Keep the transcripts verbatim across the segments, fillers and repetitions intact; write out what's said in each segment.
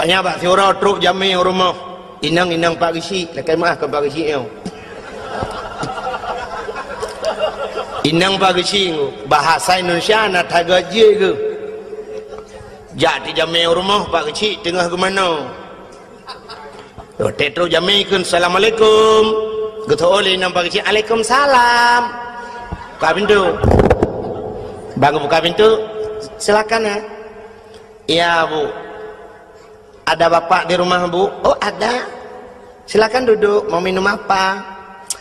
Nyan bak siuroe trok jamé u rumoh. Inong, inong Pak Geuchik, lakèe meu'ah keu Pak Geuchik nyoe. Inong Pak Geuchik, bahasa Indonesia na that geuh jih geuh. Jak teujamé u rumoh Pak Geuchik teungoh geumanoe. Watèe trok jamé kheun, "Assalamualaikum." Geuteu'oh lé inong Pak Geuchik, "Alaikumsalam." Buka pintoe. Ban geubuka pintoe, "Silakan, ya." "Ya, Bu." "Ada Bapak di rumah, Bu?" "Oh, ada." "Silakan duduk, mau minum apa?"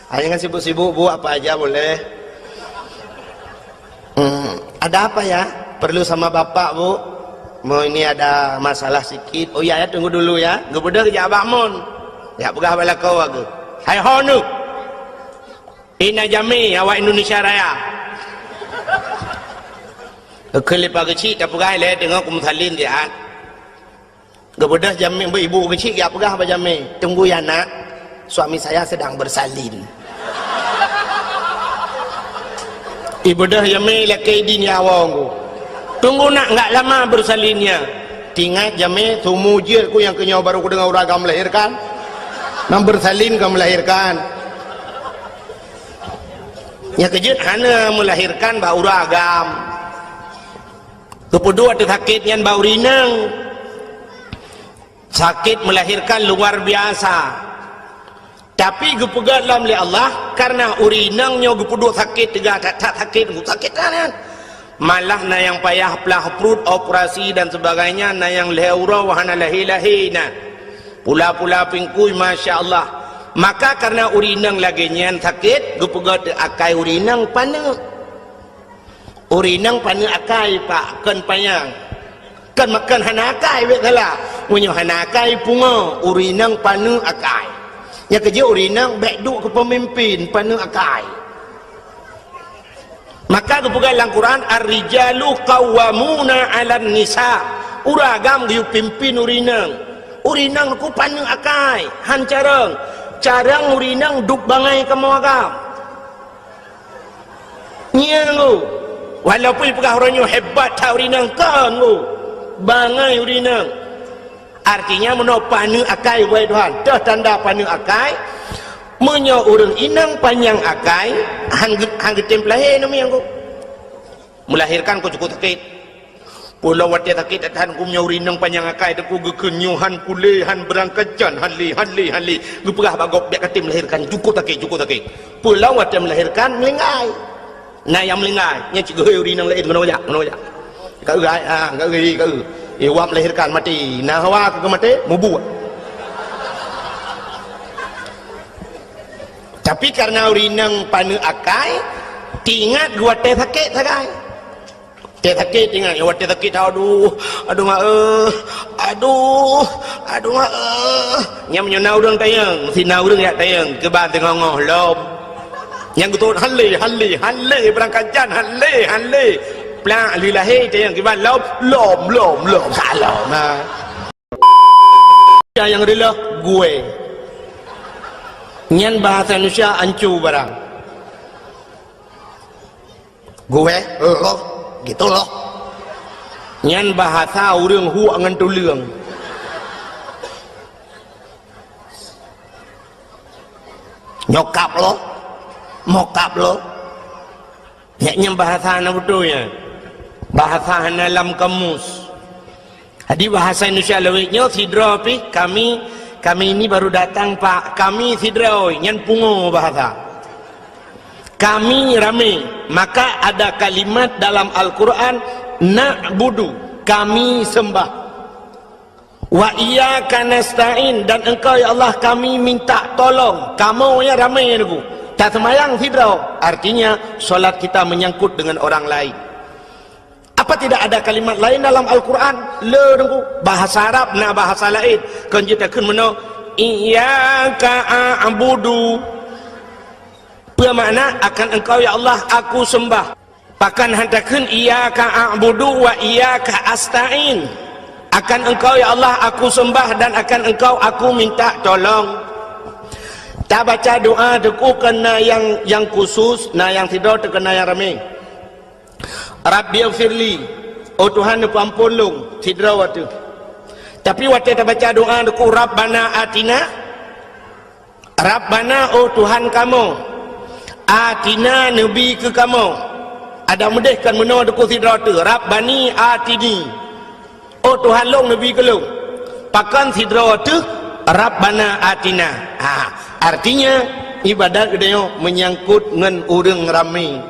"Ah, jangan sibuk-sibuk, Bu, apa aja boleh." "Hmm, ada apa ya?" "Perlu sama Bapak, Bu. Mau ini ada masalah sikit." "Oh ya, ya, tunggu dulu ya." Geubeudôh jak bak mon. Jak peugah bak lakoe geuh. "Hai ho neuh. Ina jamé awak Indonesia Raya." Geukheun lé Pak Geuchik, tapeugah lé teungoh kumeusalin siat. Geubeudôh jamé, ibu Geuchik jak peugah bak jamé, "Tunggu ya, Nak, suami saya sedang bersalin." Ibeudôh jamé lakèe idin ya awong ku. "Tunggu, Nak, nggak lama bersalinnya." Teuingat jamé, "Seumujeuet ku nyang keu nyoe baru kudeungoe ureueng agam melahirkan. Nang bersalin ka melahirkan." Nyang keujeuet hana melahirkan bak ureueng agam. Geupeuduek teusakét nyan bak ureueng inong. Sakét melahirkan luar biasa. Tapi geupeugah lom lé Allah, karena ureueng inong nyoe geupeuduek sakét teuga that-that sakét, sakét that nyan. Malah na nyang payah plah pruet, operasi dan sebagainya, na nyang lhèe uroe hana lahé-lahé na. Pula-pula pingkui, masya Allah. Maka karena ureueng inong lagèe nyan sakét, geupeugah teuh akai ureueng inong paneuk. Ureueng inong paneuk akai, Pak, kon panyang. Kon makon hana akai, bèk salah. Meunyoe hana akai, pungo, ureueng inong paneuk akai. Nyang keujeuet ureueng inong bèk duek keu peumimpin, paneuk akai. Maka geupeugah lam Quran, "Ar-rijalu qawwamuna 'alan nisa." Ureueng agam geuyue pimpin ureueng inong. Ureueng inong ku paneuk akai, han carông. Carông ureueng inong duek bangai kamoe agam. Nyan, walaupun ipeugah uroe nyoe hebat that ureueng inong, kon, bangai ureueng inong. Artinya, meunoe paneuk akai, wahai Tuhan, toh tanda paneuk akai. Meunyoe ureueng inong panyang akai, han geu-, han geutem peulahé namiet ku. Melahirkan ku cukup sakét. Peue lom watèe sakét that-that ku, meunyoe ureueng inong panyang akai, teungku, geukheun nyoe han kulé, han beurangkat jan, han lé, han lé, han lé. Geupeugah bak gob, "Bèk katem melahirkan, cukup sakét, cukup sakét." Peue lom watèe melahirkan, meuninggai. Na nyang meuninggai, nyan cit geuhôi ureueng inong laén, "Keunoe jak, keunoe jak." Ka eu, ai, ah, ka eu, ka eu. Eh, wak melahirkan maté. Na hawa keu maté, mubuet. Tapi karena ureueng inong paneuk akai, teuingat geuwatèe sakét sagai. Watèe sakét teuingat, watèe sakét, aduh, aduh mak eh, aduh, aduh mak eh. Nyan meunyoe na ureueng tanyong, si na ureueng jak tanyong, keuban teungoh-ngoh lom. Nyang geutot han lé, han lé, han lé, beurangkat jan, han lé, han lé. Plak lheueh lahé tanyong, keuban lom, lom, lom, lom, ka lom. Ha. Nyang reuloh, "Gue." Nyan bahasa Indonesia ancu barang. "Gue, lo, gitu lo." Nyan bahasa ureueng huek ngon tuleueng. "Nyokap lo, mokap lo." Nyan, nyan bahasa hana beutôi nyan. Bahasa hana lam kamus. Jadi bahasa Indonesia lawét nyoe sidroe pih, "Kami, kami ini baru datang, Pak. Kami sidroe," nyan pungo bahasa. "Kami ramé." Maka ada kalimat dalam Al-Quran, "Na'budu," kami sembah. "Wa iyyaka nasta'in," dan Engkau, ya Allah, kami minta tolong. Kamoe nyang ramé, Teungku. Taseumayang sidroe, artinya solat kita menyangkut dengan orang lain. Apa tidak ada kalimat lain dalam Al-Quran? Le, Teungku. Bahasa Arab na bahasa laén. Kon jeuet takheun meunoe, "Iyyaka a'budu." Peue makna, "Akan Engkau, ya Allah, aku sembah"? Pakon han takheun, "Iyyaka a'budu wa iyyaka asta'in"? "Akan Engkau, ya Allah, aku sembah dan akan Engkau aku minta tolong." Tabaca doa, Teungku, keu na nyang, nyang khusus, na nyang sidroe, teuk keu na nyang ramé. "Rabbighfirli," oh Tuhan, neupeuamphon lôn, sidroe ateueh. Tapi watée tabaca doa Teungku, "Rabbana atina," Rabbana, oh Tuhan kamoe, "atina," neubi keu kamoe. Adak meudeh kan meunoe Teungku sidroe teuh, "Rabbani atini," oh Tuhan lôn neubi keu lôn. Pakon sidroe teuh, "Rabbana atina." Ha, artinya ibadat geutanyoe meunyangkot ngon ureuëng ramé.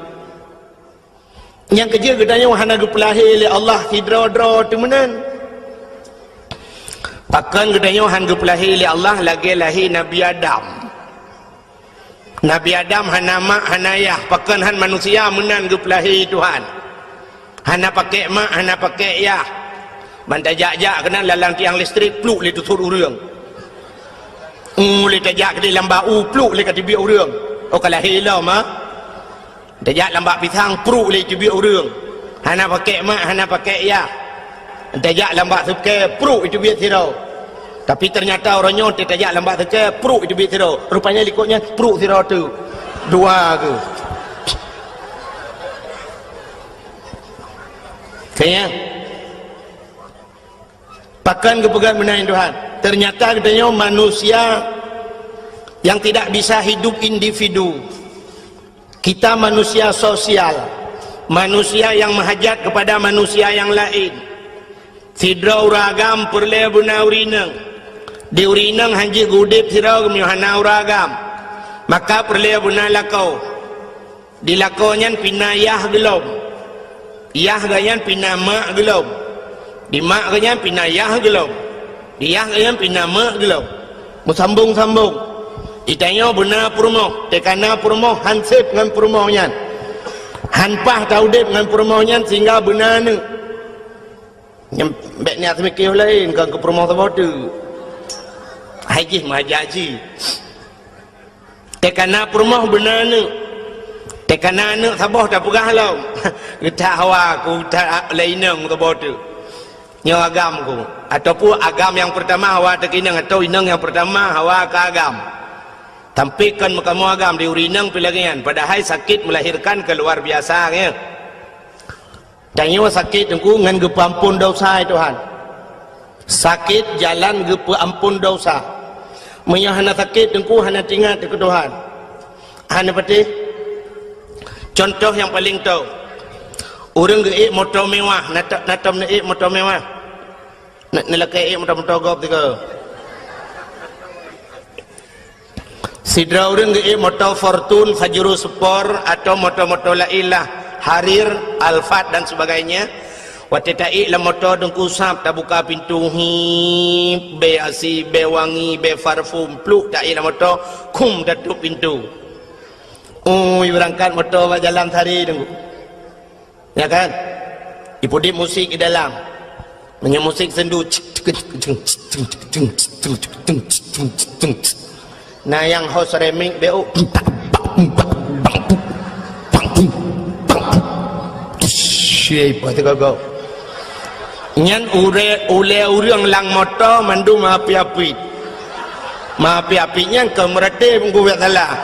Nyang keujeuet geutanyoe hana geupeulahé lé Allah sidroe-droe teuh meunan. Pakon geutanyoe han geupeulahé lé Allah lagée lahé Nabi Adam. Nabi Adam hana mak, hana yah, pakon han manusia meunan geupeulahé Tuhan. Hana pakék mak, hana pakék yah. Ban tajak-jak keunan lalang tiang listrik, pluk lé teusut ureuëng. Uh, lé tajak keudeh lam bak u, pluk lé ka teubiet ureuëng. Oh, ka lahé lom, ha? Tajak lam bak pisang, pruk lé teubiet ureuëng. Hana pakék mak, hana pakék yah. Tajak lam bak sukée, pruk teubiet sidroe. Tapi ternyata uroe nyoe tajak lam bak sukée, pruk teubiet sidroe. Rupanya likot nyan pruk sidroe teuh. Dua keuh. Kayang. Pakon geupeugah meunan Tuhan. Ternyata geutanyoe manusia yang tidak bisa hidup individu. Kita manusia sosial, manusia yang meuhajat kepada manusia yang laén. Sidroe ureuëng agam peureulée beuna ureuëng inong. Di ureuëng inong han jeuet geuudeb sidroe geumeunyoe hana ureuëng agam. Maka peureulée beuna lakoe. Di lakoe nyan pih na yah geulom. Yah geuh nyan pih na mak geulom. Di mak geuh nyan pih na yah geulom. Di yah geuh nyan pih na mak geulom. Meusambong-sambong. Geutanyoe beuna peurumoh, teuka na peurumoh han seb ngon peurumoh nyan. Han paih taudeb ngon peurumoh nyan sehingga beuna aneuëk. Nyang bék niat seumiké laén, kon keu peurumoh saboh teuk. Hai jih meuhajat jih. Teuka na peurumoh beuna aneuëk. Teuka na aneuëk saboh tapeugah lom. Geutak hawa ku that lé inong saboh teuk. Nyoe agam ku. Ataupun agam nyang peurtama hawa teuka inong, atau inong nyang peurtama hawa keu agam. Tapi kon meukamoe agam di ureuëng inong pih lagée nyan. Padahai sakét melahirkan keu luar biasa, ya. Tanyoe sakét Teungku ngon geupeuampon desya, ya Tuhan. Sakét jalan geupeuampon desya. Meunyoe hana sakét Teungku hana teuingat keu Tuhan. Hana patéh. Contoh nyang paleng tho. Ureuëng geuék moto mewah, na tom, na tom neuék moto mewah. Na, neulakée ék moto-moto gob tiga. Sidroe ureuëng geuék moto Fortuner, Pajero Sport, atau moto-moto laén lah, Harrier, Alphard dan sebagainya. Watée taék lam moto Teungku sab, tabuka pintu, hip, bée asi, bée wangi, bée parfum, pluk taék lam moto, khum tatôp pintu. Ui, beurangkat moto bak jalan sari Teungku. Ya kan? Ipeuudeb musik di dalam. Meunyoe musik sendu, na nyang ho ceramic beu. Nyan ulée, ulée ureuëng lam moto mandum api-api. Api-api nyan keu meuratéb geuwét salah.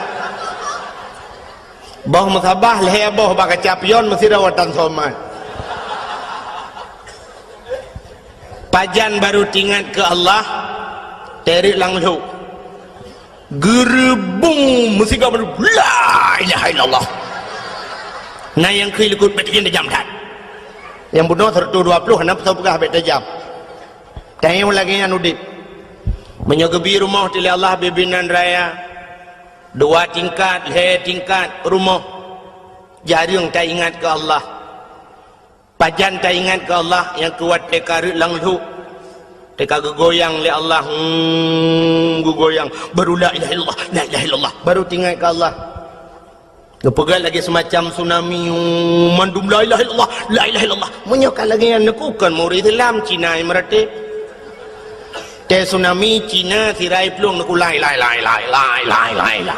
Boh meusabah lhée boh bak kaca pion meusidroe watang somat. Pajan barô teuingat keu Allah, teureuk lam lhok. Geureubong meusigoe mandum, "La ilaha illallah." Na nyang kheun likot, "Bék tajam that." Nyang bunoe seratus dua puluh hana peue peugah bék tajam. Tanyoe lagée nyan udeb. Meunyoe geubi rumoh teuh lé Allah bibinan raya, dua tingkat, lhée tingkat rumoh, jareueng taingat keu Allah. Pajan taingat keu Allah nyang keu watée ka reuek lam lhok, teuka geugoyang lé Allah, hmm, geugoyang, baru la ilaha illallah, la ilaha illallah, baru teuingat keu Allah. Geupeugah lagée seumacam tsunami, hmm, mandum la ilaha illallah, la ilaha illallah. Meunyoe ka lagée nyan, neukukon murit Islam Cina nyang meuratéb. Teuh tsunami Cina sirai plueng neukula, lai, lai, lai.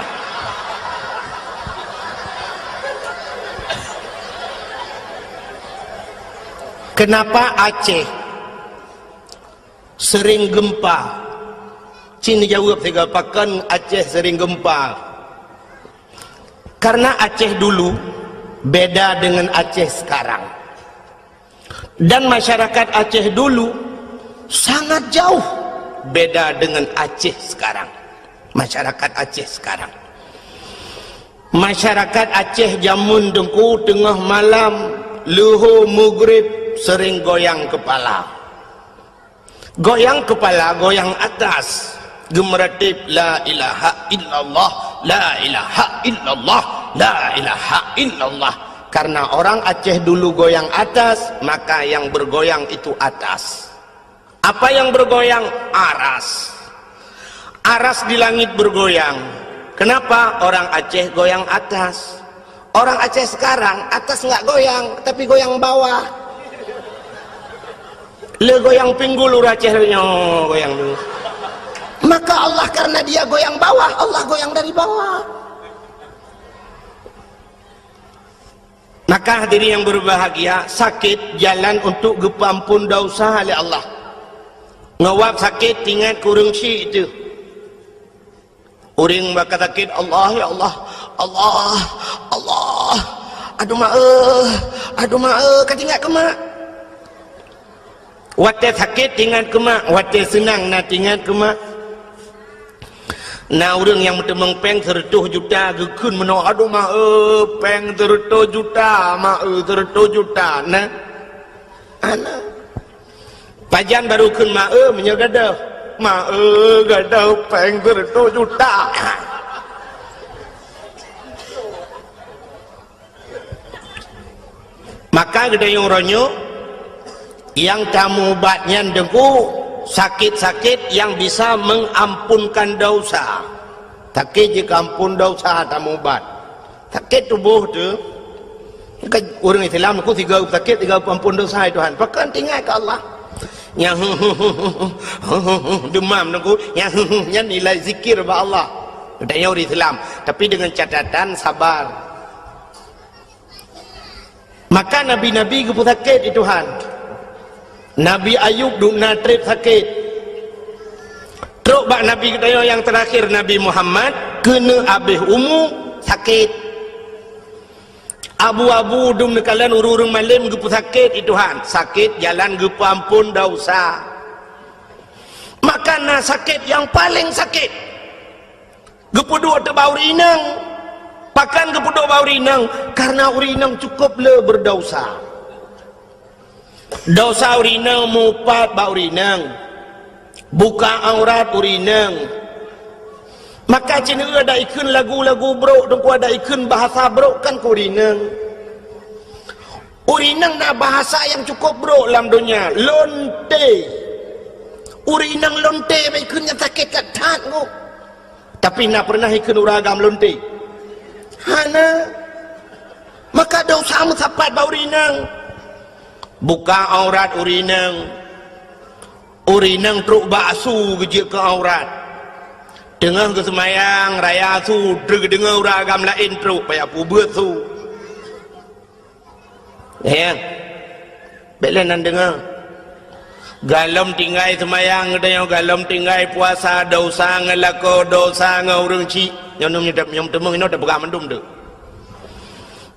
Kenapa Aceh sering gempa? Cit neujaweueb sigoe, pakon Aceh sering gempa? Karena Aceh dulu beda dengan Aceh sekarang. Dan masyarakat Aceh dulu Sangat jauh beda dengan Aceh sekarang. Masyarakat Aceh sekarang. Masyarakat Aceh jameun Teungku, teungoh malam, leuhô meugrib, sering goyang kepala. Goyang kepala, goyang atas. Geumeuratéb, "La ilaha illallah, la ilaha illallah, la ilaha illallah." Karena orang Aceh dulu goyang atas, maka yang bergoyang itu atas. Apa yang bergoyang? Aras. Aras di langit bergoyang. Kenapa? Orang Aceh goyang atas. Orang Aceh sekarang, atas nggak goyang, tapi goyang bawah. Le goyang pinggul ureueng Aceh le nyoe goyang tu. Maka Allah, karena dia goyang bawah, Allah goyang dari bawah. Maka hadirin yang berbahagia, sakét jalan untuk geupeuampon dosa lé Allah. Ngon wab sakét, ingat keu ureueng syik teuh. Ureueng bak ka sakét, "Allah, ya Allah, Allah, Allah, aduh ma eh, aduh ma eh," ka teuingat keu mak. Watée sakét teuingat keu mak, watée seunang na teuingat keu mak. Na ureueng nyang meuteumeung péng seureutôh juta geukheun meunoe, "Aduh ma eh, péng seureutôh juta, ma eh, seureutôh juta." Na. Ana. Pajan baru kheun ma eh, meunyoe gadôh. "Ma eh, gadôh péng seureutôh juta." Maka geutanyoe uroe nyoe, nyang tamubat nyan Teungku, sakét-sakét yang bisa mengampunkan dosa. Sakét jikeuampon dosa tamubat. Sakét tuboh teuh. Kan ureueng Islam Teungku sigoe sakét, sigoe peuampon dosa, "Hai Tuhan." Pakon teuingat keu Allah. Nyang demam Teungku, nyang nyan nilai zikir bak Allah. Geutanyoe ureueng Islam, tapi dengan catatan sabar. Maka nabi-nabi geupeusakét di Tuhan. Nabi Ayub dum na treb sakét. Trok bak nabi geutanyoe nyang teurakhir, Nabi Muhammad, keuneuk abéh umu sakét. Abu-abu dum neukalon ureueng-ureueng malém geupeusakét di Tuhan. Sakét jalan geupeuampon dosa. Maka na sakét nyang paleng sakét. Geupeuduek teuh bak ureueng inong. Pakon geupeuduek bak ureueng inong? Karena ureueng inong cukup le berdosa. Dosa ureueng inong mupat bak ureueng inong. Buka aurat ureueng inong. Maka cit ada ikheun lagu-lagu brok, Teungku, ada ikheun bahasa brok kan keu ureueng inong. Ureueng inong na bahasa nyang cukup brok lam donya, lonte. Ureueng inong lonte bak ikheun nyan sakét that-that, Teungku. Tapi na pernah ikheun ureueng agam lonte? Hana. Maka dosa meusapat bak ureueng inong. Buka aurat ureueng inong. Ureueng inong trok bak asu geujeuet keu aurat. Teungoh geuseumayang raya asu, trok geudeungoe ureueng agam laén trok, payah peubeuet su. Ya. Bék lé nan deungoe. Galom tinggai seumayang geutanyoe, galom tinggai puasa, dosa ngon lakoe, dosa ngon ureueng chik. Nyoe nyoe nyoe teumeung inoe teupeugah mandum tu.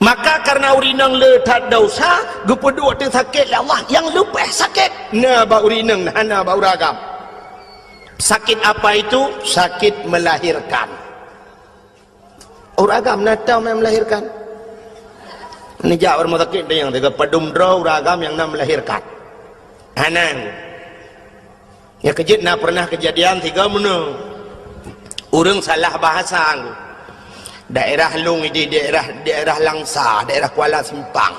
Maka karena ureueng inong le that dosa, geupeuduek teuh sakét lé Allah, nyang leubeh sakét na bak ureueng inong, hana bak ureueng agam. Sakét apa itu? Sakét melahirkan. Ureueng agam na tau nyang melahirkan. Neujak u rumoh sakét nyang teuga padum droe ureueng agam nyang na melahirkan. Hana. Nyang keujeuet na pernah keujadian sigoe meunoe. Ureueng salah bahasa. Daerah lôn ideh daerah, daerah Langsa, daerah Kuala Simpang.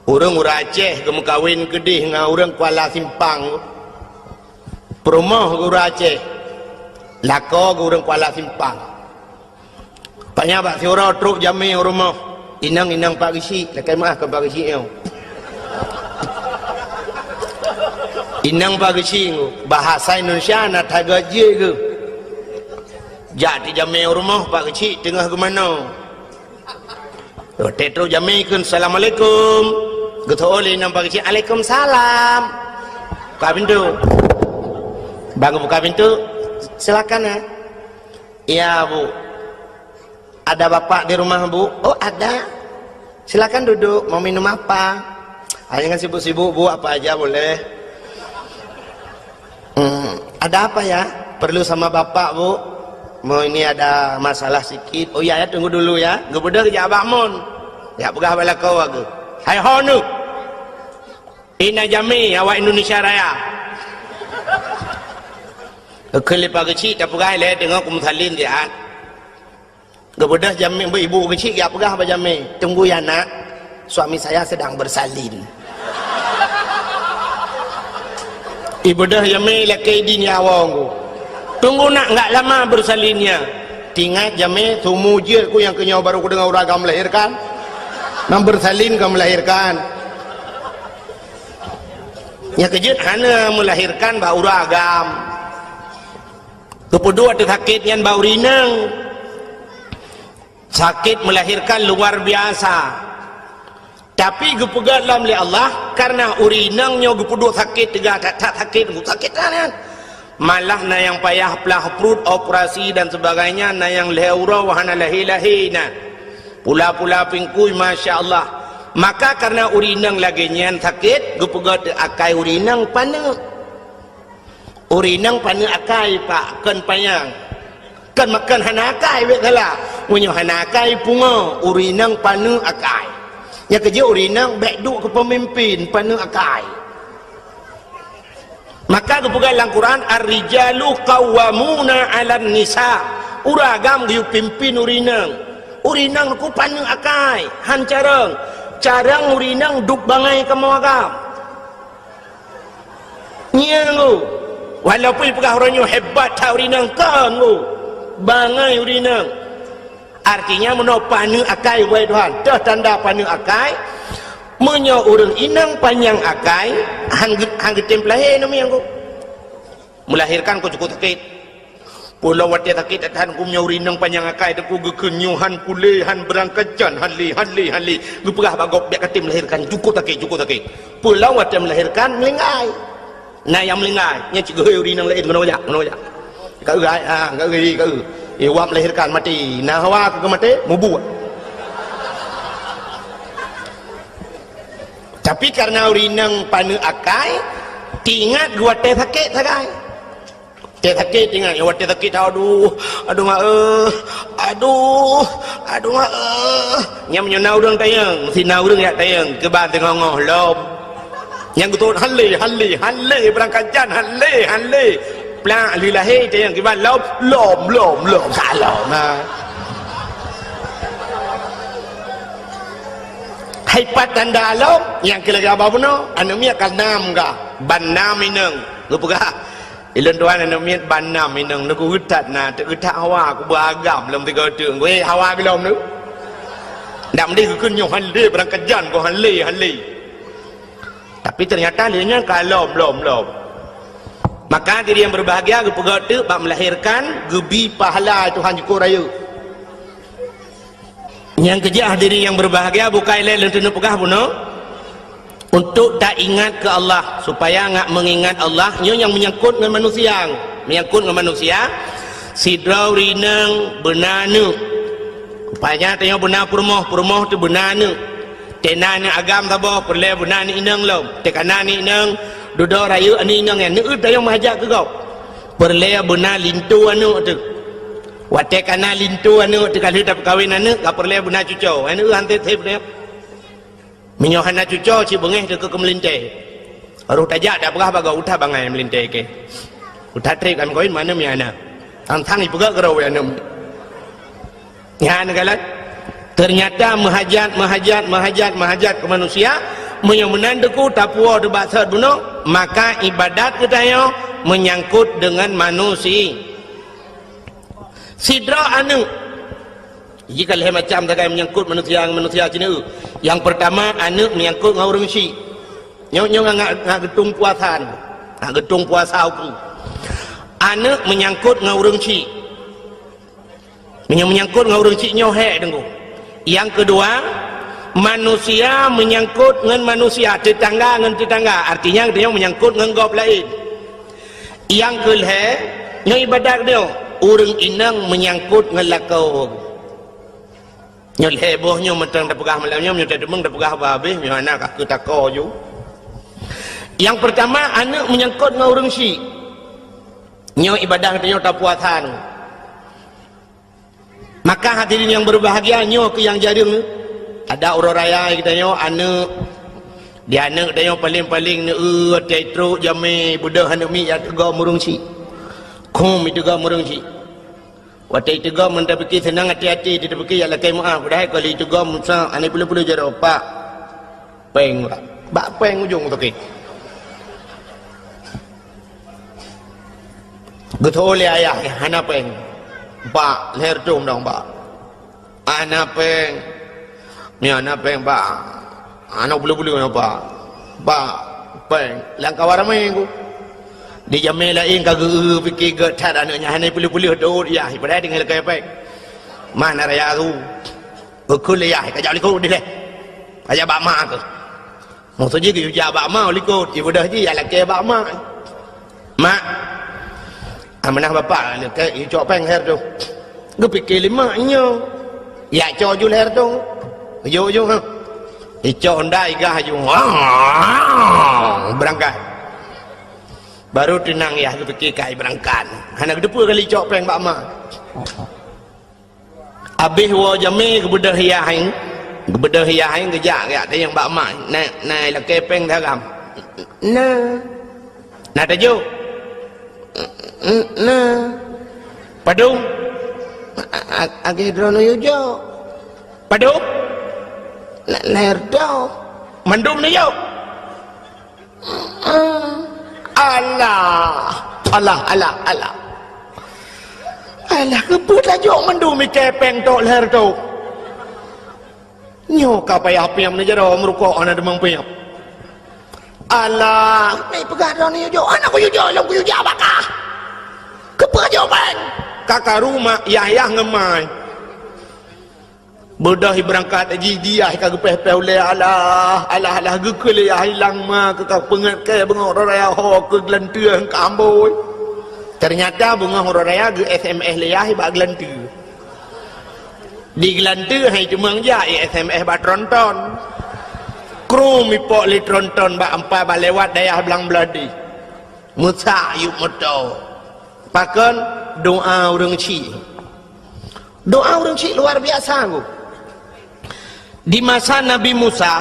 Ureueng, ureueng Aceh geumeukawen keudeh ngon ureueng Kuala Simpang. Peurumoh geuh ureueng Aceh, lakoe geuh ureueng Kuala Simpang. Paknyan bak siuroe trok jamé u rumoh. "Inong, inong Pak Geuchik," lakèe meu'ah keu Pak Geuchik nyoe. "Inong Pak Geuchik," bahasa Indonesia na that geuh jeuet geuh. Jak teujamé u rumoh Pak Geuchik teungoh geumanoe. Watèe trok jamé kheun, "Assalamualaikum." Geuteu'oh lé inong Pak Geuchik, "Alaikumsalam." Buka pintoe. Ban geubuka pintoe, "Silakan, ya." "Iya, Bu." "Ada Bapak di rumah, Bu?" "Oh, ada." "Silakan duduk, mau minum apa?" "Ah, jangan sibuk-sibuk, Bu, apa aja boleh." "Ada apa ya?" "Perlu sama bapak, Bu." "Mau ini ada masalah sikit." "Oh ya, ya, tunggu dulu ya." Geubeudôh jak bak mon. Jak peugah bak lakoe geuh. "Hai ho neuh. Ina jamé awak Indonesia Raya." Keu leupah geuchik tapeugah lé teungoh kumeusalin siat. Geubeudôh jamé, ibu geuchik jak peugah bak jamé, "Tunggu ya nak, suami saya sedang bersalin." Ibeudôh jamé lakée idin nyan awong ku. "Tunggu nak, enggak lama bersalinnya." Tingat jamé, sumu jeuet ku nyang keunyoe baru kudeungoe ureueng agam melahirkan. Nang bersalin ka melahirkan. Nyang keujeuet hana melahirkan bak ureueng agam. Geupeuduek teusakét nyan bak ureueng inong. Sakét melahirkan luar biasa. Tapi geupeugah lom lé Allah, karena ureueng inong nyoe geupeuduek sakét teuga that-that sakét, sakét that nyan. Malah na nyang payah plah pruet, operasi dan sebagainya, na nyang lhée uroe hana lahé-lahé na. Pula-pula pingkui, masya Allah. Maka karena ureueng inong lagée nyan sakét, geupeugah teuh akai ureueng inong paneuk. Ureueng inong paneuk akai, Pak, kon panyang. Kon, kon hana akai, bék salah. Meunyoe hana akai, pungo, ureueng inong paneuk akai. Nyang keujeuet ureueng inong bék duek keu peumimpin, paneuk akai. Maka geupeugah lam Quran, "Ar-rijalu qawwamuna 'alan nisa." Ureueng agam geuyue pimpin ureueng inong. Ureueng inong ku paneuk akai, han carông. Carông ureueng inong duek bangai kamoe agam. Nyan ngu. Walaupun peugah uroe nyoe hebat that ureueng inong, kon ngu. Bangai ureueng inong. Artinya, meunoe paneuk akai, wahai Tuhan. Toh tanda paneuk akai, meunyoe ureueng inong panyang akai, han geu-, han geutem peulahé aneuk miet ngu. Melahirkan kok cukup sakét. Peue lom watée sakét that-that, geumeunyoe ureueng inong panyang akai teungku geukheun nyoe han kulé, han beurangkajan, han lé, han lé, han lé. Geupeugah bak gob, "Bék katem melahirkan, cukup sakét, cukup sakét." Peue lom watée melahirkan, meulinggai. Na nyang meulinggai, nyan cit geuhôi ureueng inong laén, "Keunoe jak, keunoe jak. Ka eu, ai, ha, ka eu, ka eu." Eh, wak melahirkan maté. Na hawa keu maté, mubuet. Tapi karena ureueng inong paneuk akai, teuingat geuwatée sakét sagai. Watée sakét ingat, watée sakét, "Aduh, aduh mak, eh, aduh, aduh mak, eh." Nyan meunyoe na ureueng tanyong, si na ureueng jak tanyong, kiban teungoh-ngoh lom. Nyang geutot, "Han lé, han lé, han lé, beurangkajan, han lé, han lé." Plak lheueh lahé tanyong, kiban lom, "Lom, lom, lom, ka lom." Ha. Hai pat tanda lom, nyang keu lagée haba bunoe, aneuk miet ka nam ka, ban nam inong. Geupeugah, "Ilôn tuan aneuk miet ban nam inong, neugeuh that na, teuk that hawa, kuba agam lom tiga teuk." Weh, hawa bilom tu. Ndak meudeh geukheun nyoe han lé, beurangkajan, kok han lé, han lé. Tapi ternyata lé nyan ka lom, lom, lom. Maka diri yang berbahagia geupeugah teuk bak melahirkan, geubi pahala Tuhan jukuk rayeuk. Nyang keujeuet hadirin yang berbahagia, bukai lé lôn teuneuk peugah bunoe, untuk taingat keu Allah, supaya ngat meungingat Allah, nyoe nyang meunyangkot ngon manusia. Meunyangkot ngon manusia, sidroe ureueng inong beuna aneuk. Rupanya tanyoe beuna peurumoh, peurumoh teuh beuna aneuk. Tena aneuk agam saboh, peureulée beuna aneuk inong lom. Teuka na aneuk inong, dudoe rayeuk aneuk inong nyan, neueu tanyoe meuhajat keu gob. Peureulée beuna linto aneuk teuh. Watée ka na linto aneuk teuh ka lheueh tapeukawen aneuk, ka peureulée beuna cucoe. Aneuk han tép-tép nyan. Meunyoe hana cucoe, cit beungéh teuh keu meulintée. Roh tajak tapeugah bak gob, "Uta bangai meulintée keu. Uta trép kami kawin, mana mi hana." Tang-tang ipeugah keudroe aneuk. Nyan galak. Ternyata meuhajat, meuhajat, meuhajat, meuhajat keu manusia, meunyoe meunan teuku tapuwoe teuh bak sot bunoe, maka ibadat geutanyoe meunyangkot deungon manusi-, sidroe aneuk. Jih ka lhée macam sagai meunyangkot manusia ngon manusia cit nyoe. Nyang peurtama, aneuk meunyangkot ngon ureueng syik. Nyoe, nyoe ngat, ngat geutung puasa nyoe. Ngat geutung puasa ukeue. Aneuk meunyangkot ngon ureueng syik. Meunyoe meunyangkot ngon ureueng syik nyoe hék teungku. Nyang keudua, manusia meunyangkot ngon manusia, teutangga ngon teutangga. Artinya, geutanyoe meunyangkot ngon gob laén. Nyang keulhée, nyoe ibadat geutanyoe, ureueng inong meunyangkot ngon lakoe. Nyoe lhée boh nyoe mantong tapeugah malam nyoe, meunyoe tateumeung tapeugah bah habéh, meunyoe hana ka keu tako ju. Nyang peurtama, aneuk meunyangkot ngon ureueng syik. Nyoe ibadah geutanyoe tapuasa nyoe. Maka hadirin yang berbahagia, nyoe keuh nyang jareueng. Ada uroe raya geutanyoe, aneuk, di aneuk geutanyoe paléng-paléng neu-eu watèe trok jamé beudôh aneuk miet jak teugom ureueng chik. Khum iteugom ureueng chik. Watèe iteugom meunan tapike seunang até-até, tapike jak lakèe meu'ah, padahai ka lheueh iteugom sa aneuk peuleueh-peuleueh jaroe, "Pak, péng, Pak." Bak péng ujong toke. Geutho lé ayah, "Hana péng, Pak, lhèe reutôh dong, Pak." "Hana péng." "Nyoe hana péng, Pak. Hana peuleueh-peuleueh nyoe, Pak. Pak, péng." Lam kawan ramé ku. Di jamé laén ka geu-eu pike gèt that aneuk nyan, hana peuleueh-peuleueh dot yah, padahai tinggai lakèe péng. Mah na raya su. Geukheun lé yah, "Kajak likot dilèe. Kajak bak mak keuh." Maksud jih geuyue jak bak ma u likot, ibeudôh jih jak lakèe bak ma. "Mak, amanah bapak lakèe icok péng lhèe reutôh." Geupike lé mak nyoe, "Jak cok ju lhèe reutôh." Ujong-ujong ha. Icok honda igah ju. Beurangkat. Baru teunang yah geupike kai beurangkat. Hana geuteupeue kali icok péng bak ma. Abéh woe jamé geubeudôh yah, geubeudôh yah, geujak, geujak tanyong bak ma, "Na, na lakèe péng saram?" "Na." "Na tajok?" "Na." "Padum?" "A-, a-, akhé droeneuh yue jok." "Padum?" "Na, lhèe reutôh." "Mandum neujok?" Alah, alah, alah, alah. Alah, keupeue tajok mandum ikèe péng tok lhèe reutôh? Nyoe ka payah piep neujaroe meurukok hana teumang piep. Alah, meupeugah droeneuh jok, hana kuyue jok lom, kuyue jak bak kah. Keupeue jok péng? Ka karu mak, yah-yah ngon ma. Beudôh ibeurangkat jih, di yah ka geupéh-péh ulèe, alah, alah, alah, geukheun lé yah ilang ma keu ka peungét kèe beungoh uroe raya ho keu geulanteue ka ambôi. Teunyata beungoh uroe raya geu-S M S lé yah bak geulanteue. Di geulanteue hai teumeung jak i-S M S bak tronton. Krum ipok lé tronton bak ampa bak lewat dayah Blang Bladeh. Meusak yup moto. Pakon? Doa ureueng chik. Doa ureueng chik luar biasa, Bu. Di masa Nabi Musa,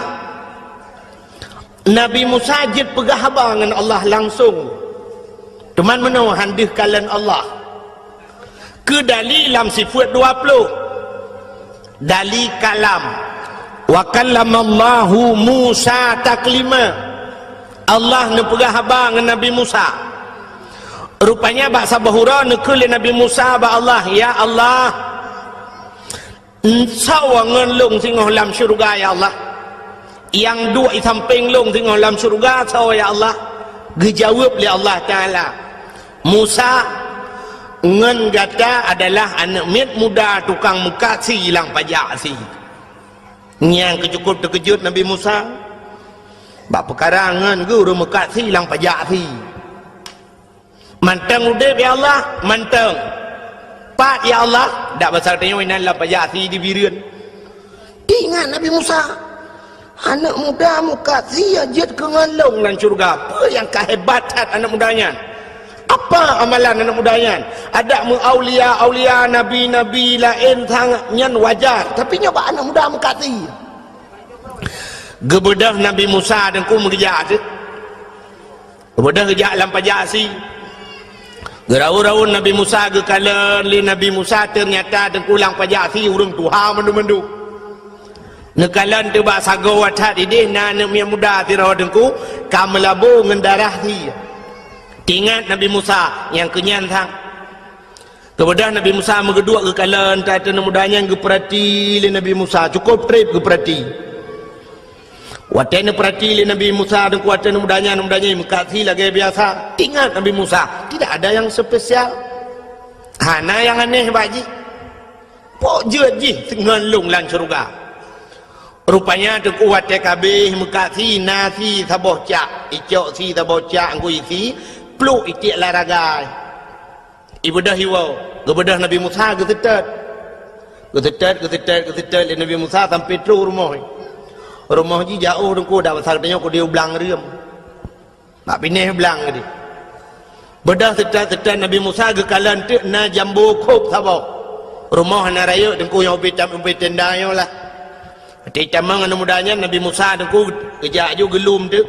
Nabi Musa jeuet peugah haba ngon Allah langsong. Teuma meunoe han deuh kalon Allah. Keu dali lam sifeuet dua ploh. Dali kalam. "Wa kallamallahu Musa taklima." Allah neupeugah haba ngon Nabi Musa. Rupanya bak saboh uroe neukheun lé Nabi Musa bak Allah, "Ya Allah, soe ngon lôn singoh lam syeuruga, ya Allah? Nyang duek i sampéng lôn singoh lam syeuruga, soe, ya Allah?" Geujaweueb lé Allah Taala, "Musa, ngon gata adalah aneuk miet muda tukang meukat sie lam pajak sie." Nyan keuh cukôp teukeujot Nabi Musa. Bak peukara ngon geuh ureueng meukat sie lam pajak sie. "Mantong udép, ya Allah?" "Mantong." "Pat, ya Allah?" "Dak basa tanyoe inan lam pajak sie di Bireuen." Teuingat Nabi Musa, "Aneuk muda meukat sie jeuet keu ngon lôn lam syeuruga. Peue nyang ka hebat that aneuk muda nyan? Apa amalan aneuk muda nyan? Adak meu-aulia-aulia, nabi-nabi laén sangat nyan wajar, tapi nyoe bak aneuk muda meukat sie." Geubeudôh Nabi Musa teungku meugeujak teuh. Geubeudôh geujak lam pajak sie. Geuraun-raun Nabi Musa, geukalon lé Nabi Musa, teunyata teungku lam pajak sie ureueng tuha mandum-mandum. Neukalon teuh bak sagoe that idéh na aneuk miet muda sidroe teungku ka meulabô ngon darah sie. Teuingat Nabi Musa nyang keu nyan sang. Geubeudôh Nabi Musa meugeuduek geukalon that aneuk muda nyan, geupeurati lé Nabi Musa, cukôp trép geupeurati. Watèe neupeurati lé Nabi Musa teungku, watèe aneuk muda nyan, aneuk muda nyan meukat sie lagèe biasa. Teuingat Nabi Musa, tidak ada yang spesial. Hana nyang aneh bak jih. Pok jeuet jih ngon lôn lam syeuruga. Rupanya teungku watèe ka abéh meukat sie, na sie saboh cak, icok sie saboh cak, ngui sie, pluek itiek lam ragai. Ibeudôh iwoe, geubeudôh Nabi Musa geuseutôt. Geuseutôt, geuseutôt, geuseutôt lé Nabi Musa sampoe trôh rumoh. Rumoh jih jiôh teungku, dak basa geutanyoe keudéh u blang reuem. Bak binéh blang keudéh. Beudôh seuta-seuta Nabi Musa geukalon teuk na jambo khôb saboh. Rumoh hana rayeuk, Teungku, nyang ubé tam-, ubé tenda nyoe lah. Watèe jitamong aneuk muda nyan, Nabi Musa, Teungku, geujak aju geulom teuk.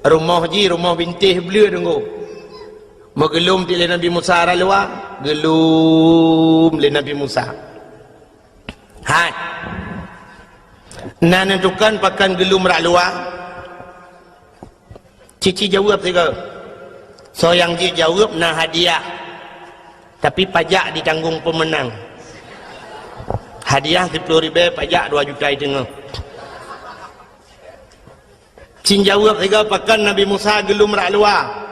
Rumoh jih, rumoh bintéh bleue, Teungku. Meugeulom teuk lé Nabi Musa rot luwa, geulom lé Nabi Musa. Hai. Na neutukan pakon geulom rot luwa? Cici jaweueb sigoe. Soe nyang jeuet jaweueb na hadiah. Tapi pajak ditanggong peumeunang. Hadiah siplôh ribèe, pajak dua juta teungoh. Cit jaweueb sigoe, pakon Nabi Musa geulom rot luwa?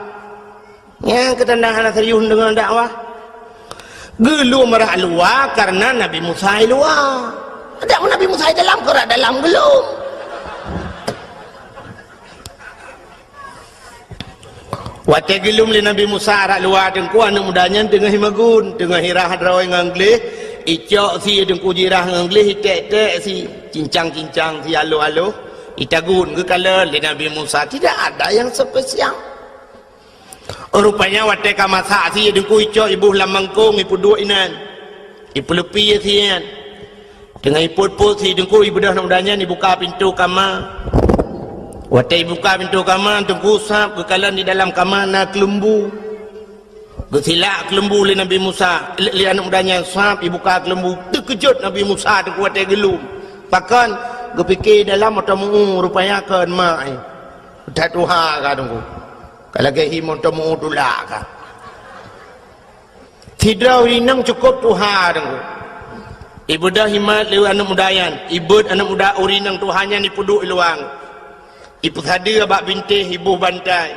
Nyang keutanda hana serius deungon dakwah. Geulom rot luwa kareuna Nabi Musa i luwa. Adak Nabi Musa i dalam, keu rot dalam geulom. Watèe geulom lé Nabi Musa rot luwa, Teungku, aneuk muda nyan teungoh imagun, teungoh irah droe ngon gleh, icok sie, Teungku, jirah ngon gleh, itèk-tèk sie, cincang-cincang sie, aloh-aloh, itagun, geukalon lé Nabi Musa, tidak ada yang spesial. Rupanya watèe ka masak sie, Teungku, icok iboh lam mangkông, ipeuduek inan. Ipeuleupie sie nyan. Teungoh ipôt-pôt sie, Teungku, ibeudôh aneuk muda nyan, ibuka pintoe kama. Watèe ibuka pintoe kama, Teungku, sab geukalon di dalam kama na keuleumbu. Geusilak keuleumbu lé Nabi Musa, lé, lé aneuk muda nyan, sab ibuka keuleumbu. Teukeujot Nabi Musa, Teungku, watèe geulom. Pakon? Geupike dalam mantong meu-ueh, rupanya kon mak, eh. That tuha ka, Teungku. Ka lagèe hi mantong meu-ueh tulak ka. Sidroe ureueng inong cukôp tuha, Teungku. Ibeudôh imat lé aneuk muda nyan, ibeuet aneuk muda ureueng inong tuha nyan ipeuduek i luwa. Ipeusadeue bak bintéh, iboh bantai.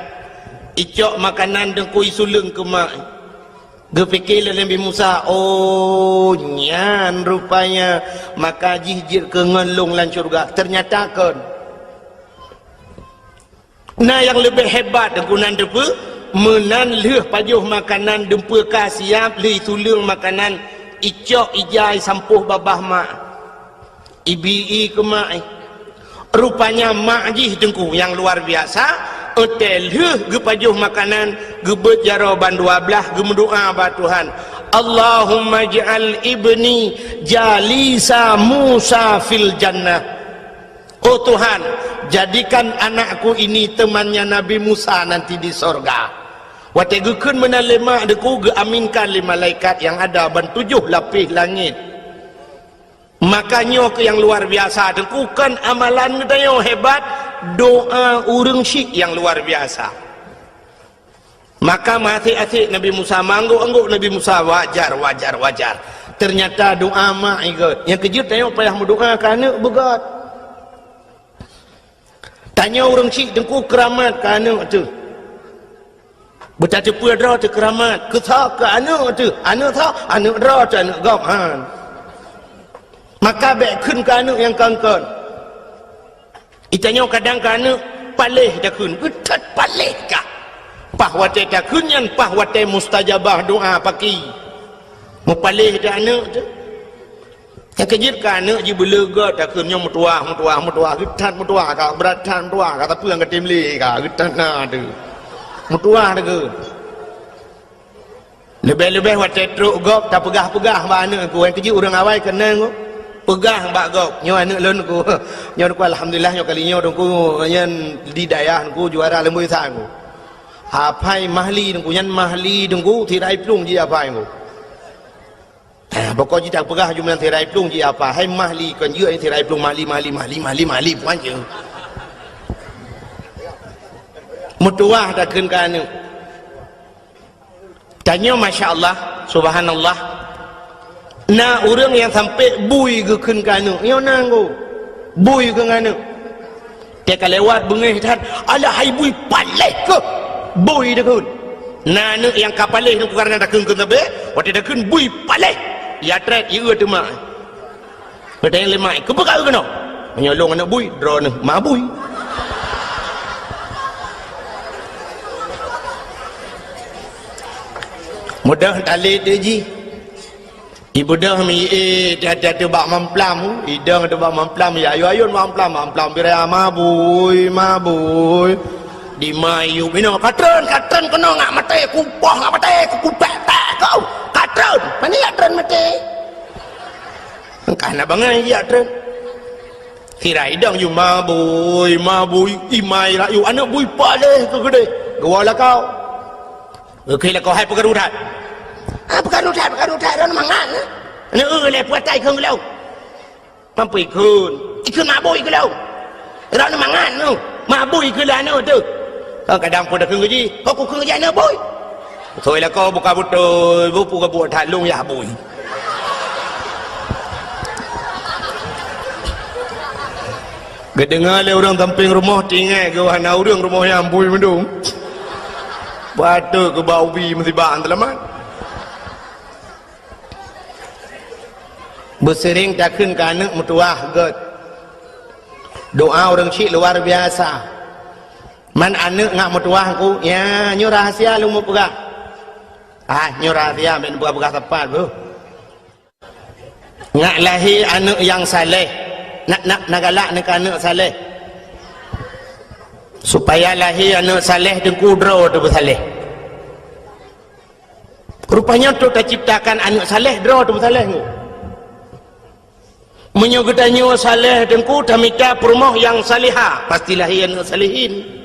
Icok makanan, Teungku, isuleueng keu mak. Geupike lé Nabi Musa, "Oh, nyan rupanya maka jih jeuet keu ngon lôn lam syeuruga." Teunyata kon. Na nyang leubeh hebat, Teungku, nan teupeue, meunan lheueh pajoh makanan, dumpeue ka siap, lheueh isuleueng makanan, icok ija isampôh babah mak. Ibi-i keu mak, eh. Rupanya mak jih, Teungku, nyang luar biasa, watèe lheueh geupajoh makanan, geubeuet jaroe ban dua blaih, geumeudoa bak Tuhan, "Allahumma ij'al ibni jalisa Musa fil jannah." Oh Tuhan, jadikan anakku ini temannya Nabi Musa nanti di sorga. Watèe geukheun meunan lé mak, Teungku, geuaminkan lé malaikat nyang ada ban tujoh lapéh langét. Maka nyoe keuh nyang luar biasa, Teungku, kon amalan geutanyoe hebat, doa ureueng syik nyang luar biasa. Maka meuasék-asék Nabi Musa, meuanggôk-anggôk Nabi Musa, wajar, wajar, wajar. Teunyata doa mak i gèt. Nyang keujeuet tanyoe payah meudoa keu aneuk beugèt. Tanyoe ureueng syik, Teungku, keuramat keu aneuk teuh. Beutateupeue droe teuh keuramat. Keu soe? Keu aneuk teuh. Aneuk soe? Aneuk droe teuh, aneuk gob. Han. Maka bèk kheun keu aneuk nyang kon-kon. Geutanyoe kadang keu aneuk paléh takheun, geuthot paléh kah. Paih watèe takheun nyan, paih watèe mustajabah doa paki. Meupaléh teuh aneuk teuh. Nyang keujeuet keu aneuk jih beuleugot takheun nyoe meutuwah, meutuwah, meutuwah, geuthot meutuwah kah, brat that meutuwah kah, tapi nyang ka tem lé kah, geuthot na teuh. Meutuwah takheun. Leubeh-leubeh watèe trok gob tapeugah-peugah bak aneuk, nyang keujeuet ureueng awai keunan, peugah bak gob, "Nyoe aneuk lôn, Teungku. Nyoe, Teungku, alhamdulillah, nyoe kali nyoe, Teungku, nyan di dayah, Teungku, juara leumboi sa, Teungku. Hafai Mahli, Teungku, nyan Mahli, Teungku, sirai plueng jih hafai, Teungku." Eh, pokok jih tapeugah jumlah sirai plueng jih hafai, hai Mahli, kon jeuet sirai plueng, Mahli, Mahli, Mahli, Mahli, Mahli, puan jeuet. Meutuwah takheun keu aneuk. Tanyoe, masya Allah, subhanallah. Na ureueng nyang sampai bui geukheun keu aneuk. Nyoe na, Teungku. Bui keu aneuk. Teuka lewat beungéh that, "Alah hai bui, paléh keuh!" Bui takheun. Na aneuk nyang ka paléh nyan, kareuna takheun keu sabe, watèe takheun bui, paléh. Ia trép, ia eu teuma. Geutanyong lé mak, "Keupeue ka eu keunoe?" "Meunyoe lôn aneuk bui, droeneuh ma bui." Mudah talét jih. Ibeudôh mi, eh, hati-hati bak mamplam, idong teuh bak mamplam, ya ayun-ayun mamplam, mamplam birai, "Ma bui, ma bui." Di ma yub inoe, "Ka treun, ka treun keunoe, ngat maté, kupoh ngat maté, kupék-pék kau. Ka treun." Pane jak treun maté? Engkah na bangai jak treun. Sira idong yub, "Ma bui, ma bui, i ma i rayu, aneuk bui paléh keu keudeh." Geuwoe lakoe. Geukheun lakoe, "Hai peukaru that." "Ah, peukaru that, peukaru that, droeneuh mangat." "Aneuk eu lé puatai kheun geulong." "Mampu ikheun." "Ikheun mabui keu lôn." "Droeneuh mangat nyoe, mabui keu lôn nyoe teuh." Kadang pun takheun geuji, kok kukheun geuji aneuk bui. Soi lakoe buka beutôi, bupu gabuek that lôn yah bui. Geudeungoe lé ureuëng sampéng rumoh, tinggai geuh hana ureuëng rumoh nyan bui meudong. Patôt keu bak ubi musibah teulamat. Beuseuring takheun keu aneuk meutuwah gét. Doa ureuëng syiek luar biasa. Man aneuk ngat meutuwah ku, ya, nyoe rahasia lôn meupeugah. Ah, nyoe rahasia, bèk neupeugah-peugah sapat beuh. Ngat lahé aneuk nyang saleh. Nak, nak, na galak neu keu aneuk saleh. Supaya lahé aneuk saleh, teungku droe teupeusaleh. Rupanya untuk taciptakan aneuk saleh, droe teupeusaleh nyoe. Meunyoe geutanyoe saleh teungku, tamita peurumoh nyang salihah, pasti lahé aneuk salihin.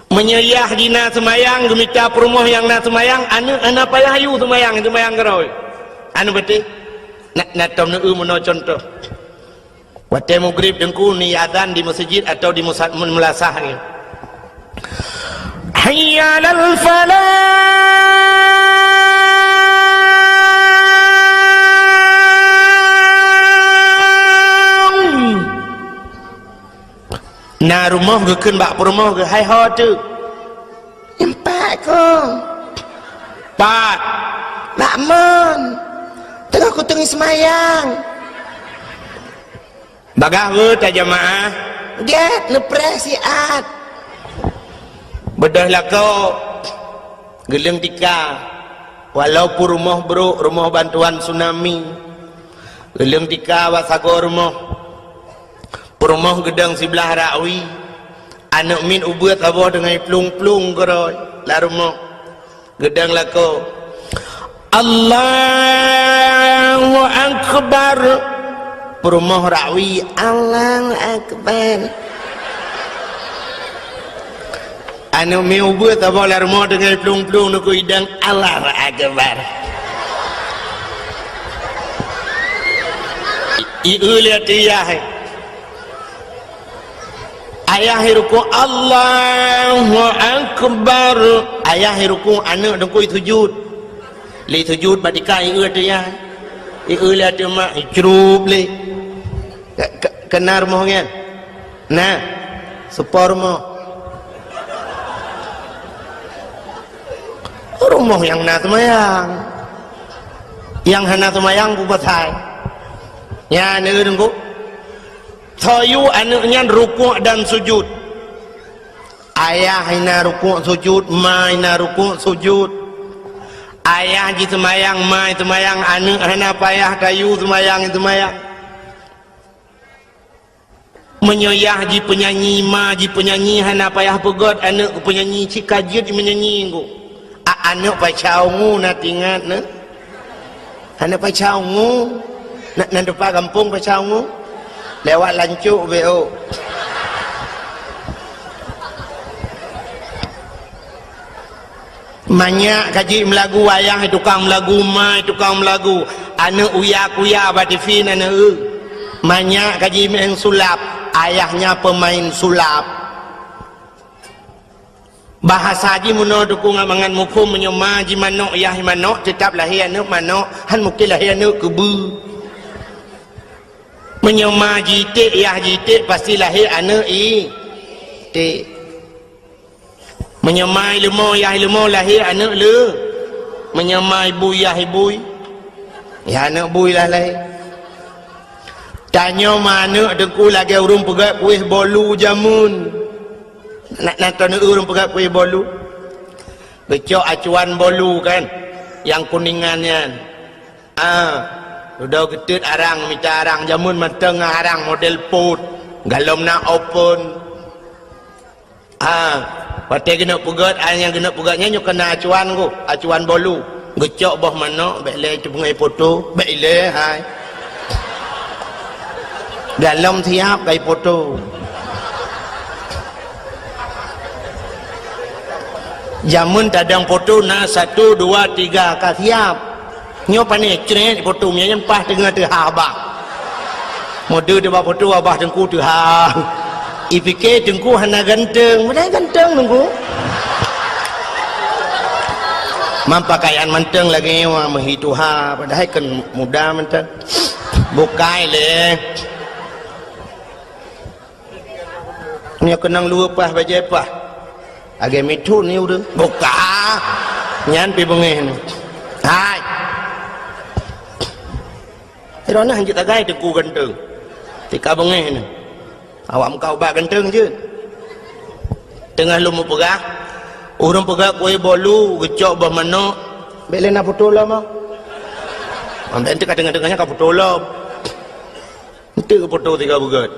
Meunyoe yah jih na seumayang, geumita peurumoh nyang na seumayang, aneuk hana payah yue seumayang, seumayang keudroe. Aneuk beuteh, na, na tom neu-eu meunoe contoh. Watèe mugrib teungku ni azan di meuseujid atau di musa-, meulasah ni. Hayya 'alal falah. Na rumoh geukheun bak peurumoh geuh, "Hai ho teuk." "Nyoe pat kong." "Pat?" "Bak mon. Teungoh kuteungi seumayang." Bagaih weueh tajamaah. Gét neupreh siat. Beudôh lakoe geuleueng tika. Walaupun rumoh brôk, rumoh bantuan tsunami, geuleueng tika bak sagoe rumoh. Peurumoh geudong siblah rakwi. Aneuk miet ubeuet saboh deungon plueng-plueng keudroe lam rumoh. Geudong lakoe, "Allahu Akbar." Peurumoh rakwi, "Allahu Akbar." Aneuk miet ubeuet saboh lam rumoh deungon plueng-plueng neukheun idong, "Allahu Akbar." I-, i-, eu lé ateueh yah. Ayah i rukuk, "Allahu Akbar." Ayah i rukuk, aneuk teungku i sujud. Lé sujud bak tika, i-eu ateueh yah. I-eu lé ateueh mak, icrup lé. Ke-, ke-, keunan rumoh nyan? Na. Seupôt rumoh. Rumoh nyang na seumayang. Nyang hana seumayang peue pasai? Nyan, eu teungku. Soe yue aneuk nyan rukuk dan sujud. Ayah na rukuk sujud, ma na rukuk sujud. Ayah jiseumayang, ma seumayang, aneuk hana payah tayue seumayang, seumayang. Meunyoe yah jipeunyanyi, ma jipeunyanyi, hana payah peugét aneuk keu peunyanyi, cit ka jeuet jimeunyanyi, Teungku. A-, aneuk Pasha Ungu na teuingat, na? Aneuk Pasha Ungu. Na, na teumpat gampông Pasha Ungu? Lewat Lancok, B O. Manyak ka jeuet meulagu, ayah tukang meulagu, ma tukang meulagu. Aneuk uya-kuya bak T V na, na, eu. Manyak ka jimeu'en sulap, ayahnya pemain sulap. Bahasa jih meunoe Teungku ngon mangat muphom, meunyoe ma jih manok, yah jih manok, teutab lahé aneuk manok, han mungken lahé aneuk keubeue. Meunyoe ma jih iték, yah jih iték, pasti lahé aneuk iték. Meunyoe ma jih leumo, yah jih leumo, lahé aneuk leu-, meunyoe ma jih bui, yah jih bui, yah aneuk bui lah lahé. Tanyoe ma aneuk Teungku lagèe ureueng peugöt kueh bolu jameun. Na, na, na taneuk ureueng peugöt kueh bolu. Geucok acuan bolu kan, nyang kuningan nyan. Ah, dudoe geuteut arang, mita arang jameun mantong ngon arang model pot. Galom na open. Ha, watée geuneuk peugét, ai nyang geuneuk peugét nyan nyoe keunan acuan ku, acuan bolu. Geucok boh manok, bék lé teupeungéh poto, bék ilée hai. Galom siab kai poto. Jameun tadong poto na satu, dua, tiga ka siab. Nyoe pané crét poto mié nyan paih teungoh teuhah abah. Mode teuba poto abah teungku teuhah. Ipike teungku hana ganteng, padahai ganteng teungku. Mam pakaian mantong lagée nyoe meuhi tuha, padahai kan muda mantong. Bukai lé. Nyoe keunong luweue paih bajée paih. Lagée mithon ni ureuëng. Buka. Nyan pi beungéh ni. Hai. Droeneuh hanjeuet tagai teungku ganteng. Tika beungéh ni. Awak muka ubat ganteng jeuet. Teungoh lôn meupeugah, ureuëng peugah kue bolu, geucok boh manok. Bék lé na poto lom ah. Amben teuka teungoh-teungoh nyan ka poto lom. Enteuk geupoto tiga beugét.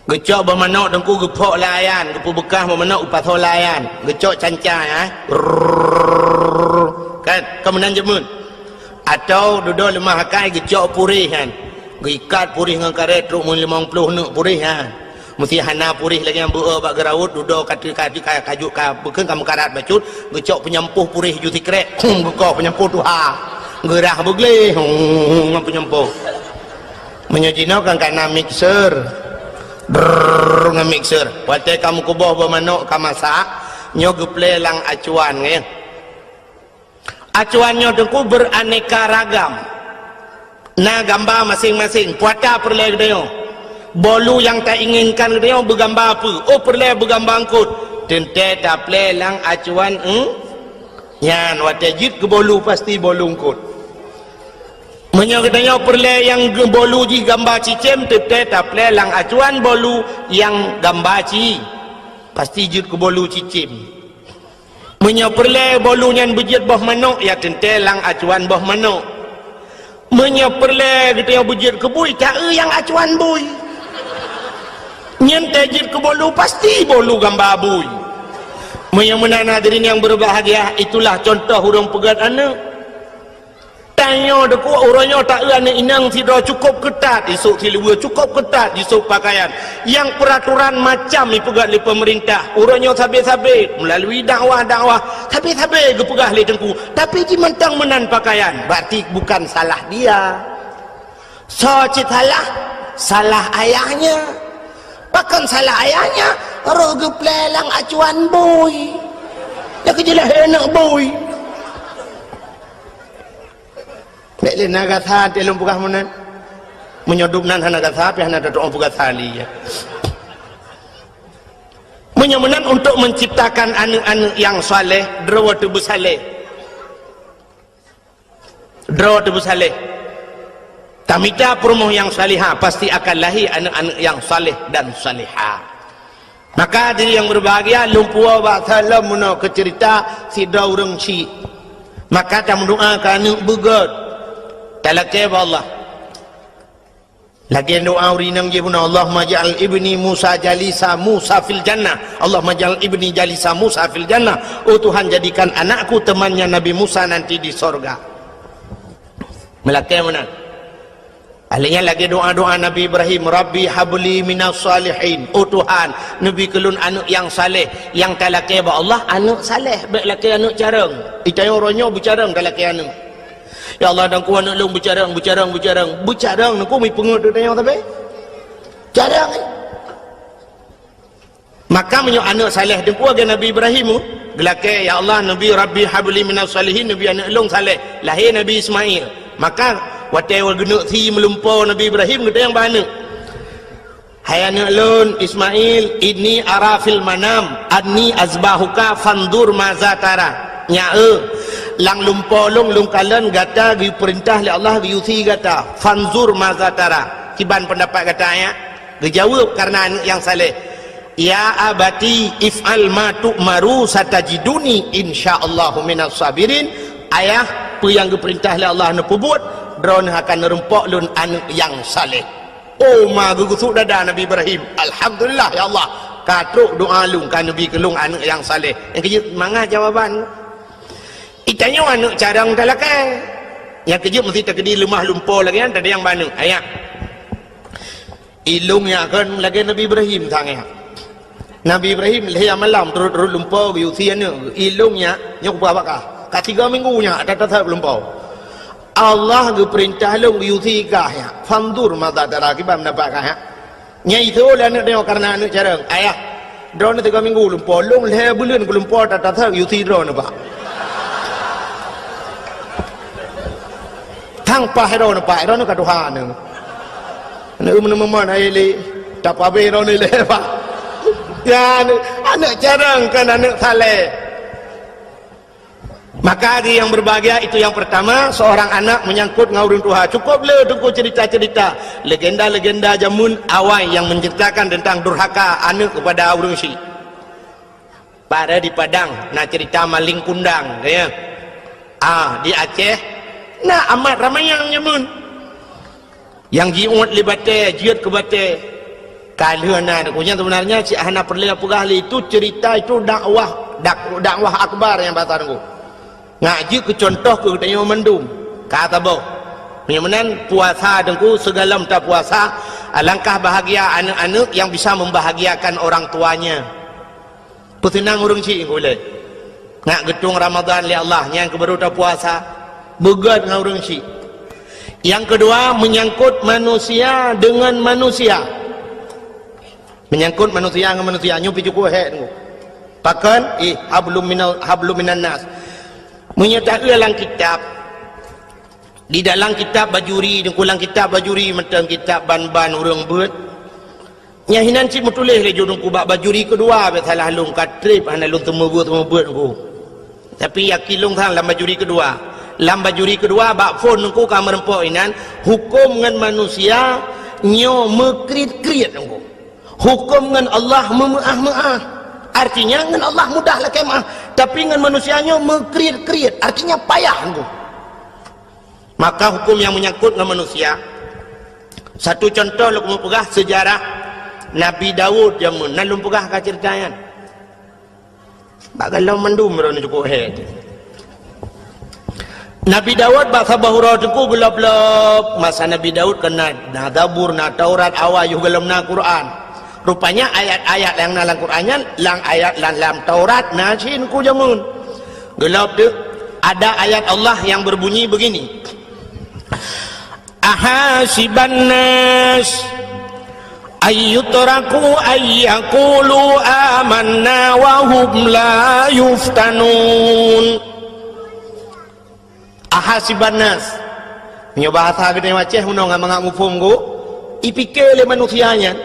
Geucok boh manok teungku geupok lé ayan, geupeubeukah boh manok geupasoe lé ayan. Geucok canca, ya. Rrrr. Kan, keu meunan jameun. Atau dudoe leumah akai geucok puréh nyan. Geuikat puréh ngon karét trok meulimong ploh neuk puréh nyan. Meusé hana puréh lagée nyang beu-e bak geuraut, dudoe ka, ka, ka, ka, ka, ka, bukon ka meukarat bacut, geucok peunyampôh puréh ju sikrek, hum, geukoh peunyampôh tuha. Geurah beugleh, hum, ngon peunyampôh. Meunyoe jinoe kan ka na mixer. Brrrr, ngon mixer. Watée ka meukuboh boh manok ka masak, nyoe geuplé lam acuan, nggih. Acuan nyoe teungku beraneka ragam. Na gamba maséng-maséng, puata peureulée geutanyoe. Bolu nyang tainginkan geutanyoe beugamba peue? Oh, peureulée beugamba eungkot. Teuntée taplé lam acuan, hmm? Nyan watée jeuet keu bolu pasti bolu eungkot. Meunyoe geutanyoe peureulée nyang ge-, bolu jih gamba cicém, teuntée taplé lam acuan bolu nyang gamba ci. Pasti jeuet keu bolu cicém. Meunyoe peureulée bolu nyan beujeuet boh manok, ya teuntée lam acuan boh manok. Meunyoe peureulée geutanyoe beujeuet keu bui, ta-eu nyang acuan bui. Nyan tée jeuet keu bolu, pasti bolu gamba bui. Meunyoe meunan hadirin nyang berbahagia, itulah contoh ureuëng peugét aneuëk. Tanyoe teungku, uroe nyoe ta-eu aneuëk inong sidroe cukôp keutat, isôk siluweue cukôp keutat, jisôk pakaian. Nyang peuraturan macam ipeugét lé peumeurintah. Uroe nyoe sabe-sabe, meulalui dakwah-dakwah, sabe-sabe geupeugah lé teungku. Tapi jimantong meunan pakaian, berarti bukan salah dia. Soe cit salah? Salah ayahnya. Pakon salah ayahnya? Roh geuplé lam acuan bui. Nyan keuh jeulaih aneuëk bui. Bék lé na gasa teuh lôn peugah meunan. Meunyoe dum nan hana gasa, pih hana tatu'oh peugasa lé, ya. Meunyoe meunan untuk menciptakan aneuëk-aneuëk nyang saleh, droe teuh beusaleh. Droe teuh beusaleh. Tamita peurumoh nyang salihah, pasti akan lahé aneuëk-aneuëk nyang saleh dan salihah. Maka diri nyang berbahagia, lôn puwoe bak saleuem meunoe keu ceurita sidroe ureuëng chik. Maka tameudoa keu aneuëk beugét. Talakée bak Allah. Lagée doa ureuëng inong jih bunoe, "Allahumma ja'al ibni Musa jalisa Musa fil jannah. Allahumma ja'al ibni jalisa Musa fil jannah." Oh Tuhan, jadikan anakku temannya Nabi Musa nanti di sorga. Meulakée meunan. Ahli nyan lagée doa-doa Nabi Ibrahim, "Rabbi habli minas salihin." Oh Tuhan, neubi keu lôn aneuëk nyang saleh. Nyang talakée bak Allah, aneuëk saleh, bék lakée aneuëk carông. Itanyoe uroe nyoe beucarông talakée aneuëk. Ya Allah, dan ku aneuëk lôn beucarông, beucarông, beucarông. Beucarông, neuku mi peungeut tanyoe sabe. Carông, eh. Maka meunyoe aneuëk saleh teungku lagée Nabi Ibrahim, geulakée, "Ya Allah, Nabi Rabbi habli minas salihin," neubi aneuëk lôn saleh. Lahé Nabi Ismail. Maka watée geuneuk sie meulumpoe Nabi Ibrahim, geutanyoe bak aneuëk. "Hai aneuëk lôn Ismail, inni ara fil manam anni azbahuka fanzur maza tara." Nyak, eh, lam lumpoe lôn, lôn kalon gata geupeurintah lé Allah geuyue sie gata. "Fanzur maza tara." Kiban peundapat gata, ya? Geujaweueb kareuna aneuëk nyang saleh, "Ya abati if'al ma tu'maru satajiduni insyaallahu minas sabirin." Ayah, peue nyang geupeurintah lé Allah neupeubuet, droeneuh akan neureumpok lôn aneuëk nyang saleh. Oh, ma geugusut dada Nabi Ibrahim. "Alhamdulillah, ya Allah. Ka trok doa lôn, ka neubi keu lôn aneuk nyang saleh." Nyang keujeuet mangat jawaban. Itanyoe aneuk carông talakée. Nyang keujeuet meusti takeudi leumah lumpoe lagée nyan, tadayang bak aneuk. Ayah. Ilôn nyak kon lagée Nabi Ibrahim sang nyak. Nabi Ibrahim lhée malam turot-turot lumpoe geuyue sie aneuk. Ilôn nyak, nyoe kupeugah bak kah. Ka tiga minggu nyak, ata-ata lumpoe. Allah geupeurintah lôn geuyue sie kah nyak. Fanzur madza tara, kiban pendapat kah nyak. Nyan itoe lé aneuk nyoe kareuna aneuk carông. Ayah, droeneuh tiga minggu lumpoe. Lôn lhée buleuen geulumpoe, ata-ata geuyue sie droeneuh bak. Tang paih droeneuh, paih droeneuh ka tuha neuh. Aneuk meuneumeuman ayah lé, tapabeh droeneuh lé, Pak. Ya, aneuk, aneuk carông kon aneuk saleh. Maka di yang berbahagia itu yang pertama, seorang anak menyangkut ngon ureuëng tuha. Cukup le teungku cerita-cerita, legenda-legenda jameun awai yang menceritakan tentang durhaka aneuk kepada ureuëng syik. Pada di Padang, na cerita maling kundang, ya. Ah, di Aceh, na amat ramai nyang nyamun. Yang jiuet lé batée, jeuet keu batée. Ka lheueh na, nyan sebenarnya cit hana peureulée peugah lé, itu cerita itu dakwah, dak-, dakwah akbar nyang bahasa Teungku. Ngat jeuet keu contoh keu geutanyoe mandum. Ka saboh. Meunyoe meunan puasa Teungku, sigohlom tapuasa, alangkah bahagia aneuk-aneuk yang bisa membahagiakan orang tuanya. Peuseunang ureuëng syik ulée. Ngat geutueng Ramadhan lé Allah, nyan keuh baru tapuasa. Beugét ngon ureuëng syik. Yang kedua, menyangkut manusia dengan manusia. Menyangkut manusia ngon manusia, nyoe pih cukup hék Teungku. Pakon? Ih, hablum minal, hablum minan nas. Meunyoe taeu lam kitab, di dalam kitab Bajuri, Teungku, lam kitab Bajuri mantong kitab ban-ban ureuëng beuet. Nyang hinan cit meutuléh lé ju Teungku bak Bajuri keudua, bék salah lôn, ka treb hana lôn teumeubuet-teumeubuet Teungku. Tapi yakin lôn sang lam Bajuri keudua. Lam Bajuri keudua bak phon Teungku ka meureumpok inan, huköm ngon manusia nyoe meukriet-kriet Teungku. Huköm ngon Allah meumeuáh-meuáh. Artinya ngon Allah mudah lakée meuáh, tapi ngon manusia nyoe meukriet-kriet, artinya payah Teungku. Maka huköm nyang meunyangkot ngon manusia, satu contoh lôn keumeung peugah seujarah Nabi Daud jameun, nan lôn peugah ka ceurita nyan. Bak gohlom mandum droeneuh cukup hék. Nabi Daud bak saboh uroe Teungku geulop-lop, masa Nabi Daud kon na, na Zabur, na Taurat, awai yoh gohlom na Quran. Rupanya ayat-ayat nyang na lam Quran nyan, lam ayat lam, lam Taurat na cit Teungku jameun. Geulop tu, ada ayat Allah yang berbunyi begini, "Ahasiban nas ayyutraku ayyakulu amanna wa hum la yuftanun." Ahasiban nas. Meunyoe bahasa geutanyoe Aceh, meunyoe ngon mangat muphom Teungku, ipike lé manusia nyan,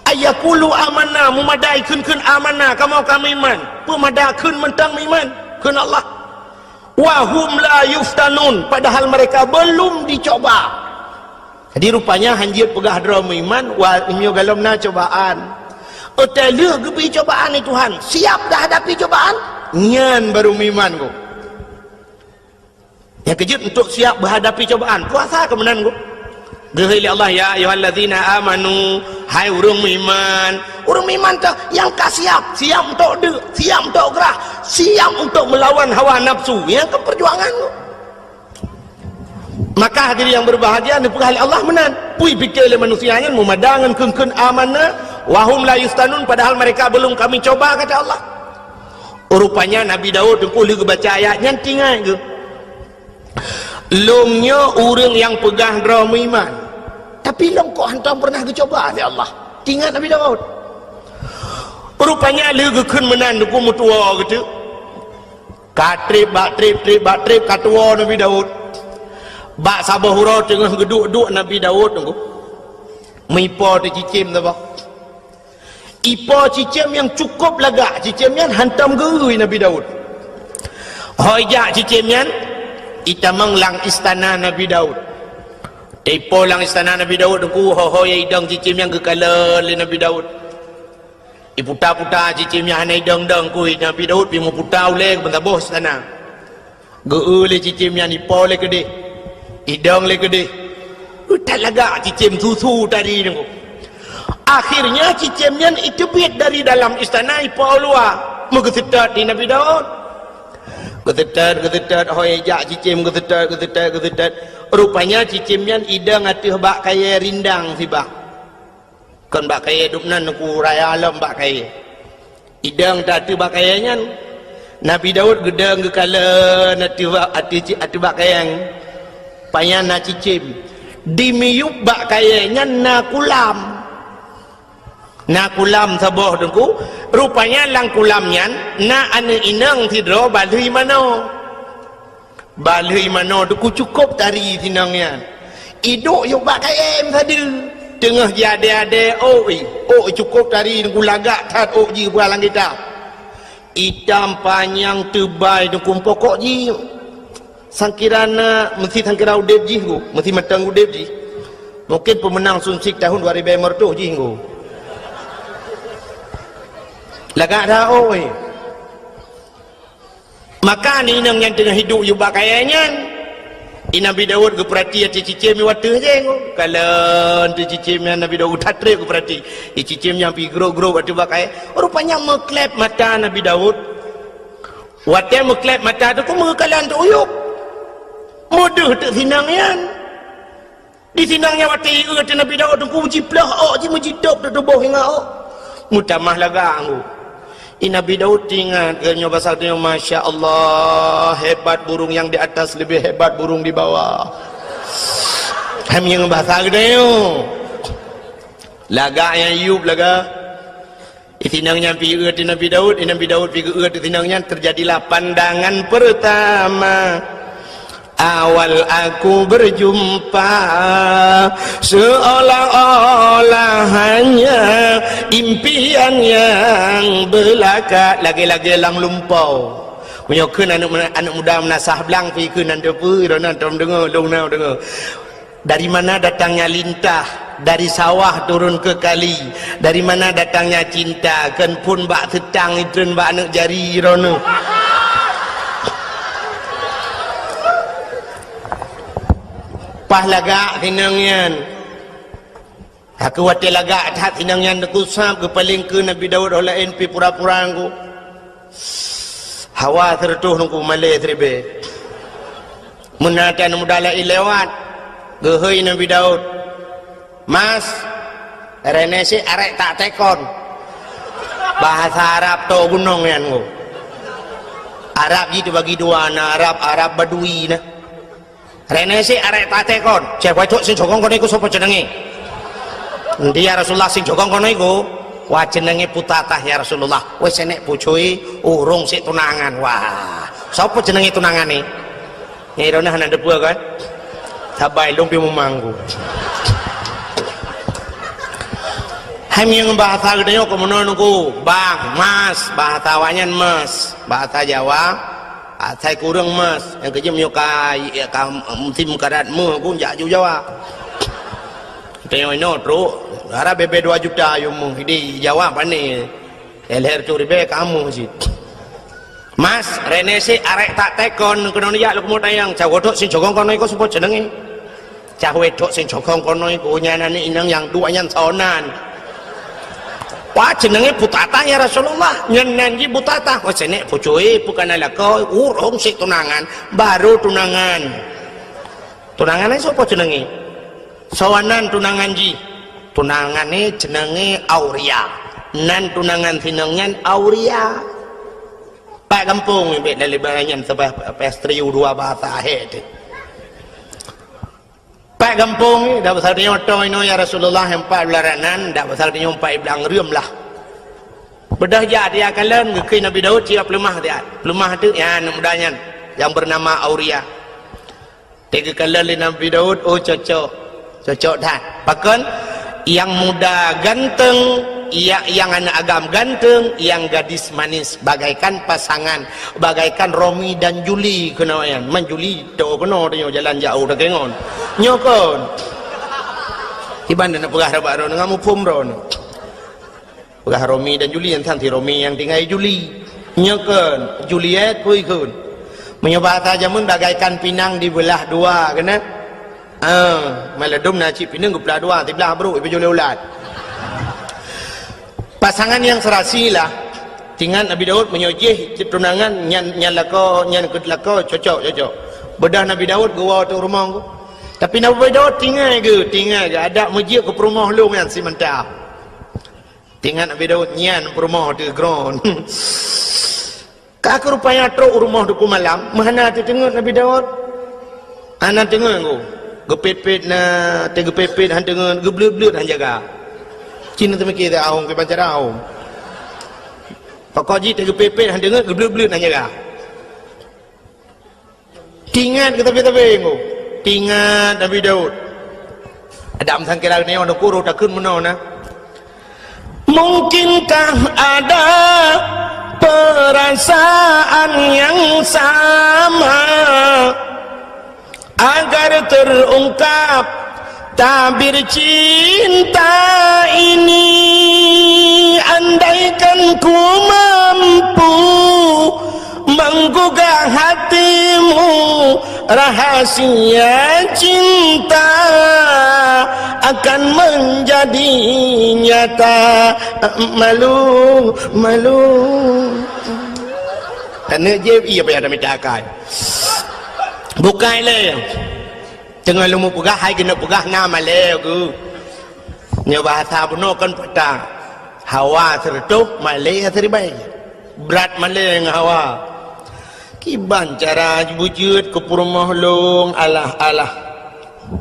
ayyakulu amanna, meumada ikheun-kheun amanna, kamoe ka meuiman. Peue mada kheun mantong meuiman kheun Allah. Wa hum la yuftanun, padahal mereka belum dicoba. Jadi rupanya hanjeuet peugah droe meuiman, wa, meunyoe gohlom na cobaan. Watée lheueh geubri cobaan lé Tuhan, siap dah hadapi cobaan, nyan baru meuiman Teungku. Nyang keujeuet untuk siap menghadapi cobaan, puasa keu meunan Teungku. Geuhôi lé Allah, "Ya ayyuhallazina amanu," hai ureuëng meuiman. Ureuëng meuiman teuh nyang ka siap, siap untuk deuk, siap untuk grah, siap untuk melawan hawa nafsu. Nyang keuh perjuangan Teungku. Maka hadirin yang berbahagia, neupeugah lé Allah meunan. Peue ipike lé manusia nyan meumada ngon kheun-kheun amanna, wa hum la yuftanun, padahal mereka belum kami coba, kata Allah. Rupanya Nabi Daud Teungku lheueh geubaca ayat nyan teuingat geuh, "Lôn nyoe ureuëng nyang peugah droe meuiman, tapi lôn kok hántom peureunah geucoba lé Allah." Teuingat Nabi Daud. Rupanya lheueh geukheun meunan Teungku meutuwoe geuteuk. Ka treb bak treb, treb bak treb, ka tuwoe Nabi Daud. Bak saboh uroe teungoh geuduek-duek Nabi Daud Teungku, meuipo teuh cicém saboh. Ipo cicém nyang cukup lagak, cicém nyan hántom geu-eu Nabi Daud. Ho ijak cicém nyan, itamong lam istana Nabi Daud. Teuipo lam istana Nabi Daud Teungku, ho-ho nyang idong cicém nyan geukalon lé Nabi Daud. Iputa-puta cicém nyan hana idong-dong kui, Nabi Daud pih meuputa ulée keu meusaboh istana. Geu-eu lé cicém nyan, ipo lé keudeh, idong lé keudeh. That lagak cicém susu tadi nyoe. Akhirnya cicém nyan iteubiet dari dalam istana ipo u luwa. Meugeuseutôt di Nabi Daud. Geuseutôt, geuseutôt, hôi jak cicém geuseutôt, geuseutôt, geuseutôt. Rupanya cicém nyan idong ateueh bak kayée rindang sibak. Kon bak kayée dum nan, Teungku, raya lom bak kayée. Idong ateueh bak kayée nyan. Nabi Daud geudong geukalon ateueh bak, ateueh ci-, ateueh bak kayée nyan. Pajan na cicém. Di miyueb bak kayée nyan na kulam. Na kulam saboh, Teungku. Rupanya lam kulam nyan na aneuëk inong sidroe balheueh manoe. Balheueh manoe, Teungku, cukôp tari si inong nyan. Iduek yôk bak kayée sadeue. Teungoh jiadée-adée ôk, ôk cukôp tari, Teungku, lagak that ôk jih bak lam kitab. Itam panyang teubai, Teungku, pokok jih. Sangkira na, meusti sangkira udeb jih, Teungku. Meusti mantong udeb jih. Mungkin peumeunang Sunsik tahun dua ribèe lhèe reutôh jih, Teungku. Lagak that ôk. Maka aneuëk inong nyan teungoh iduek yôk bak kayée nyan. I Nabi Daud geupeurati ateueh cicém watèe jéh, Teungku. Kalon ateueh cicém nyan, Nabi Daud that trép geupeurati. I cicém nyan pih grôp-grôp ateueh bak kayée. Rupanya meuklép mata Nabi Daud. Watèe meuklép mata, Teungku, meukalon teuk u yup. Meudeuh teuk si inong nyan. Di si inong nyan watèe ié ateueh Nabi Daud, Teungku, jiplôh ôk, ji meujitôb teuk tuboh ingat ôk. Meutamah lagak, Teungku. I Nabi Daud teuingat, geuh nyoe basa geutanyoe, "Masya Allah, hebat burung yang di atas, lebih hebat burung di bawah." Hai meunyoe basa geutanyoe. Lagak nyang yup lagak. I si inong nyan pih ié ateueh Nabi Daud, i Nabi Daud pih geuié ateueh si inong nyan, terjadilah pandangan pertama. Awal aku berjumpa, seolah-olah hanya impian yang belaka, lagèe-lagèe lam lumpoe. Meunyoe kheun aneuëk, aneuëk muda meunasah blang pih kheun nan teupeu, droeneuh tom deungoe, lôn na deungoe. Dari mana datangnya lintah, dari sawah turun ke kali. Dari mana datangnya cinta, kon phôn bak seutang itreun bak aneuk jari droeneuh. Paih lagak si inong nyan. Aku watèe lagak that si inong nyan, Teungku, sab geupaleng keu Nabi Daud, ho laén pih pura-pura, Teungku. Hawa sireutôh, Teungku, malèe siribèe. Meunan aneuk muda laén lewat, geuhôi Nabi Daud, "Mas, reuneuh sit arek tak tekon." Bahasa Arab toe gunong nyan, Teungku. Arab jih teubagi dua, na Arab, Arab Badui na. "Reuneuh sit arek tak tekon, ceh wacok sing cokong keunoe ku sopo ceunenge?" "Endi ya Rasulullah, sing cokong keunoe ku." "Wah, ceunenge putatah ya Rasulullah." "Weh, senek pucui, urong sit tunangan." "Wah, sopo ceunenge tunangan ni?" Nyan droeneuh hana deupeu kan? Sabai lôn pih mumang ku. Hai meunyoe bahasa geutanyoe keu meunoe, Teungku, bang, mas, bahasa awaknyan mas, bahasa Jawa, asai kureueng mas, nyang keujeuet meunyoe ka, ka musim karat meuh pun jak ju Jawa. Tanyoe inoe trok, harab bèbè dua juta yum meuh di Jawa pané. Lhèe reutôh ribèe kamoe cit. "Mas, reuneuh sit arek tak tekon keunoe jak lôn keumeung tanyong, cah wacok sing cokong keunoe ku sopo ceunenge?" "Cah wacok sing cokong keunoe ku nyan aneuk inong nyang duek nyan soe nan." "Wah, ceunenge putatah ya Rasulullah." "Nyan nan jih putatah." "Oh, senek pucui, peue ka na lakoe, urong sit tunangan, baru tunangan." "Tunangan nyan sopo ceunenge?" "Soe nan tunangan jih?" "Tunangan nyan ceunenge Auria. Nan tunangan si inong nyan Auria." Pat gampông, bèk na leubeh nyan, sabab pastri u dua bahasa ahé teuh. Pat gampông, dak pasal tanyoe toe inoe ya Rasulullah, empat belas ranan, dak pasal tanyoe empat belas reuem lah. Beudôh jak dia kalon, geukheun Nabi Daud, siap peuleumah dia. Peuleumah teuh, ya, aneuk muda nyan, nyang beunama Auria. Teuka lé Nabi Daud, oh, cocok. Cocok that. Pakon? Yang muda ganteng, ya, yang aneuk agam ganteng, yang gadis manis, bagaikan pasangan, bagaikan Romi dan Juli keunoe nyan. Man Juli, toe keunoe tanyoe jalan jauh dak ngon. Nyoe kon. Iban na peugah rabat droe ngon muphom droe. Peugah Romi dan Juli, nyan san si Romi nyang tinggai Juli. Nyoe kon, Juliet pui kon. Meunyoe bahasa jameun bagaikan pinang dibeulah dua, keunan? Ah, maladum na cit pineung geuplah dua, siblah brok ipajoh lé ulat. Pasangan nyang seurasi lah. Tingat Nabi Daud meunyoe jih cit tunangan nyan, nyan lakoe, nyan keu lakoe, cocok, cocok. Beudah Nabi Daud geuwoe teuk rumoh. Tapi Nabi Daud tingat geuh, tingat geuh, adak meujeuet keu peurumoh lôn nyan simanta. Tingat Nabi Daud nyan peurumoh teuh kron. Ka keuh rupanya trok u rumoh Teungku Malam, meuhana teuteungeut Nabi Daud. Hana teungeut geuh. Geupet-pet na, teugeupet-pet han teungeut, geubleuet-bleuet han jaga. Cit na teumiké teuh ahong kiban cara ahong. Pokok jih teugeupet-pet han teungeut, geubleuet-bleuet han jaga. Tingat keu sabe-sabe nyoe. Tingat Nabi Daud. Adam sangkira nyoe nukuru takheun meunoe na. Mungkinkah ada perasaan yang sama agar terungkap tabir cinta ini, andaikan ku mampu menggugah hatimu, rahasia cinta akan menjadi nyata. Malu, malu. Aneuk jép, iya payah tamita akai. Bukai lé. Teungoh lôn peugah, hai keuneuk peugah na malée geuh. Nyoe bahasa bunoe kon patah. Hawa sireutôh, malée siribée. Brat malée ngon hawa. Kiban cara beujeuet keu peurumoh lôn, alah, alah.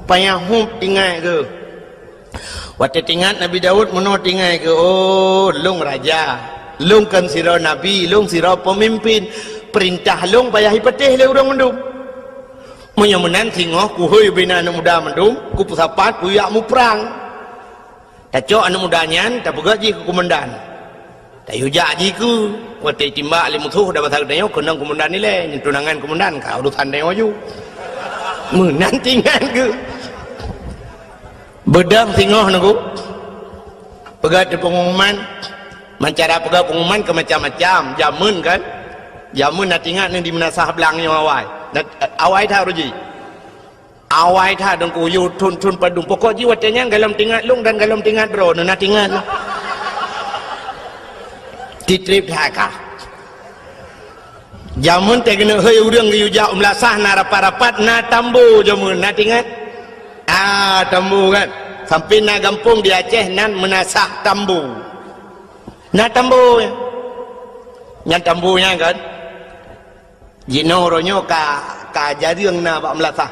Payah hup tingat geuh. Watée tingat Nabi Daud meunoe tingat geuh, oh, lôn raja. Lôn kon sidroe nabi, lôn sidroe peumimpén. Peurintah lôn payah ipatéh lé ureuëng mandum. Meunyoe meunan singoh kuhôi bina aneuëk muda mandum, kupeusapat kuyue muprang. Tacok aneuëk muda nyan, tapeugét jih keu keumandan. Tayue jak jih keu, watée timbak lé musoh dan basa geutanyoe keunong keumandan ilée, nyan tunangan keumandan, ka urusan tanyoe ju. Meunan tingat geuh. Beudôh singoh nunggu. Peugét di peungumuman, Meucara peugah peungumuman keu macam-macam. Jameun kan? Jameun na tingat neuh di meunasah blang nyoe awai. Na, awai that uroe jih. Awai that deungon kuyue thon-thon padum. Pokok jih watée nyan galom tingat lôn dan galom tingat droe neuh na tingat lôn. Titrép that kah. Jameun teuh keuneuk hôi ureuëng geuyue jak u meulasah na rapat-rapat na tambo jameun na tingat. Ah, tambo kan. Sampai na gampông di Aceh nan meunasah tambo. Na tambo nyan. Nyan tambo nyan kan. Jinoe uroe nyoe ka, ka jareueng na bak meulasah.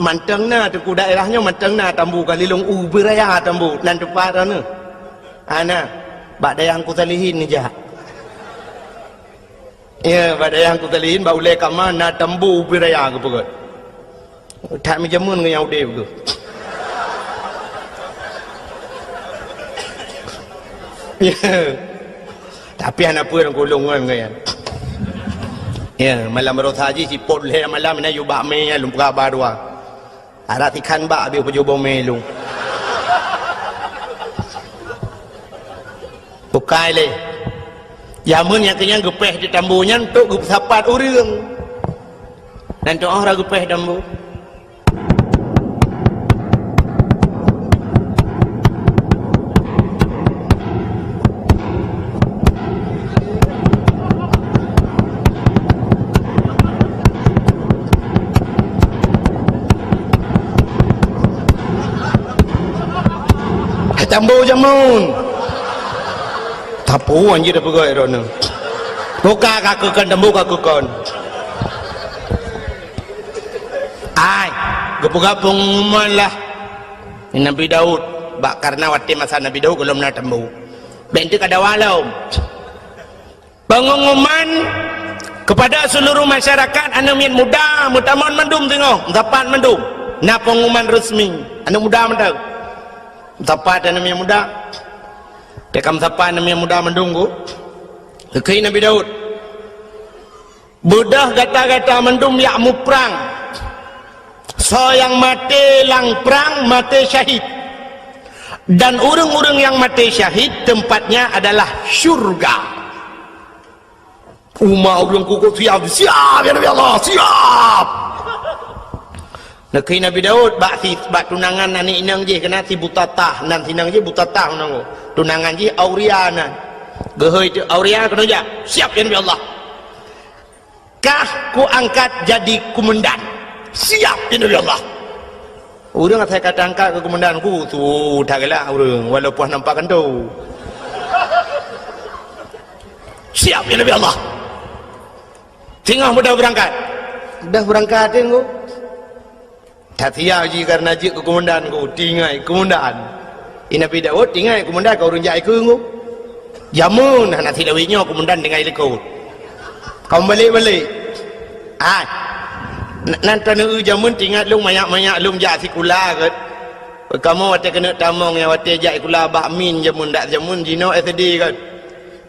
Mantong na teungku daerah nyoe mantong na tambo ka lilong u beuraya tambo nan teumpat droeneuh. Ana bak dayah Teungku Salihin neujak. Ya, bak dayah Teungku Salihin bak ulée kama na tambo u beuraya geupeugét. That meujameun ngon nyang udeb geuh. Ya. Tapi hana peue lam kulong ngon nyan. Ya, malam baroesa jih sipot lhée malam na yue bak mé lôn peugah ba dua. Arak sikhan bak habéh peujoh bomé lôn. Bukai lé. Jameun nyang keunyang geupéh di tambo nyan untuk geupeusapat ureuëng. Dan tu oh ra geupéh tambo. Hai tambo jameun. Tapu anjir dah peugah droeneuh. Buka ka keukan tambo ka keukan. Ai, geupeugah pengumuman lah. Nabi Daud, bak karena watée masa Nabi Daud golom na tambo. Bék teuka dawa lom. Pengumuman kepada seluruh masyarakat aneuëk miet muda meutamon mandum teungoh, meusapat mandum. Na pengumuman resmi aneuëk muda mantong. Meusapat aneuëk miet muda. Teuka meusapat aneuëk miet muda mandum ku. Keukai Nabi Daud. Beudah gata-gata mandum jak muprang. Soe nyang maté lam prang maté syahid. Dan ureuëng-ureuëng nyang maté syahid tempatnya adalah syurga. Umat ureuëng kukuk siap, siap ya Nabi Allah, siap. Neukheun Nabi Daud bak si, bak tunangan aneuk inong jih, keunan si Butatah, nan si inong jih Butatah nan. Tunangan jih Auria nan. Geuhôi teuk Auria keunoe jak. Siap, ya Nabi Allah. Kah kuangkat jadi kumandan. Siap, ya Nabi Allah. Ureueng asai ka tangkat keu kumandan ku, su that galak ureueng, walaupun nampak kantô. Siap, ya Nabi Allah. Singoh mudah beurangkat. Dah beurangkat, ya, Teungku. That sia jih kareuna jeuet keu kumandan ku, tinggai kumandan. I Nabi Daud tinggai kumandan ka ureueng jak ikeue ku. Jameun hana silawét nyoe kumandan tinggai likot. Ka meubalek-balek. Ah. N-, nan taneuk jameun teuingat lôn manyak-manyak lôn jak sikula gét. Kamoe watée keuneuk tamong nyang watée jak sikula bak min jameun dak jameun jinoe S D gét.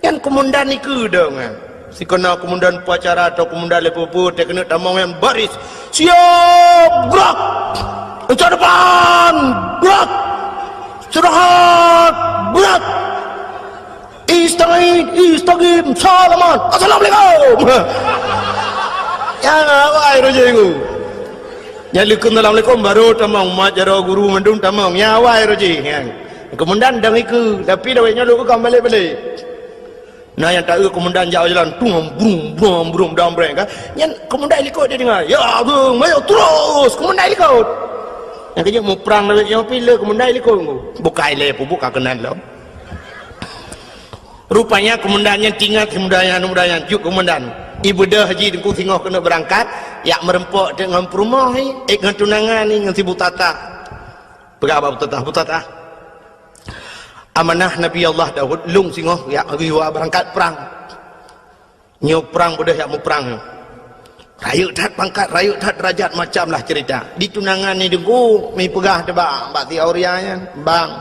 Nyan kumandan ikeue dong, eh. Sikeuna kumandan upacara atau kumandan lé peue-peue, teuh keuneuk tamong nyan baris. Siap, gerak! Ucap depan, gerak! Istirahat, gerak! Istagid, istagim, salaman. Assalamualaikum. Ya, awai roh jih. Nyan leukeun assalamualaikum, baru tamong, mat jaroe guru mandum tamong. Ya, awai roh jih. Kumandan dong ikeue, tapi dawai nyoe lôn ka balek-balek. Na nyang taeu kumandan jak jalan, tung, brum, brum, brum, dam breng, kan? Nyan kumandan likot dia dengar. Ya, geng, mayo terus, kumandan likot. Nyang keuh muprang lawét nyoe pih le kumandan likot ngku. Bukai lé pubuk ka keunan lom. Rupanya kumandan nyan tingat si muda nyan, muda nyan, "Jeuet kumandan. Ibeudôh jih Teungku singoh keuneuk beurangkat, jak meureumpok teuk ngon peurumoh nyan, eh, ngon tunangan nyan, ngon si Butatah." Peugah bak Butatah, "Butatah, amanah Nabi Allah Daud, lôn singoh jak geuyue beurangkat prang. Nyoe prang beudôh jak muprang nyoe. Rayeuk that pangkat, rayeuk that deurajat, macam lah ceurita. Di tunangan nyan Teungku, meupeugah teuh bak, bak si Auria nyan, 'Bang,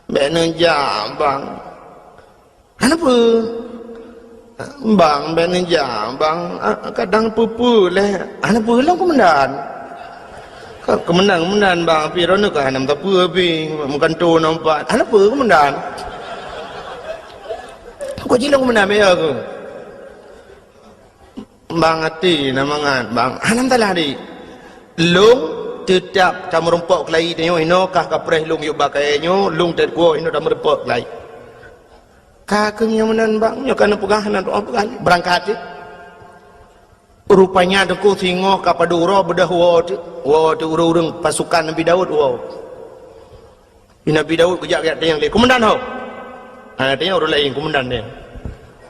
bèk neujak, Bang.' 'Hana peue, Bang, bèk neujak, Bang. Ah, kadang peue-peue lé.' 'Hana peue lôn kumandan.' Ka kumandan, kumandan, Bang, pih droeneuh ka hana meusapeue pih, meugantoe ngon pat. 'Hana peue kumandan.' Kok jih lôn kumandan, bèk ya keuh. 'Bang, até na mangat, Bang.' 'Hana meusalah, Dik. Lôn teutab tameurumpok keulayi tanyoe, inoe kah kapreh lôn yôh bak kayèe nyoe, lôn teuguoh inoe tameurumpok keulayi.' Ka keuh nyoe meunan, Bang, nyoe ka neupeugah, na doa peugah, beurangkat jih. Rupanya Teungku singoh ka padub uroe beudôh woe teuk, woe teuk ureueng-ureueng pasukan Nabi Daud woe. Di Nabi Daud geujak-jak tanyong lé, "Kumandan ho?" Hana tanyong ureueng laén, kumandan nyan.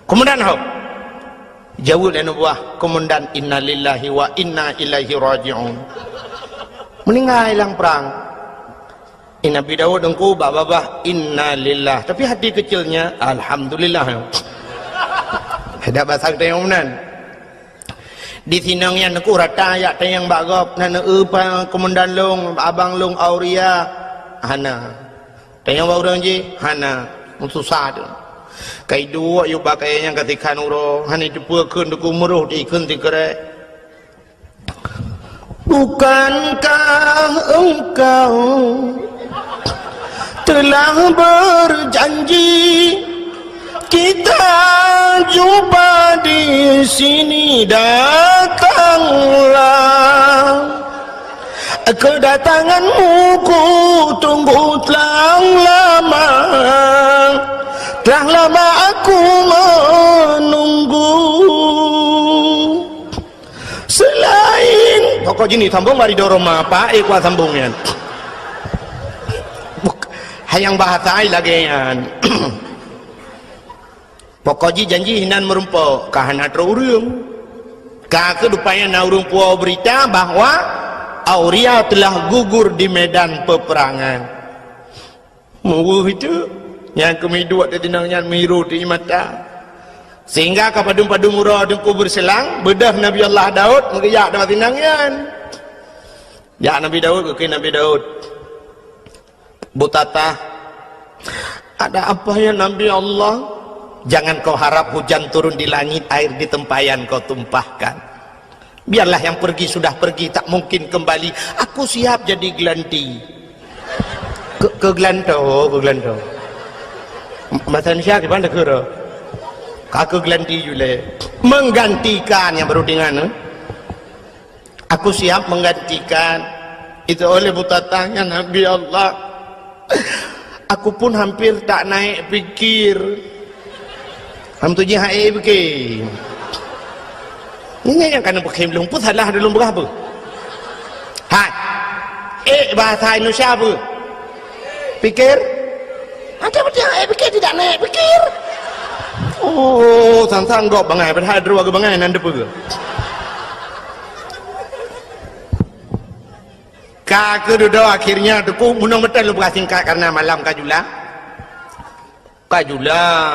"Kumandan ho?" Jaweueb lé aneuk buah kumandan, "Innalillahi wa inna ilaihi raji'un." Meuninggai lam prang. Di Nabi Daud Teungku bak babah, "Innalillah." Tapi hati keuceulnya, "Alhamdulillah." Dak basa tanyong meunan. Di sinong nyan Teungku rata jak tanyong bak gob, na neueu pa kumandan lôn, abang lôn Auria. Hana. Tanyong bak ureueng jih, hana. Meususah teuk. Ka iduek yôh bak kayèe nyan ka sikhan uroe, hana iteupeue kheun Teungku, meuroh di kheun sikrek. Bukankah engkau telah berjanji kita jumpa di sini? Datanglah. Kedatanganmu ku tunggu telah lama. Telah lama aku menunggu. Selain, pokok jih ni sambong bak ridho Roma, apa, eh, kuat sambong nyan. Buk-, hayang bahasa ai lagèe nyan. Pokok jih janji inan meurumpok, ka hana trok ureueng. Ka keuh rupanya na ureueng puwoe beurita bahwa Auria telah gugur di medan peperangan. Meuweuh itu, nyang keumiduek di tinong nyan meuhiru di mata. Sehingga ka padum-padum uroe Teungku beureuselang, beudôh Nabi Allah Daud meugeujak di tinong nyan. Jak Nabi Daud, geukheun Nabi Daud, "Butatah, ada apa ya Nabi Allah?" "Jangan kau harap hujan turun di langit, air di tempayan kau tumpahkan. Biarlah yang pergi sudah pergi, tak mungkin kembali. Aku siap jadi gelanti." Keu-, keugelantoe, keugelantoe. Bahasa Indonesia gimana, keu? Ka keugelanti julai. Menggantikan nyang baru tingan, eh? Aku siap menggantikan itu oleh buta tangan Nabi Allah. Aku pun hampir tak naik pikir. Ham tu jih hai pikir. Ini yang kena pakai belum pun salah dalam berapa? Hai. Eh, bahasa Indonesia apa? Pikir? Ada betul eh pikir tidak naik pikir. Oh, sang-sang gop bangai padahal dua ke bangai nan depa. Ka keududoe akhirnya teungku meunang meuteun lôn peugah singkat karena malam ka jula. Ka jula.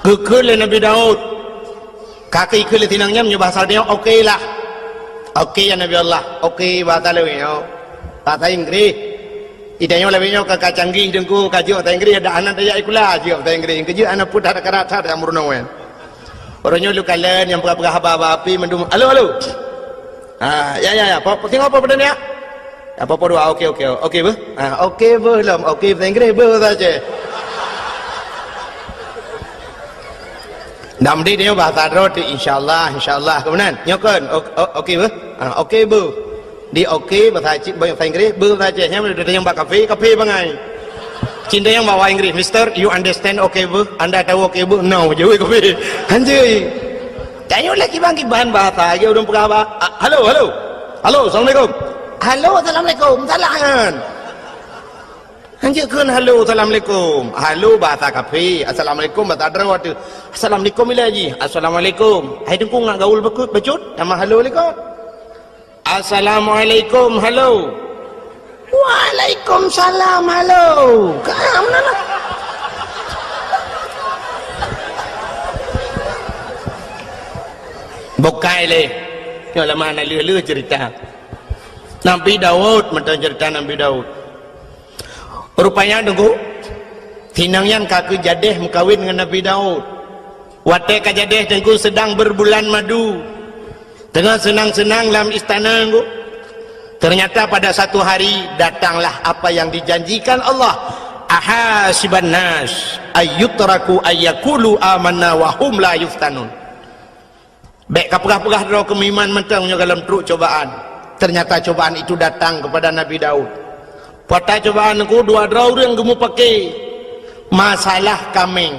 Geukheun lé Nabi Daud. Ka keuikheun lé sinang nyan meunyoe bahasa Tanyoe oke lah. Oke ya Nabi Allah. Oke bahasa Lewi nyoe. Bahasa Inggris. Di tanyoe lawét nyoe ka, ka canggih teungku, ka jeuet bahasa Inggris, dak hana tajak sikula, jeuet bahasa Inggris. Keujeuet hana pun that karat that nyang meurunoe. Uroe nyoe lôn kalon nyang peugah-peugah haba-haba api mandum, "Halo, halo." Ha, ya, ya, ya. Po, po, singoh po peudeueng ya? Ya, po, po dua. Oke, oke. Oke beuh. Ha, oke beuh lom. Oke bahasa Inggris beuh bahasa Aceh. Dam di dia bahasa droe tu insyaallah, insyaallah. Kemudian, nyoe kan, o-, o-, oke beuh. Ha, oke beuh. Di oke bahasa Aceh, bahasa Inggris, beuh bahasa Aceh. Nyang udah tanyong bak kafe, kafe bangai. Cinta yang bawa Inggris, "Mister, you understand oke beuh? Anda tahu oke beuh?" "No," jawab kafe. Hanjeuet. Tanyoe lé kiban-kiban bahasa, lagèe ureueng peugah ba, "Ah, halo, halo. Halo, assalamualaikum." "Halo, assalamualaikum." Salah kan? Hanjeuet kheun halo, assalamualaikum. Halo bahasa kafe, assalamualaikum bahasa droe tu. Assalamualaikum ilèe jih. Assalamualaikum. Hai teungku ngat gaul beukeuet bacut, nama halo likot. Assalamualaikum, halo. Waalaikumsalam, halo. Ka meunan lah. Bukai lé. Nyoe lama na leuh-leuh cerita. Nabi Daud, mantong cerita Nabi Daud. Rupanya teungku, sinang nyan ka keu jadeh meukawen ngon Nabi Daud. Watèe ka jadeh teungku sedang berbulan madu. Teungoh seunang-seunang lam istana teungku. Ternyata pada satu hari datanglah apa yang dijanjikan Allah. "Ahasiban nas ayyutraku ayyakulu amanna wa hum la yuftanun." Bèk ka peugah-peugah droe keu meuiman mantong nyoe goh lom trok cobaan. Ternyata cobaan itu datang kepada Nabi Daud. Peue ata cobaan teungku, dua droe ureueng geumupake masalah kaméng.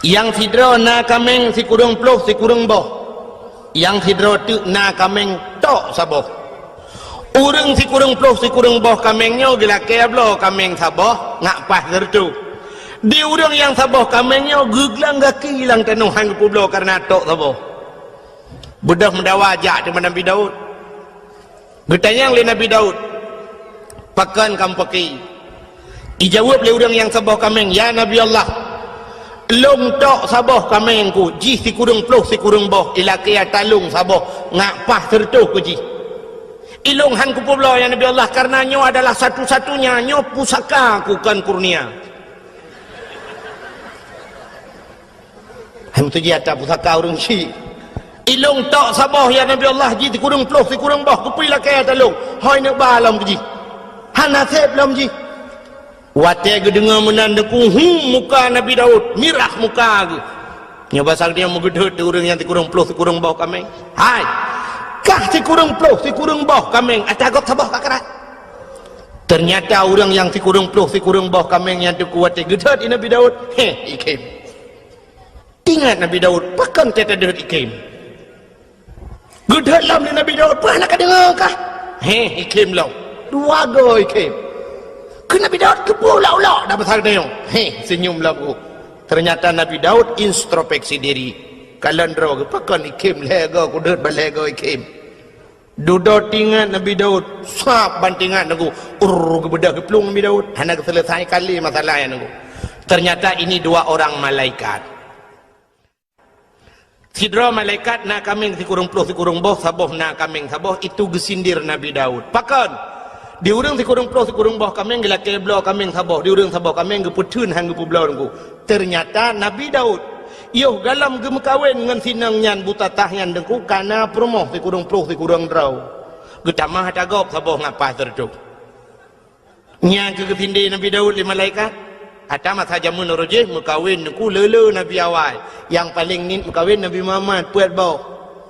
Nyang sidroe na kaméng sikureueng ploh sikureueng boh. Nyang sidroe teuk na kaméng tok saboh. Ureueng sikureueng ploh sikureueng boh kaméng nyoe geulakèe bloe kaméng saboh ngat paih sireutôh. Di ureueng nyang saboh kaméng nyoe geuglang gaki lam tanoh han geupeubloe kareuna tok saboh. Beudôh meudawa jak teuma Nabi Daud. Geutanyong lé Nabi Daud, "Pakon kamoe peuki?" Ijaweueb lé ureueng nyang saboh kaméng, "Ya Nabi Allah, lôn tok saboh kaméng ku, jih sikureueng ploh sikureueng boh, ilakèe ata lôn saboh, ngat paih sireutôh ku jih. Ilôn han kupeubloe, ya Nabi Allah, kareuna nyoe adalah satu-satunya, nyoe pusaka ku kon kurnia." Hai meutuji ata pusaka ureueng syik. "Ilôn tok saboh, ya Nabi Allah, jih sikureueng ploh sikureueng boh, kupeue ilakèe ata lôn. Hôi neuk ba lom keu jih. Hana sép lom jih." Watèe geudeungoe meunan teungku, hum, muka Nabi Daud, mirah muka geuh. Nyoe basa geutanyoe meugeudhôt di ureueng nyang sikureueng ploh sikureueng boh kaméng. "Hai, kah sikureueng ploh sikureueng boh kaméng, ata gob saboh ka karat." Ternyata ureueng nyang sikureueng ploh sikureueng boh kaméng nyan teungku watèe geudhôt di Nabi Daud, heh, ikhém. Ingat Nabi Daud, "Pakon teuh tadhôt ikhém?" Geudhôt lom lé Nabi Daud, "Peue hana kadeungoe kah?" Heh, ikhém lom. Dua goe ikhém. Keu Nabi Daud keupeue ulok-ulok dak basa geutanyoe. Heh, seunyum lom geuh. Ternyata Nabi Daud introspeksi diri. Kalon droe geuh, "Pakon ikhém lhèe goe, kudhôt ban lhèe goe ikhém?" Dudoe teuingat Nabi Daud, sab ban teuingat teungku, urr, geubeudôh geuplueng Nabi Daud, hana geuseuleusai kali masalah nyan teungku. Ternyata ini dua orang malaikat. Sidroe malaikat na kaméng sikureueng ploh sikureueng boh, saboh na kaméng saboh, itu geusindir Nabi Daud. Pakon? Di ureueng sikureueng ploh sikureueng boh kaméng geulakèe bloe kaméng saboh, di ureueng saboh kaméng geupeutheun han geupeubloe teungku. Ternyata Nabi Daud, yoh galom geumeukawen ngon sinong nyan buta tah nyan teungku, ka na peurumoh sikureueng ploh sikureueng droe. Geutamah ata gob saboh ngat paih sireutôh. Nyan keuh geusindé Nabi Daud lé malaikat. Ata masa jameun uroe jéh meukawen teungku le-le nabi awai. Nyang paleng niet meukawen Nabi Muhammad peuet boh.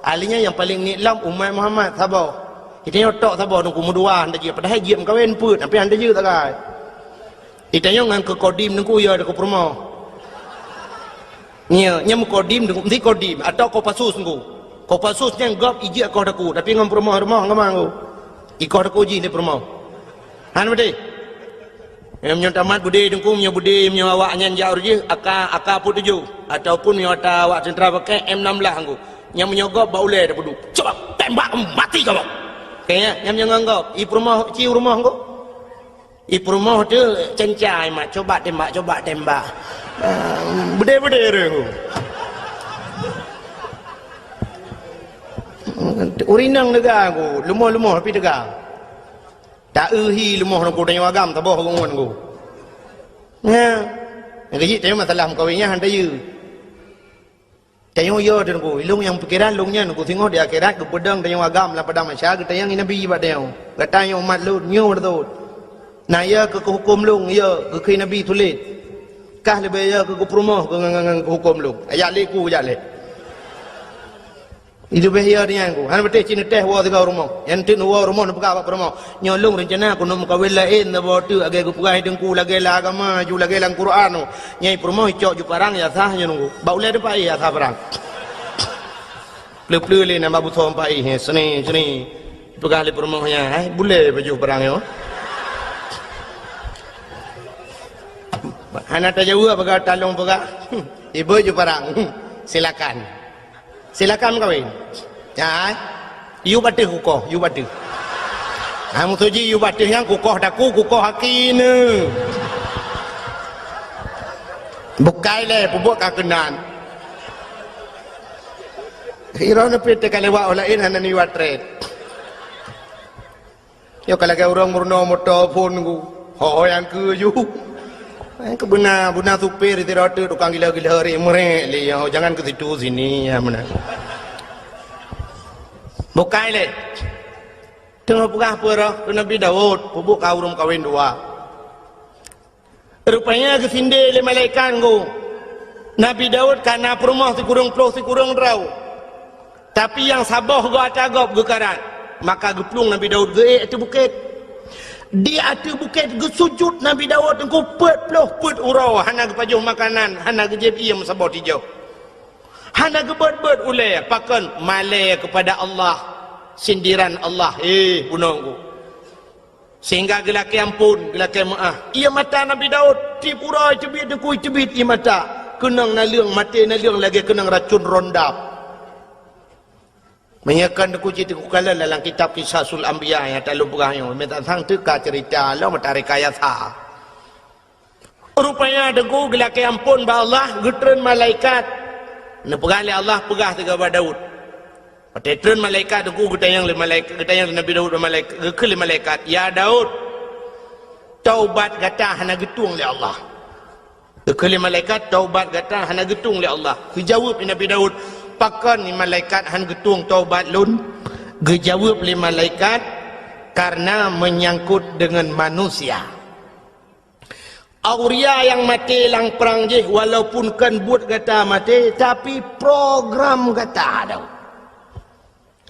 Ahli nyan nyang paleng niet lom umat Muhammad saboh. Geutanyoe tok saboh Teungku, meudua hana jeuet, padahai jeuet meukawen peuet, tapi hana jeuet sagai. Geutanyoe ngon keu Kodim Teungku, ya, keu peurumoh. Nyo, nyo meukodim Teungku, meusti kodim atau Kopassus Teungku. Kopassus nyan gob ijeuet koh Teungku, tapi ngon peurumoh-rumoh ngon Teungku. Ikoh Teungku jih lé peurumoh. Han beutôi? Meunyoe tamat beudé Teungku, meunyoe beudé, meunyoe awak nyan jak ureueng jih, AK, AK peuet tujoh, ataupun meunyoe ata awak teuntara pakai M enam belas Teungku. Nyan meunyoe gob bak ulèe tapeuduek. Cuba tembak mati kamu. Oke, ya, nyan meunyoe ngon gob. I peurumoh, ci peurumoh Teungku. I peurumoh tu cencai mak, cuba tembak, cuba tembak. Ah, beudé-beudé ureueng Teungku. Ureueng inong teuga Teungku, leumoh-leumoh tapi teuga. Ta-eu hi leumoh Teungku, tanyoe agam saboh ngon Teungku. Nyan. Nyang keuh jih tanyoe masalah meukawen nyan han tayue. Tanyoe yo Teungku, ilong nyang pikeran long nyan Teungku, singoh di akhirat geupeudong tanyoe agam lam padang mahsyar, geutanyong Nabi bak tanyoe. Gata nyoe umat lôn, nyoe beutôi. Na yo keu huköm long, yo keu Nabi tuléh. Kah leubeh yo keu peurumoh keu ngan, ngan, ngan huköm long. Ajak lé ku, ajak lé. Itu beh ya nyan Teungku. Hana beuteh cit neuteh woe sigoe rumoh. Nyang teuk woe rumoh neupeugah bak peurumoh, "Nyoe lôn reuncana keuneuk meukawen laén saboh teuk lagèe geupeugah Teungku, lagèe lam agama ju, lagèe lam Quran." Nyang i peurumoh icok ju parang ya sah nyoe Teungku. Bak ulèe teumpat ya sah parang. Pleu-pleu lé nambah busoe empat ih, seni, seni. Peugah lé peurumoh nyan, "Hai, bulèe baju parang nyoe." Hana tajaweueb bagaih talong peugah. Ibu ju parang. Silakan. Silakan meukawen. Ya, eh? Yub ateueh kukoh, yub ateueh. Ha, meusoe jih yub ateueh nyan kukoh daku, kukoh aki neu. Bukai lé, peubuet ka keunan. Iro neupit teuka lewat orang laén hana niwat trét. Nyoe ka lagèe ureueng meurunoe moto phon Teungku. Ho nyang keu ju. Nyang keu beuna, beuna supir sidroe teuk tukang gila-gila ri meurek lé nyoe. Jangan ke situ sini, ya beuna. Bukai lé. Teungoh peugah peue roh keu Nabi Daud, peubuet ka ureueng kawen dua. Rupanya geusindé lé malaikat Teungku. Nabi Daud ka na peurumoh sikureueng ploh sikureueng droe. Tapi nyang saboh goe ata gob geukarat. Maka geuplueng Nabi Daud geuék ateueh bukét. Di ateueh bukét geusujut Nabi Daud Teungku peuet ploh peuet uroe, hana geupajoh makanan, hana geujieb ié meusaboh tijoh. Hana geubeuet-beuet ulèe, pakon? Malèe keupada Allah, sindiran Allah, eh, bunoe Teungku. Sehingga geulakèe ampôn, geulakèe meu'ah. Ié mata Nabi Daud, tiep uroe teubiet Teungku, teubiet ié mata. Keunong naleueng, maté naleueng lagèe keunong racun rondap. Meunyoe kon Teungku cit Teungku kalon dalam kitab Qisasul Anbiya nyang ka lôn peugah nyoe, meutatang teuka ceurita lom meutarikayasa. Rupanya Teungku geulakèe ampôn bak Allah, geutreun malaikat. Neupeugah lé Allah, peugah sigoe bak Daud. Watèe treun malaikat Teungku, geutanyong lé malaikat, geutanyong lé Nabi Daud bak malaikat, geukheun lé malaikat, "Ya Daud, taubat gata hana geutueng lé Allah." Geukheun lé malaikat, "Taubat gata hana geutueng lé Allah." Geujaweueb lé Nabi Daud, "Pakon ni malaikat han geutueng taubat lôn?" Geujaweueb lé malaikat, "Karena menyangkut dengan manusia." Auria nyang maté lam prang jih, walaupun kon buet gata maté, tapi program gata Daud.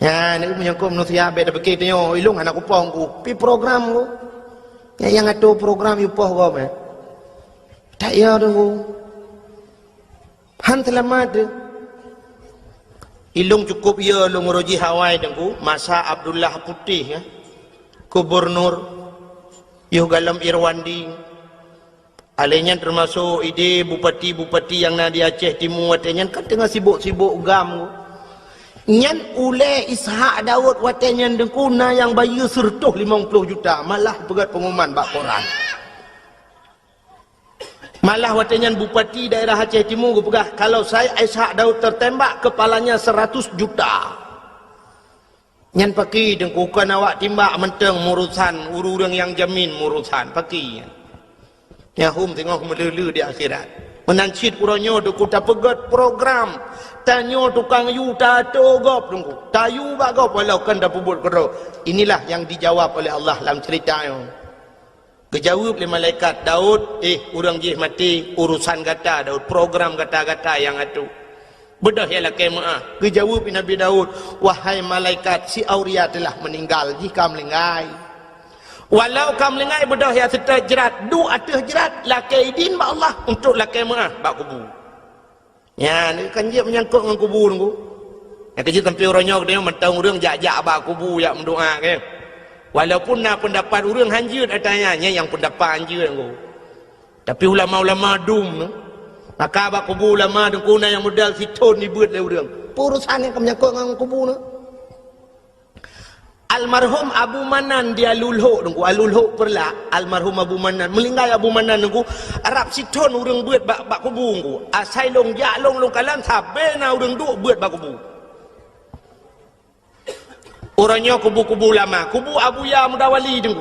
Nyan, meunyoe kon manusia bèk tapike tanyoe, ilong hana kupoh Teungku, pi program Teungku. Nyan nyang atur program yue poh gob, eh. Tak ya Teungku. Han seulamat teuh. Ilong cukôp ya lôn uroe jih awai Teungku, masa Abdullah Putih, ya. Gubernur, yoh galom Irwandi. Alèh nyan teumasok idéh bupati-bupati nyang na di Aceh Timu watèe nyan kan teungoh sibok-sibok GAM. Nyan ulèe Ishak Daud watèe nyan Teungku na nyang bayeue seureutôh limong ploh juta, malah peugöt pengumuman bak koran. Malah watèe nyan bupati daerah Aceh Timu geupeugah, "Kalau saya Ishak Daud tertembak, kepalanya seratus juta." Nyan pakri Teungku, kon awak timbak mantong meurusan, ureueng-ureueng nyang jamin meurusan, pakri nyan. Nyan hom teungoh meuleu-leu di akhirat. Meunan cit uroe nyoe Teungku tapeugöt program. Tanyoe tukang yue tato gob Teungku. Tayue bak gob walau kon tapeubuet keudroe. Inilah yang dijawab oleh Allah lam ceurita nyoe. Geujaweueb lé malaikat, "Daud, eh, ureueng jih maté, urusan gata Daud, program gata-gata nyang atur." Beudôh nyang lakée meu'ah. Geujaweueb Nabi Daud, "Wahai malaikat, si Uria telah meninggal, jih ka meuninggai. Walau ka meuninggai, beudôh nyang seutôt jrat, duek ateueh jrat, lakée idin bak Allah untuk lakée meu'ah bak kubu." Nyan kan jeuet meunyangkot ngon kubu nunggu. Nyang keujeuet sampoe uroe nyoe geutanyoe mantong ureuëng jak-jak bak kubu jak meudoa, kan? Walaupun na peundapat ureuëng hanjeuet ata nyan, nyan nyang peundapat hanjeuet nunggu. Tapi ulama-ulama dum, maka bak kubu ulama teungku na nyang modal sithon jibeuet lé ureuëng. Peue urusan nyang ka meunyangkot ngon kubu nyoe? Almarhum Abu Manan di Alulhok, teungku, Alulhok Peureulak, almarhum Abu Manan. Meuninggai Abu Manan, teungku, rab sithon ureuëng beuet bak, bak kubu, teungku. Asai lôn jak lôn, lôn kalon sabe na ureuëng duek beuet bak kubu. Uroe nyoe kubu-kubu ulama, kubu Abuya Mudawali, teungku.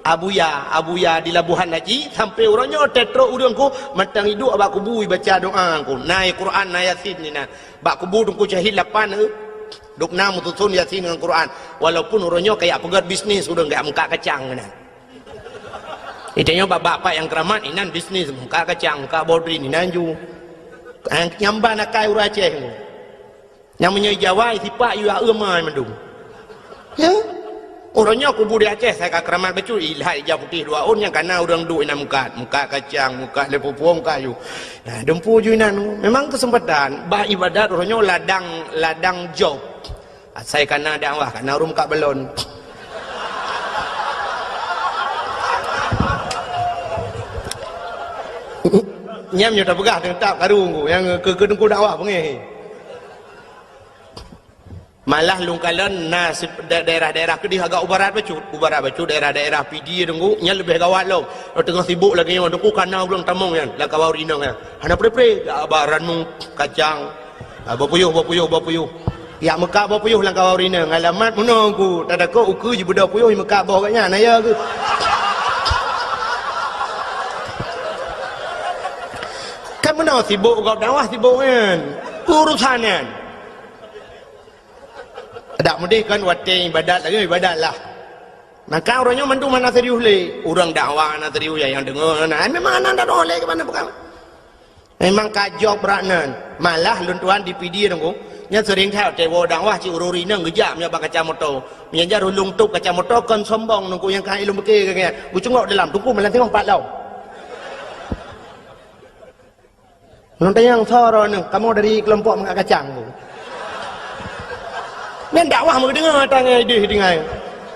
Abuya, Abuya di Labuhan Haji, sampoe uroe nyoe teutrok ureuëng, teungku, mantong iduek bak kubu ibaca doa, teungku. Na Quran, na Yasin inan. Bak kubu Teungku Syahid lapan, eh. Dum na meususon Yasin ngon Quran. Walaupun uroe nyoe kajak peugét bisnis ureuëng, kajak meukat kacang keunan. Itanyoe bak-bak pat nyang keuramat inan bisnis, meukat kacang, meukat bodrin inan ju. Nyang, nyang ban akai ureuëng Aceh nyoe. Nyang meunyoe Jawa sipak yue aeu mai mandum. Ya. Uroe nyoe kubu di Aceh, asai ka keuramat bacut, ilhat ija putéh dua ôn nyang kana ureuëng duek inan meukat, meukat kacang, meukat lé pupueng kayu. Nah, dumpeue ju inan. Memang keuseumpatan bah ibadat uroe nyoe ladang, ladang job. Asai kana dakwah, kana ureuëng meukat balon. Nyan nyoe tapeugah teutab karu nyang keu, keu teungku dakwah beungéh. Malah lôn kalon na si-, da-, daerah-daerah keudeh agak u barat bacut. U barat bacut daerah-daerah Pidie teungku, nyan leubeh gawat lom. Teungoh sibok lagée nyoe teungku, kana ureuëng tamong nyan, lam kawan ureuëng inong nyan. Hana pre-pre, jak ba ranub, kacang. Ah, boh puyôh, boh puyôh, boh puyôh. Jak meukat boh puyôh lam kawan ureuëng inong. Alamat meunoe teungku, tatakot ukeue jibeudôh puyôh, jimeukat boh gobnyan, na ya keuh. Kan meunoe sibok gob dakwah sibok nyan. Urusan nyan. Dak meudeh kan watée ibadat lagée ibadat lah. Maka uroe nyoe mandum hana serius lé. Ureuëng dakwah hana serius, nyang deungoe hana. Ai memang hana dak lé keu mana bukan. Memang ka job brat nan. Malah lôn tuan di Pidie teungku. Nyan seuring that watée woe dakwah cit ureuëng inong geujak meunyoe bak kaca moto. Meunyoe jar ulôn tôp kaca moto kon sombong teungku nyang ka ilôn beuke keu nyan. Geucungok dalam teungku malam singoh pat lom. Ngon tanyong soe droeneuh, kamoe dari keulompok meukat kacang. Nyan dakwah meudeungoe tangai deuh tinggai.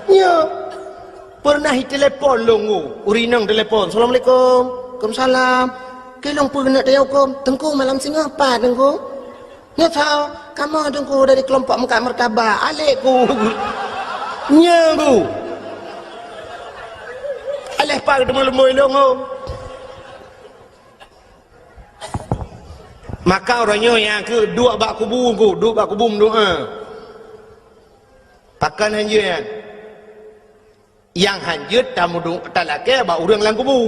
Nyo, pernah itelepon lôn, ureuëng inong telepon, "Assalamualaikum." "Waalaikumsalam." "Keu lôn peue keuneuk tayue huköm?" "Teungku, malam singoh pat, Teungku." "Nyo soe?" "Kamoe, Teungku, dari keulompok meukat martabak." "Alek ku." Nyo ku. Aléh pat teumeu leumbôi lôn, oh. Maka uroe nyoe nyang keu duek bak kubu ku, duek bak kubu meudoa. Pakon hanjeuet nyan? Nyang hanjeuet tameudu-, talakée bak ureuëng lam kubu.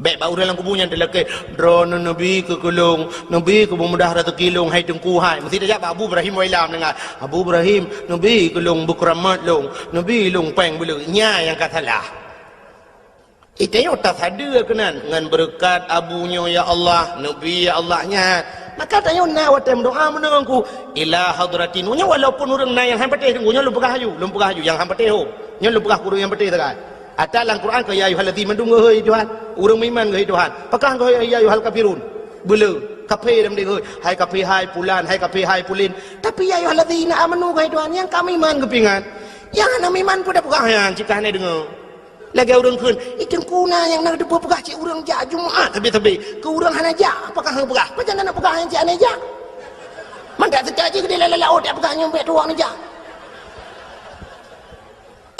Bék bak ureuëng lam kubu nyan talakée, "Droeneuh neubi keu keu lôn, neubi keu beumudah raseuki lôn, hai Teungku hai." Meusti tajak bak Abu Ibrahim Wailam deungon, "Abu Ibrahim, neubi keu lôn beukeuramat lôn, neubi lôn péng beuleuek." Nyan nyang ka salah. Itanyoe tasadeue keunan ngon beureukat abu nyoe, "Ya Allah, neubi, ya Allah," nyan. Maka tanyoe na watée meudoa meunoe ku, "Ila hadratin." Nyoe walaupun ureuëng na nyang han patéh, nyoe lôn peugah aju, lôn peugah aju nyang han patéh ho. Nyoe lôn peugah keu ureuëng nyang patéh sagai. Ata lam Quran keu, "Ya ayyuhallazina," mandum geuhôi Tuhan. Ureuëng meuiman geuhôi Tuhan. Pakon geuhôi, "Ya ayyuhal kafirun." Beuleu. Kafé lam deh geuhôi. "Hai kafé, hai pulan, hai kafé, hai pulin." Tapi, "Ya ayyuhallazina amanu," geuhôi Tuhan. Nyang ka meuiman geupeuingat. Nyang hana meuiman peue tapeugah nyan, cit ka hana deungoe. Lagée ureuëng kheun, "Ih, Teungku na nyang na geupeugah cit ureuëng jak Jumat sabe-sabe. Keu ureuëng hana jak, apakah hana peugah? Pajan na peugah nyang cit hana jak?" Mangat teuka jih keudeh lam laôt jak peugah nyoe bék tuwoe neujak.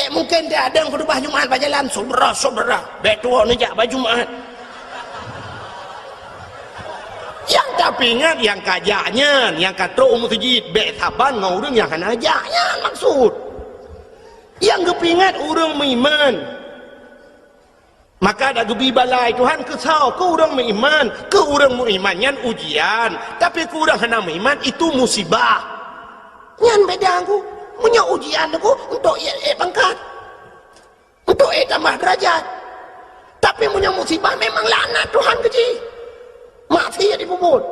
Eh, mungken dia ada khutubah Jumat bak jalan, "Saudara-saudara, bék tuwoe neujak bak Jumat." Nyang tapeuingat nyang ka jak nyan, nyang ka trok u meuseujid, bék saban ngon ureuëng nyang hana jak nyan maksud. Nyang geupeuingat ureuëng meuiman. Maka dak geubi balai Tuhan keu soe, keu ureuëng meuiman. Keu ureuëng meuiman nyan ujian, tapi keu ureuëng hana meuiman itu musibah. Nyan beda ku. Meunyoe ujian ku untuk ék, ék pangkat, untuk ék tambah derajat. Tapi meunyoe musibah memang laknat Tuhan keu jih. Maksiat jipeubuet.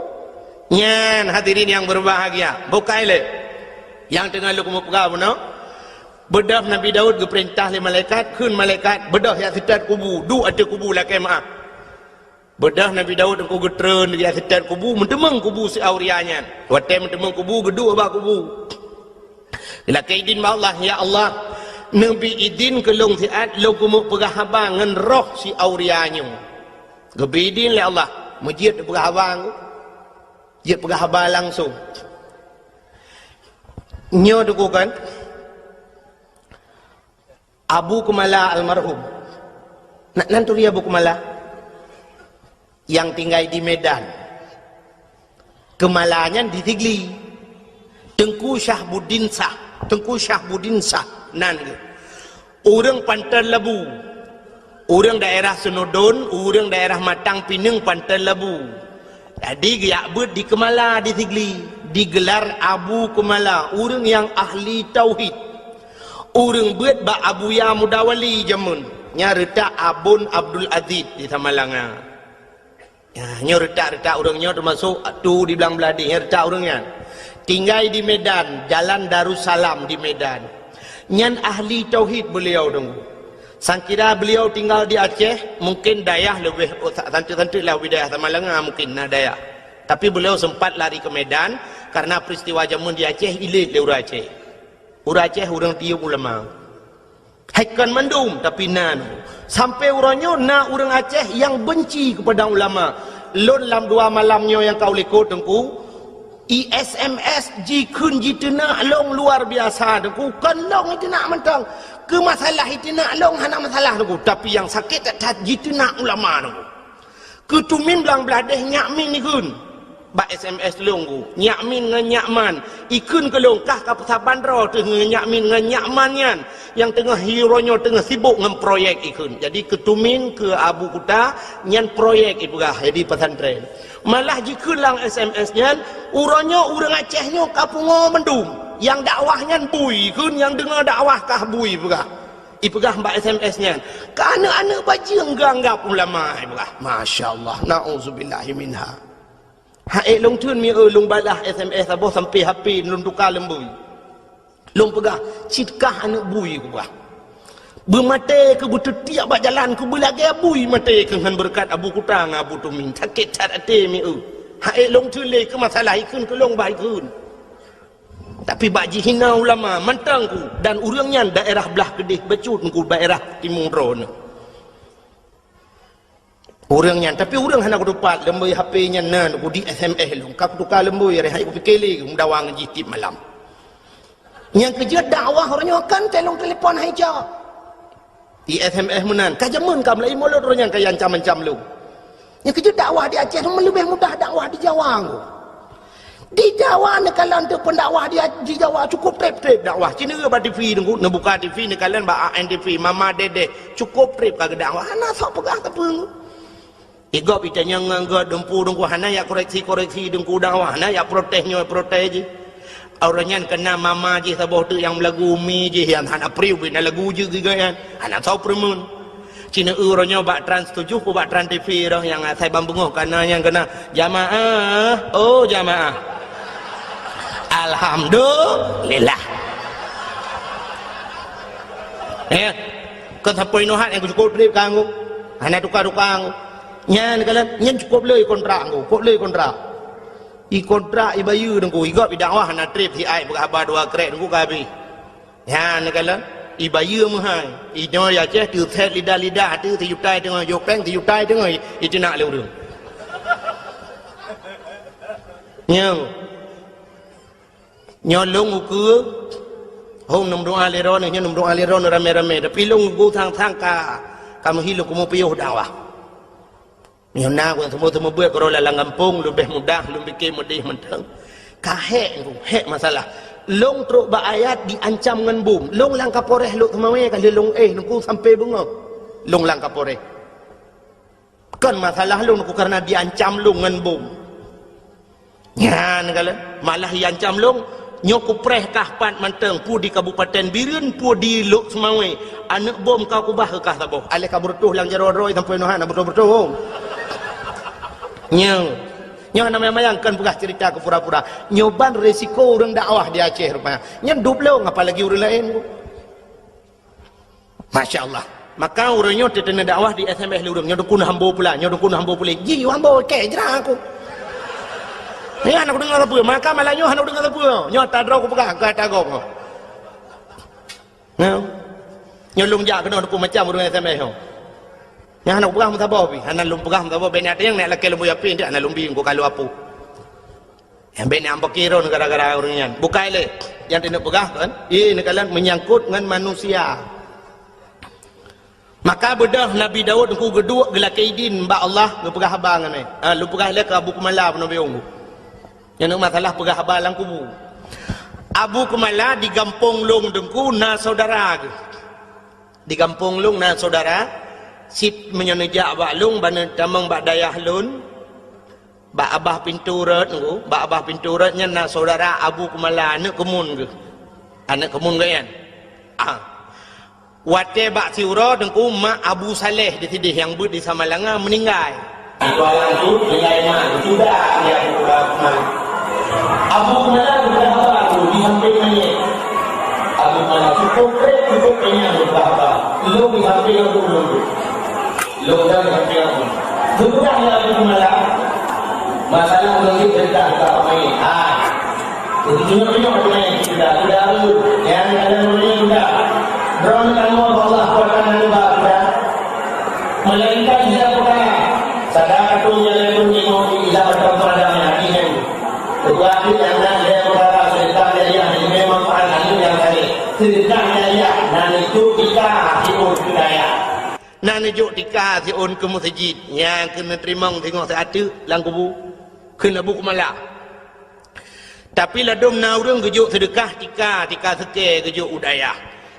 Nyan hadirin yang berbahagia, bukai lé. Nyang teungoh lôn keumeung peugah bunoe, beudôh Nabi Daud geupeurintah lé malaikat, kheun malaikat, "Beudôh jak seutôt kubu, duek ateueh kubu lakée meuáh." Beudôh Nabi Daud teungku geutreun jak seutôt kubu, meuteumeung kubu si Auria nyan. Watée meuteumeung kubu, geuduek bak kubu. Lakée idin bak Allah, "Ya Allah, neubi idin keu lôn siat lôn keumeung peugah haba ngon roh si Auria nyoe." Geubri idin lé Allah, meujeuet peugah haba nyoe. Jeuet peugah haba langsong. Nyoe teungku kan, Abu Keumala almarhum. Na, nan turi Abu Keumala? Nyang tinggai di Medan. Keumala nyan di Sigli. Teungku Syahbuddin Syah. Teungku Syahbuddin Syah. Nan geuh. Ureuëng Panton Labu. Ureuëng daerah Seunudon, ureuëng daerah Matang Pineung Panton Labu. Jadi geujak beuet di Keumala di Sigli, digelar Abu Keumala, ureuëng nyang ahli tauhid. Ureuëng beuet bak Abuya Mudawali jameun, nyang reutak Abon Abdul Aziz di Samalanga. Ya, nyoe reutak-reutak ureuëng nyoe teumasok tu di Blang Bladeh, nyoe reutak ureuëng nyan. Tinggai di Medan, Jalan Darussalam di Medan. Nyan ahli tauhid beliau teungku. Sangkira beliau tinggal di Aceh, mungkin dayah leubeh, oh, sa-, santeuk-santeuk lah wilayah Samalanga mungkin na dayah. Tapi beliau sempat lari ke Medan karena peristiwa jameun di Aceh ilét lé ureuëng Aceh. Ureuëng Aceh ureuëng tiyeuk ulama. Hai kon mandum, tapi na. Sampai uroe nyoe na ureuëng Aceh nyang benci kepada ulama. Lôn lam dua malam nyoe nyang ka u likot teungku, i S M S jikheun jiteunak lôn luar biasa teungku. Kon lôn iteunak mantong. Keu masalah iteunak lôn hana masalah teungku, tapi nyang sakét that-that jiteunak ulama teungku. Keutumin Blang Bladeh nyak min ikheun. Bak S M S lôn ku, nyak min ngon nyak man. Ikheun keu lôn kah ka peusaban droe teuh ngon nyak min ngon nyak man nyan. Nyang teungoh hi uroe nyoe teungoh sibok ngon proyek ikheun. Jadi keutumin keu Abu Kuta nyan proyek ipeugah jadi pesantren. Malah jikheun lam S M S nyan, uroe nyoe ureuëng Aceh nyoe ka pungo mandum. Nyang dakwah nyan bui ikheun, nyang deungoe dakwah kah bui peugah. Ipeugah bak S M S nyan, "Keu aneuëk-aneuëk bajeueng geuanggab ulama," ipeugah. Masya Allah, na'udzubillahi minha. Haék lôn theun mieu lôn balah S M S saboh sampai H P lôn tuka leumbui. Lôn peugah, "Cit kah aneuëk bui," kupeugah. "Beumaté keu beuteutiek bak jalan keu beulagée bui maté keu ngon beureukat Abu Kuta ngon Abu Tumin." Sakét that até mieu. Haék lôn theun lé keu masalah ikheun keu lôn bah ikheun. Tapi bak jihina ulama mantong ku, dan ureuëng nyan daerah blah keudeh bacut ku daerah timu droeneuh. Ureuëng nyan, tapi ureuëng hana kutupat leumbui H P nyan na ku di S M S lôn, ka kutuka leumbui reh hai kupike lé meudawa ngon jih tiep malam. Nyang keujeuet dakwah uroe nyoe kan telong telepon hai cok. Di S M S meunan, ka jameun ka meulai mulod roh nyan ka ancam-ancam lôn. Nyang keujeuet dakwah di Aceh leubeh mudah dakwah di Jawa ngku. Di Jawa neukalon teuh pendakwah di, di Jawa cukup treb-treb dakwah. Cina bak T V ngku, neubuka T V neukalon bak A N T V, Mama Dedeh, cukup treb ka geudakwah. Hana sok peugah teupeu. Igop itanyong ngon gop dumpu ngku hana yak koreksi-koreksi ngku dakwah, hana yak protes nyoe protes jih. Awak nyan kena mama jih saboh teuk nyang meulagu umi jih nyang hana priu bina lagu jeuet geugayan. Hana soe peureumeun. Cina uroe nyoe bak Trans tujuh ku bak Trans T V roh nyang asai ban beungoh kana nyang kena, "Jamaah, oh jamaah." Alhamdulillah. Eh, keu sapeue inoe hat nyang cukup treb kanggo. Hana tuka-tuka ngku. Nyan kalon, nyan cukup lé kontrak ngku, cukup lé kontrak. I kontrak ibayeue ngku, igop idakwah hana treb siat peugah haba dua krek ngku ka habéh. Nyan kalon, ibayeue meuhai. Inyoe ya Aceh teuset lidah-lidah teuh sijuta teungoh jopeng sijuta teungoh iteunak lé ureuëng. Nyoe. Nyoe lôn ukeue, hom neumeudoa lé droeneuh, nyoe neumeudoa lé droeneuh ramé-ramé, tapi lôn ukeue sang-sang ka, ka meuhi lôn keumeung piôh dakwah. Nyoe na ku nyang seumeubeuet-seumeubeuet keudroe lam gampông, leubeh mudah lôn pike meudeh mantong. Ka hék ngku, hék masalah. Lôn trok bak ayat diancam ngon bom. Lôn lam Kapolres Lhokseumawe ka lheueh lôn éh ngku sampai beungoh. Lôn lam Kapolres. Kon masalah lôn ku karena diancam lôn ngon bom. Nyan kalon, malah iancam lôn, nyoe kupreh kah pat mantong, peue di Kabupaten Bireuen, peue di Lhokseumawe, aneuëk bom ka kubah keu kah saboh. Aléh ka beureutoh lam jaroe droe sampoe nyoe hana beureutoh-beureutoh. Nyoe. Nyoe hana mayang-mayang, kon peugah cerita keu pura-pura. Nyoe ban risiko ureuëng dakwah di Aceh rupanya. Nyan dublong apalagi ureuëng laén. Masya Allah. Maka ureuëng nyoe teuteuna dakwah di S M S lé ureuëng. Nyoe dukun hambo pula, nyoe dukun hambo pula. Ji hambo kek jra aku. Nyoe hana kudeungoe sapeue, maka malam nyoe hana kudeungoe sapeue. Nyoe tadroe kupeugah, ka tagong. Nyoe. Nyoe lôn jak keunoe dukun macam ureuëng S M S nyoe. Nyan hana peugah meusaboh pih, hana lôn peugah meusaboh, bèk na teunyang na lakée lôn buya pih, hana lôn bi engko kalu apu. Nyang bèk na ampok kiron gara-gara ureuëng nyan. Bukai lé, nyang teuneuk peugah kan? Ih, neukalon menyangkut ngon manusia. Maka beudôh Nabi Daud engku geuduek geulakée idin bak Allah geupeugah haba ngon nyan. Ah, lôn peugah lé keu Abu Kumala peunoh biong. Nyan masalah peugah haba lam kubu. Abu Kumala di gampông lôn teungku na saudara geuh. Di gampông lôn na saudara, sit meunyoe neujak bak lôn, ban neutamong bak dayah lôn, bak abah pintoe rot nyoe, bak abah pintoe rot nyan na saudara Abu Kumala, aneuk keumun geuh. Aneuk keumun geuh nyan. Ah. Watée bak siuroe teungku mak Abu Saleh di sideh nyang beuet di Samalanga meuninggai. Itu orang tu nilai mak itu dah dia Abu Kumala. Abu Kumala geupeugah haba tu di samping manyét. Abu Kumala cukup trép, cukup kenyang geupeugah haba. Lôn di samping Abu lôn tu. Lôn di samping Abu. Geupeugah lé Abu Kumala. Masalah ureuëng jeuet teuntang ka manyét. Ha. Beujeuet-jeuet nyoe keuhai kita, kita ureuëng nyang dalam dunia kita. Droeneuh tanyoe bak Allah kuasa neuba kita. Melainkan dia peukara. Sadaka tu nyang lhèe peuet limong di ilah atau peurada nyang hati nyan. Ketua akhir nyang na lhèe peukara sedekah jariah nyang manfaat aneuk nyang saleh. Sedekah jariah na neujok tika siôn keu dayah. Na neujok tika siôn keu meuseujid nyang keuneuk teurimong singoh siat teuk lam kubu. Kheun Abu Kumala. Tapi ladôm na ureuëng geujok seudeukah tika, tika seukée geujok u dayah.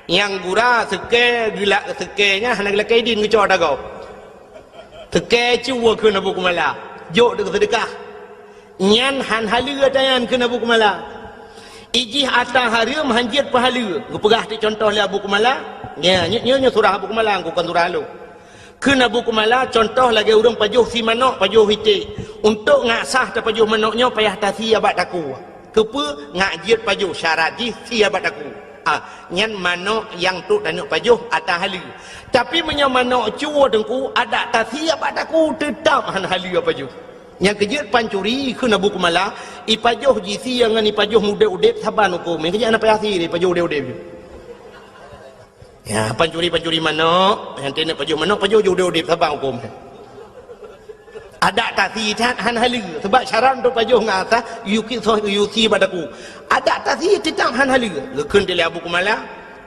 Nyang gura seukée geulak seukée nyan hana geulakée idin geucok ata gob. Seukée cue kheun Abu Kumala, jok deuk seudeukah. Nyan han haleue ata nyan kheun Abu Kumala. Ijih ata hareuem han jeuet peuhaleue. Geupeugah teuk cuntoh lé Abu Kumala. Nya, nyoe, nyoe, nyoe surah Abu Kumala, kon surah lôn. Kheun Abu Kumala, cuntoh lagée ureuëng pajoh sie manok, pajoh iték. Untuk ngat sah tapajoh manok nyoe payah tasie bak takue. Keupeue? Ngat jeuet pajoh, syarat jih sie bak takue. Ah, nyan manok nyang trok taneuk pajoh ata haleue. Tapi meunyoe manok cue teungku, adak tasie bak takue, teutab han haleue pajoh. Nyang keujeuet pancuri kheun Abu Kumala, ipajoh jisie ngon ipajoh udeb-udeb saban hukôm. Nyang keujeuet hana payah sie, ipajoh udeb-udeb. Ya, pancuri-pancuri manok, nyang teuneuk pajoh manok, pajoh jih udeb-udeb saban hukôm. Adak tasie that han haleue, sabab syarat untuk pajoh ngat sah, yue sie bak takue. Adak tasie teutab han haleue. Geukheun dilèe Abu Kumala,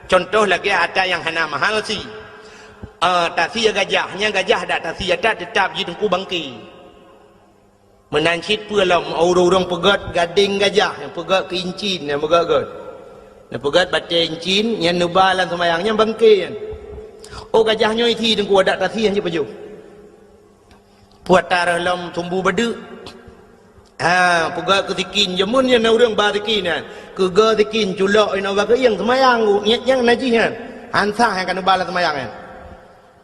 cuntoh lagée ata nyang hana mahal sie. Ah, tasie gajah, nyang gajah adak tasie ata teutab jih teungku bangke. Meunan cit peue lom, ureuëng-ureuëng peugét gadéng gajah, nyang peugét keu incin, nyang peugét-gét. Nyang peugét batée incin, nyang neuba lam seumayang, nyang bangke nyan. Oh, gajah nyoe isie teungku, adak tasie han jipajoh. Peue ata rôh lom sumbu badeuk. Ha, peugét keu sikin, jameun nyan na ureuëng ba sikin nyan. Keugeue sikin, culok inoe bak keuieng seumayang, nyang, nyang najih nyan. Han sah nyang ka neuba lam seumayang nyan.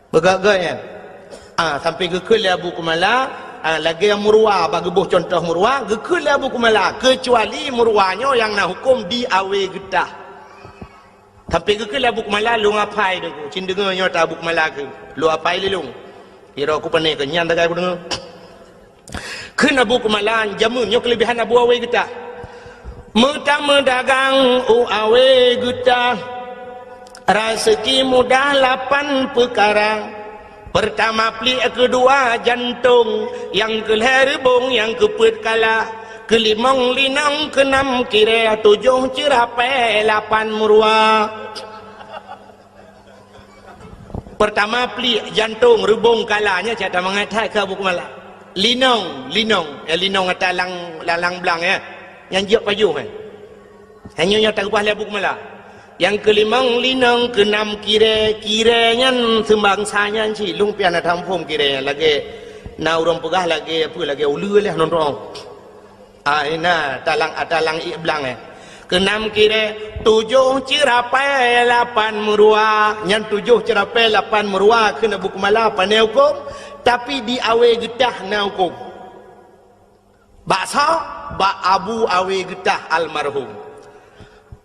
Beugét-gét nyan. Ah, sampai geukheun lé Abu Kumala, ah, lagée murwa, bak geuboh cuntoh murwa, geukheun lé Abu Kumala, keucuali murwa nyoe nyang na hukôm di awe geutah. Sampai geukheun lé Abu Kumala, lôn apai deungoe, cit deungoe nyoe ta Abu Kumala kheun. Lôn apai lé lôn. Kiro ku pane keu nyan tagai ku deungoe. Kheun Abu Kumala, jameun nyoe keuleubehan Abu Awe Geutah. Meutameudagang u Awe Geutah, raseuki mudah lapan peukara. Peurtama pliek, keudua jantong, nyang keulhèe reubong, nyang keupeuet kala, keulimong linong, keunam kirée, tujoh ceurapée, lapan meuruwa. Peurtama pliek, jantong, reubong, kala, nyan cit tamangat that keu Abu Kumala. Linong, linong, ya, linong ata lang, lang, lang blang, ya. Nyang jeuet pajoh, ya. Hanya nyang takeubah lé Abu Kumala. Nyang keulimong linong, keunam kirée, kirée nyan seumbangsa nyan cit, lôn pian na taphom kirée nyan lagée na ureuëng peugah lagée apa, lagée uleue lé nonton. Ah, ina, talang, ah, talang ié blang, eh. Keunam kirée, tujoh ceurapée lapan meuruwa. Nyan tujoh ceurapée lapan meuruwa kheun Abu Kumala pane hukôm, tapi di Awe Geutah na hukôm. Bak soe? Bak Abu Awe Geutah almarhum.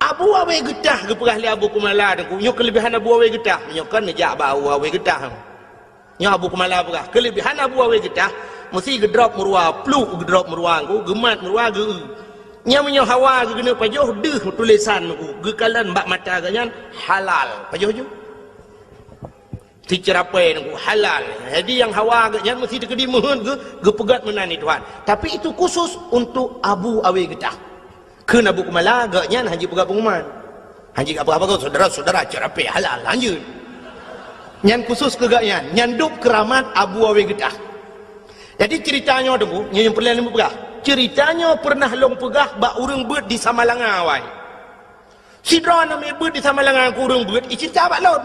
Abu Awe Geutah geupeugah lé Abu Kumala, Teungku, nyoe keuleubihan Abu Awe Geutah. Nyoe kan neujak bak Abu Awe Geutah. Nyoe Abu Kumala peugah, keuleubihan Abu Awe Geutah, meusti geudrop meuruwa, pluk geudrop meuruwa, Teungku, geumat meuruwa, geu-eu. Nyan meunyoe hawa geukeuneuk pajoh, deuh tulésan, Teungku, geukalon bak mata geuh nyan halal. Pajoh ju. Siceurapée, Teungku, halal. Jadi nyang hawa geuh nyan meusti teukeudi meuheuet geu-, geupeugét meunan di Tuhan. Tapi itu khusus untuk Abu Awe Geutah. Kheun Abu Kumala, geuh nyan hana jipeugah pengumuman. Hana jipeugah apa-apa, saudara-saudara, ceurapée halal, lanjut. Nyan khusus keu geuh nyan, nyan dub keuramat Abu Awe Geutah. Jadi ceurita nyoe, Teungku, nyoe nyang peureulée lôn peugah. Ceurita nyoe peureunah lôn peugah bak ureuëng beuet di Samalanga awai. Sidroe aneuk miet beuet di Samalanga, ureuëng beuet, iceurita bak lôn.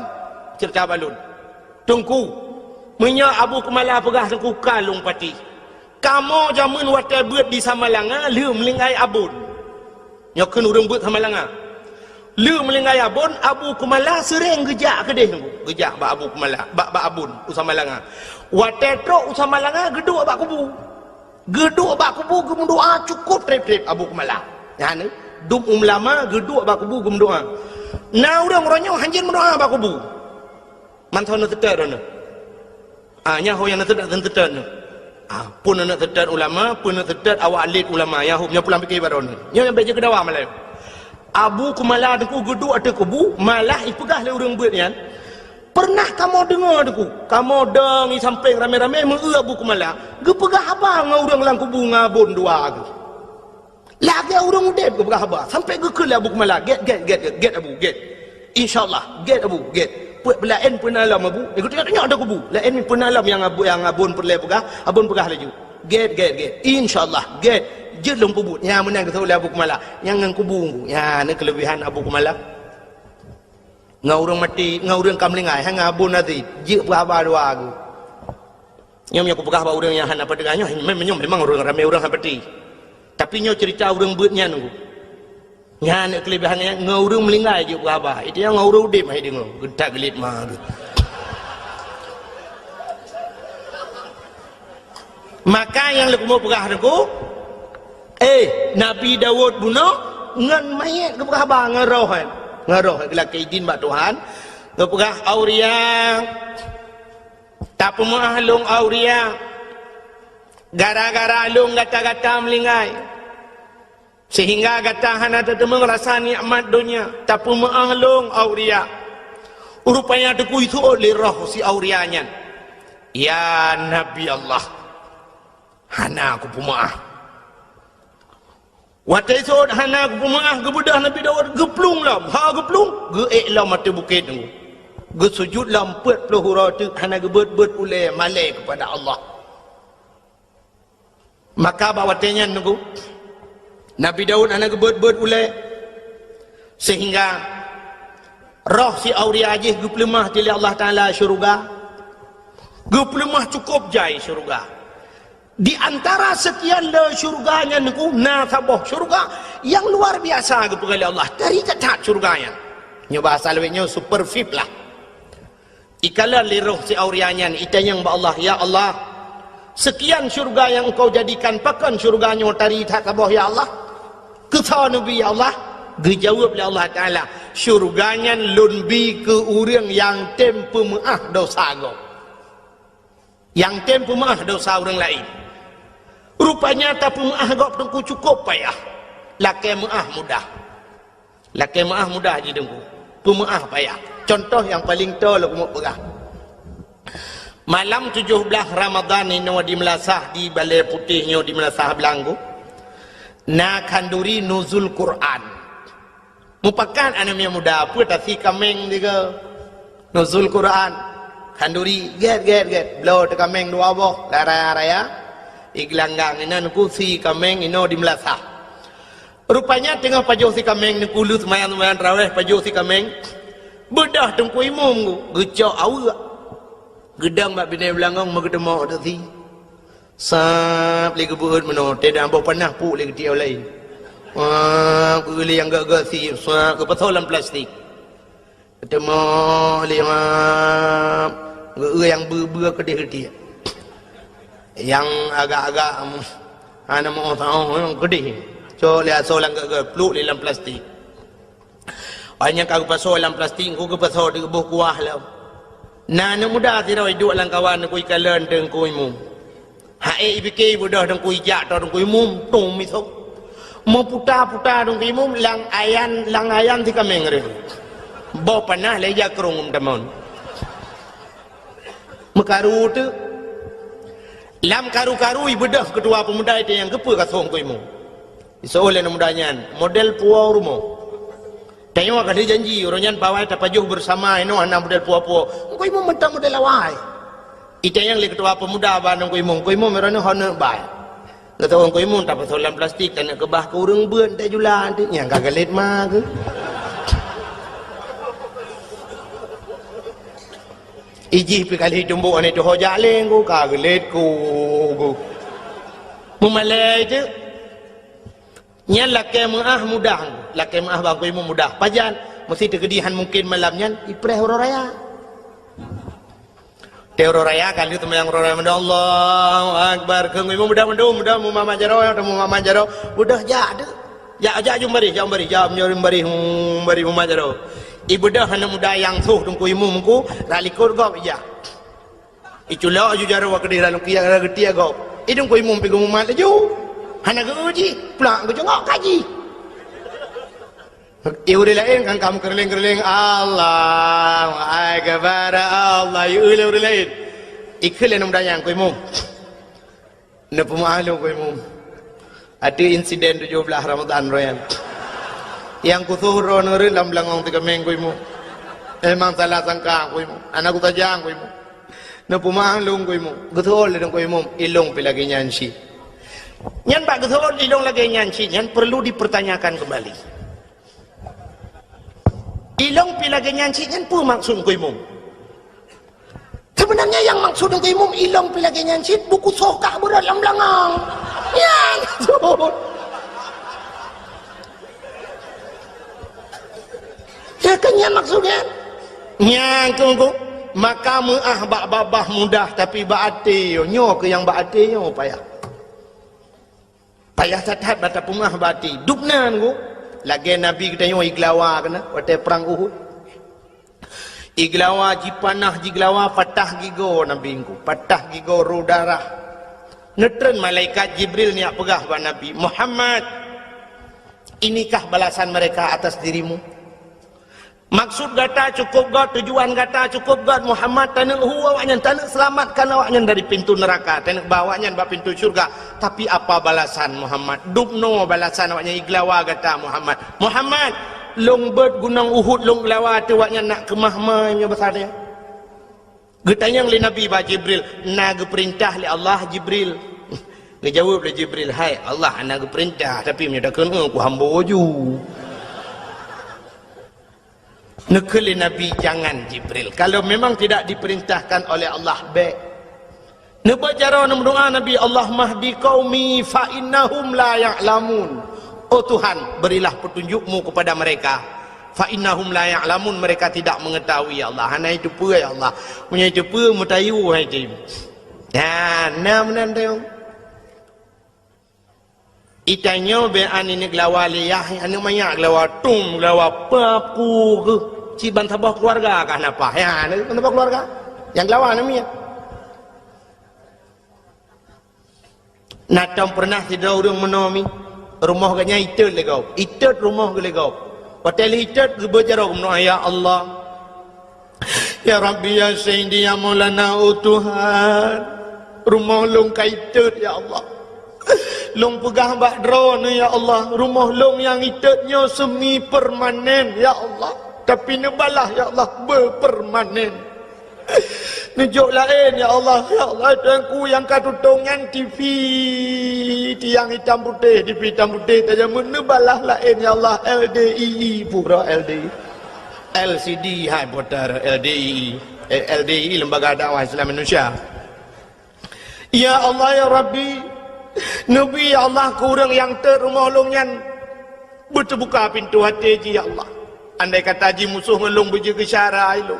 Ceurita bak lôn. Teungku, meunyoe Abu Kumala peugah, Teungku, ka lôn patéh. Kamoe jameun watée beuet di Samalanga, lheueh meuninggai Abon. Nyoe kheun ureuëng beuet Samalanga. Lheueh meuninggai Abon, Abu Kumala seuréng geujak keudeh, Teungku. Geujak bak Abu Kumala, bak, bak Abon, u Samalanga. Watée trok u Samalanga, geuduek bak kubu. Geuduek bak kubu geumeudoá cukôp treb-treb Abu Kumala. Nyan, dum ulama geuduek bak kubu geumeudoá. Na ureuëng uroe nyoe hanjeuet meudoá bak kubu. Mantong na teutet droeneuh. Ah, nyan ho nyang na teutet, na teutet nyoe. Ah, pun na teutet ulama, pun na teutet awak alit ulama, nyang ho nyoe pulang pike bak droeneuh. Nyoe nyang bék jeuet keu dawa malam. Abu Kumala, Teungku, geuduek ateueh kubu, malah ipeugah lé ureuëng beuet nyan, "Peureunah kamoe deungoe, Teungku, kamoe dong i sampéng ramé-ramé meu-eu Abu Kumala geupeugah haba ngon ureuëng lam kubu ngon Abon dua geuh. Lagée ureuëng udeb geupeugah haba, sampoe geukheun lé Abu Kumala, 'Gét, gét, gét, gét, gét, Abu, gét. Insya Allah, gét, Abu, gét. Peuet beulaén peue na lom, Abu.' Geutunyok-tunyok ateueh kubu. Laén peue na lom nyang Abu, nyang Abon peureulée peugah, Abon peugah laju, 'Gét, gét, gét. Insya Allah, gét. Jeuet lôn peubuet.' Nyan meunan geuseuôt lé Abu Kumala. Nyan ngon kubu, nyan na keuleubihan Abu Kumala. Ngon ureuëng maté, ngon ureuëng ka meuninggai, hai ngon Abon Aziz, jeuet peugah haba dua geuh. Nyoe meunyoe kupeugah bak ureuëng nyang hana patéh, nyoe mem-, nyoe memang ureuëng ramé ureuëng hana patéh. Tapi nyoe ceurita ureuëng beuet nyan, Teungku. Nyan keuleubihan nyan, ngon ureuëng meuninggai jeuet peugah haba. Itu nyang ngon ureuëng udeb hai deungoe, geutak geulit ma geuh. Maka nyang lôn keumeung peugah, Teungku, eh, Nabi Daud bunoe ngon manyét geupeugah haba ngon roh, eh. Ngon roh, eh, geulakée idin bak Tuhan. Geupeugah, "Auria, tapeumeuáh lôn, Auria. Gara-gara lôn gata-gata meuninggai. Seuhingga gata hana tateumeung rasa nikmat donya, tapeumeuáh lôn, Auria." Rupanya Teungku, iseuôt lé roh si Auria nyan, "Ya Nabi Allah, hana kupeumeuáh." Watée iseuôt hana kupeumeuáh, geubeudôh Nabi Daud geuplueng lom, ha geuplueng, geuék lom ateueh bukét, Teungku. Geusujut lom peuet ploh uroe teuk, hana geubeuet-beuet ulée malée keupada Allah. Maka bak watée nyan, Teungku, Nabi Daud hana geubeuet-beuet ulée, seuhingga roh si Auria jih geupeuleumah lé Allah Taala syeuruga. Geupeuleumah cukôp jai syeuruga. Di antara seukian le syeuruga nyan, Teungku, na saboh syeuruga nyang luar biasa geupeugah lé Allah. Tari that-that syeuruga nyan. Nyoe bahasa lawét nyoe super V I P lah. Ikalon lé roh si Auria nyan, itanyong bak Allah, "Ya Allah, seukian syeuruga nyang Engkau jadikan, pakon syeuruga nyoe tari that saboh, ya Allah? Keu soe neubi, ya Allah?" Geujaweueb lé Allah Taala, "Syeuruga nyan Lôn bi keu ureuëng nyang tem peumeuáh desya gob, nyang tem peumeuáh desya ureuëng laén." Rupanya tapeumeuáh gob, Teungku, cukôp payah, lakée meuáh mudah. Lakée meuáh mudah jih, Teungku. Peumeuáh payah. Cuntoh nyang paleng toe lôn keumeung peugah. Malam tujoh blaih Ramadhan inoe di Meulasah, di Balée Putéh nyoe di Meulasah Blang, Teungku, na khanduri nuzul Quran. Mupakat aneuk miet muda, peue tasi kaméng tiga. Nuzul Quran. Khanduri, gét, gét, gét. Bloe teukaméng dua boh, lam raya-raya. Igeulanggang inan, Teungku, si kaméng inoe di Meulasah. Rupanya teungoh pajoh si kaméng, Teungku, lheueh seumayang-seumayang tarawih, pajoh si kaméng. Beudôh Teungku Imum, Teungku, geucok aweuek. Geudong bak binéh beulangong, meugeuteumoh ateueh si. Sab lé geubeuet meunoe, teuh dan boh panah puk lé geutiek laén. Wah, geuh lé nyang geuh-geuh si, sab geupasoe lam plastik. Teumoh lé, wah, geuh nyang beu-beu keudeh geutiek. Nyang agak-agak, em, Hana meu-oh saôh, keudeh. Cok lé asoe lam geuh-geuh, pluek lé lam plastik. Óh lheueh nyan ka geupasoe lam plastik, Teungku geupasoe di boh kuah lom. Na aneuk muda sidroe iduek lam kawan Teungku ikalon Teungku Imum. Hai, ipike ibeudôh Teungku, ijak toe Teungku Imum, tum misong. Meuputa-puta Teungku Imum, lam ayan, lam ayan si kaméng reuh. Boh panah lé ija krông tamon. Meukaru teuk. Lam karu-karu ibeudôh keutua peumuda itanyong, "Keupeue ka soe Teungku Imum?" Iseuôt lé aneuk muda nyan, "Model puwoe rumoh." Tanyoe ka lheueh janji, uroe nyan bak awai tapajoh beusama, inoe hana model puwoe-puwoe. Teungku Imum mantong model awai. Itanyong lé keutua peumuda bak Teungku Imum, "Teungku Imum, uroe nyoe ho neuk bai?" Geutanyong Teungku Imum, "Tapasoe lam plastik, taneuk keubah keu ureueng beuet, tajula." Nyang ka geulet ma keuh. Ijih pih ka lheueh tumbok aneuk tuho jak lé Teungku, ka geulet ku Teungku. Meumalée teuk. Nyan lakée meuáh mudah, lakée meuáh bak Teungku Imum mudah. Pajan? Meusti teukeudi han mungken malam nyan ipreh uroe raya. Teuh uroe raya ka lheueh seumayang uroe raya, Allahu Akbar. Keu Teungku Imum mudah mandum, mudah mumat jaroe, mumat jaroe. Mudah jak teuk. Jak, jak jumbarih, jak jumbarih, jak jumbarih, jumbarih mumat jaroe. Ibeudôh aneuk muda nyang soh Teungku Imum Teungku, rot likot gob ijak. Iculok aju jaroe keudeh lam lukiak, geutiek gob. Idong Teungku Imum pih geumumat laju. Hana geu jih, plak geucongok kaji. Ié ureueng laén kan ka meukeureuléng-keureuléng, "Allahu Akbar, Allah," ié lé ureueng laén. Ikheun lé aneuk muda nyan, "Teungku Imum, neupeumeuáh lôn Teungku Imum. Ateueh insiden tujoh blaih Ramadhan uroe nyan. Nyang kusoh droeneuh rot lam beulangong teukeumeng Teungku Imum. Memang salah sangka Teungku Imum. Hana kusaja Teungku Imum. Neupeumeuáh lôn Teungku Imum." Geuseuôt lé Teungku Imum, "Ilôn pih lagée nyan cit." Nyan bak geuseuôt ilôn lagée nyan cit nyan perlu dipertanyakan kembali. Ilôn pih lagée nyan cit nyan peue maksud Teungku Imum? Sebenarnya nyang maksud Teungku Imum, ilôn pih lagée nyan cit, buku soh kah beurot lam beulangong. Nyan maksud. Ya kan nyan maksud nyan? Nyan keuh, maka meuáh bak babah mudah, tapi bak até nyoe, nyoe keuh nyang bak até nyoe payah. Payah that-that bak tapeumeuáh bak até. Dubna Teungku, lagée Nabi geutanyoe igeulawa keunan watée prang Uhud. Igeulawa, jipanah, jigeulawa, patah gigoe Nabi Teungku, patah gigoe, rô darah. Neutreun malaikat Jibril neujak peugah bak Nabi, "Muhammad, inikah balasan mereka atas dirimu?" Maksud gata cukôp gét, tujuan gata cukôp gét, Muhammad, taneuk hu awaknyan, taneuk seulamatkan awaknyan dari pintu neuraka, taneuk ba awaknyan bak pintu syurga. Tapi apa balasan Muhammad? Dubnoe balasan awaknyan igeulawa gata, Muhammad. Muhammad, lôn beuet gunong Uhud lôn geulawa ateueh awaknyan nak keumah mai meunyoe basa nyan. Geutanyong lé Nabi bak Jibril, "Na geupeurintah lé Allah, Jibril?" Geujaweueb lé Jibril, "Hai Allah, hana geupeurintah, tapi meunyoe takheun, eh, kuhambo ju." Neukheun lé Nabi, "Jangan, Jibril. Kalau memang tidak diperintahkan oleh Allah, bék." Neubeuet jaroe neumeudoá Nabi, "Allahumma hdi qaumi fa innahum la ya'lamun." Oh Tuhan, berilah petunjuk-Mu kepada mereka. "Fa innahum la ya'lamun," mereka tidak mengetahui, ya Allah. Hana iteupeue, ya Allah. Meunyoe iteupeue, meutayue hai jih. Nah, na meunan tayong. Itanyoe bèk aneuk geulawa lé yah, aneuk manyak geulawa, tum geulawa, paku keuh. Cit ban saboh keuluwarga ka hana paih. Ya, ban saboh keuluwarga. Nyang geulawa aneuk miet. Na tom peureunah sidroe ureueng meunoe mi, rumoh geuh nyan itot lé gob. Itot rumoh geuh lé gob. Watèe lheuh itot geubeuet jaroe geumeudoa, "Ya Allah, ya Rabbi, ya Sayyidi, ya Maulana, oh Tuhan, rumoh lôn ka itot, ya Allah. Lôn peugah bak Droeneuh, ya Allah, rumoh lôn nyang itot nyoe semi permanen, ya Allah. Tapi neubalah, ya Allah, beupermanen." Neujok laén, ya Allah, ya Allah, Tuhanku nyang ka tutong nyan T V, tiang itam putéh, T V itam putéh, tajamut neubalah laén, ya Allah, L D I I, pura L D I. L C D hai putar, L D I I. Eh, L D I I, Lembaga Dakwah Islam Indonesia. Ya Allah, ya Rabbi, neubi, ya Allah, keu ureueng nyang tot rumoh lôn nyan beuteubuka pintoe até jih, ya Allah. Andai kata jimusoh ngon lôn beujeuet keu syara ilôn,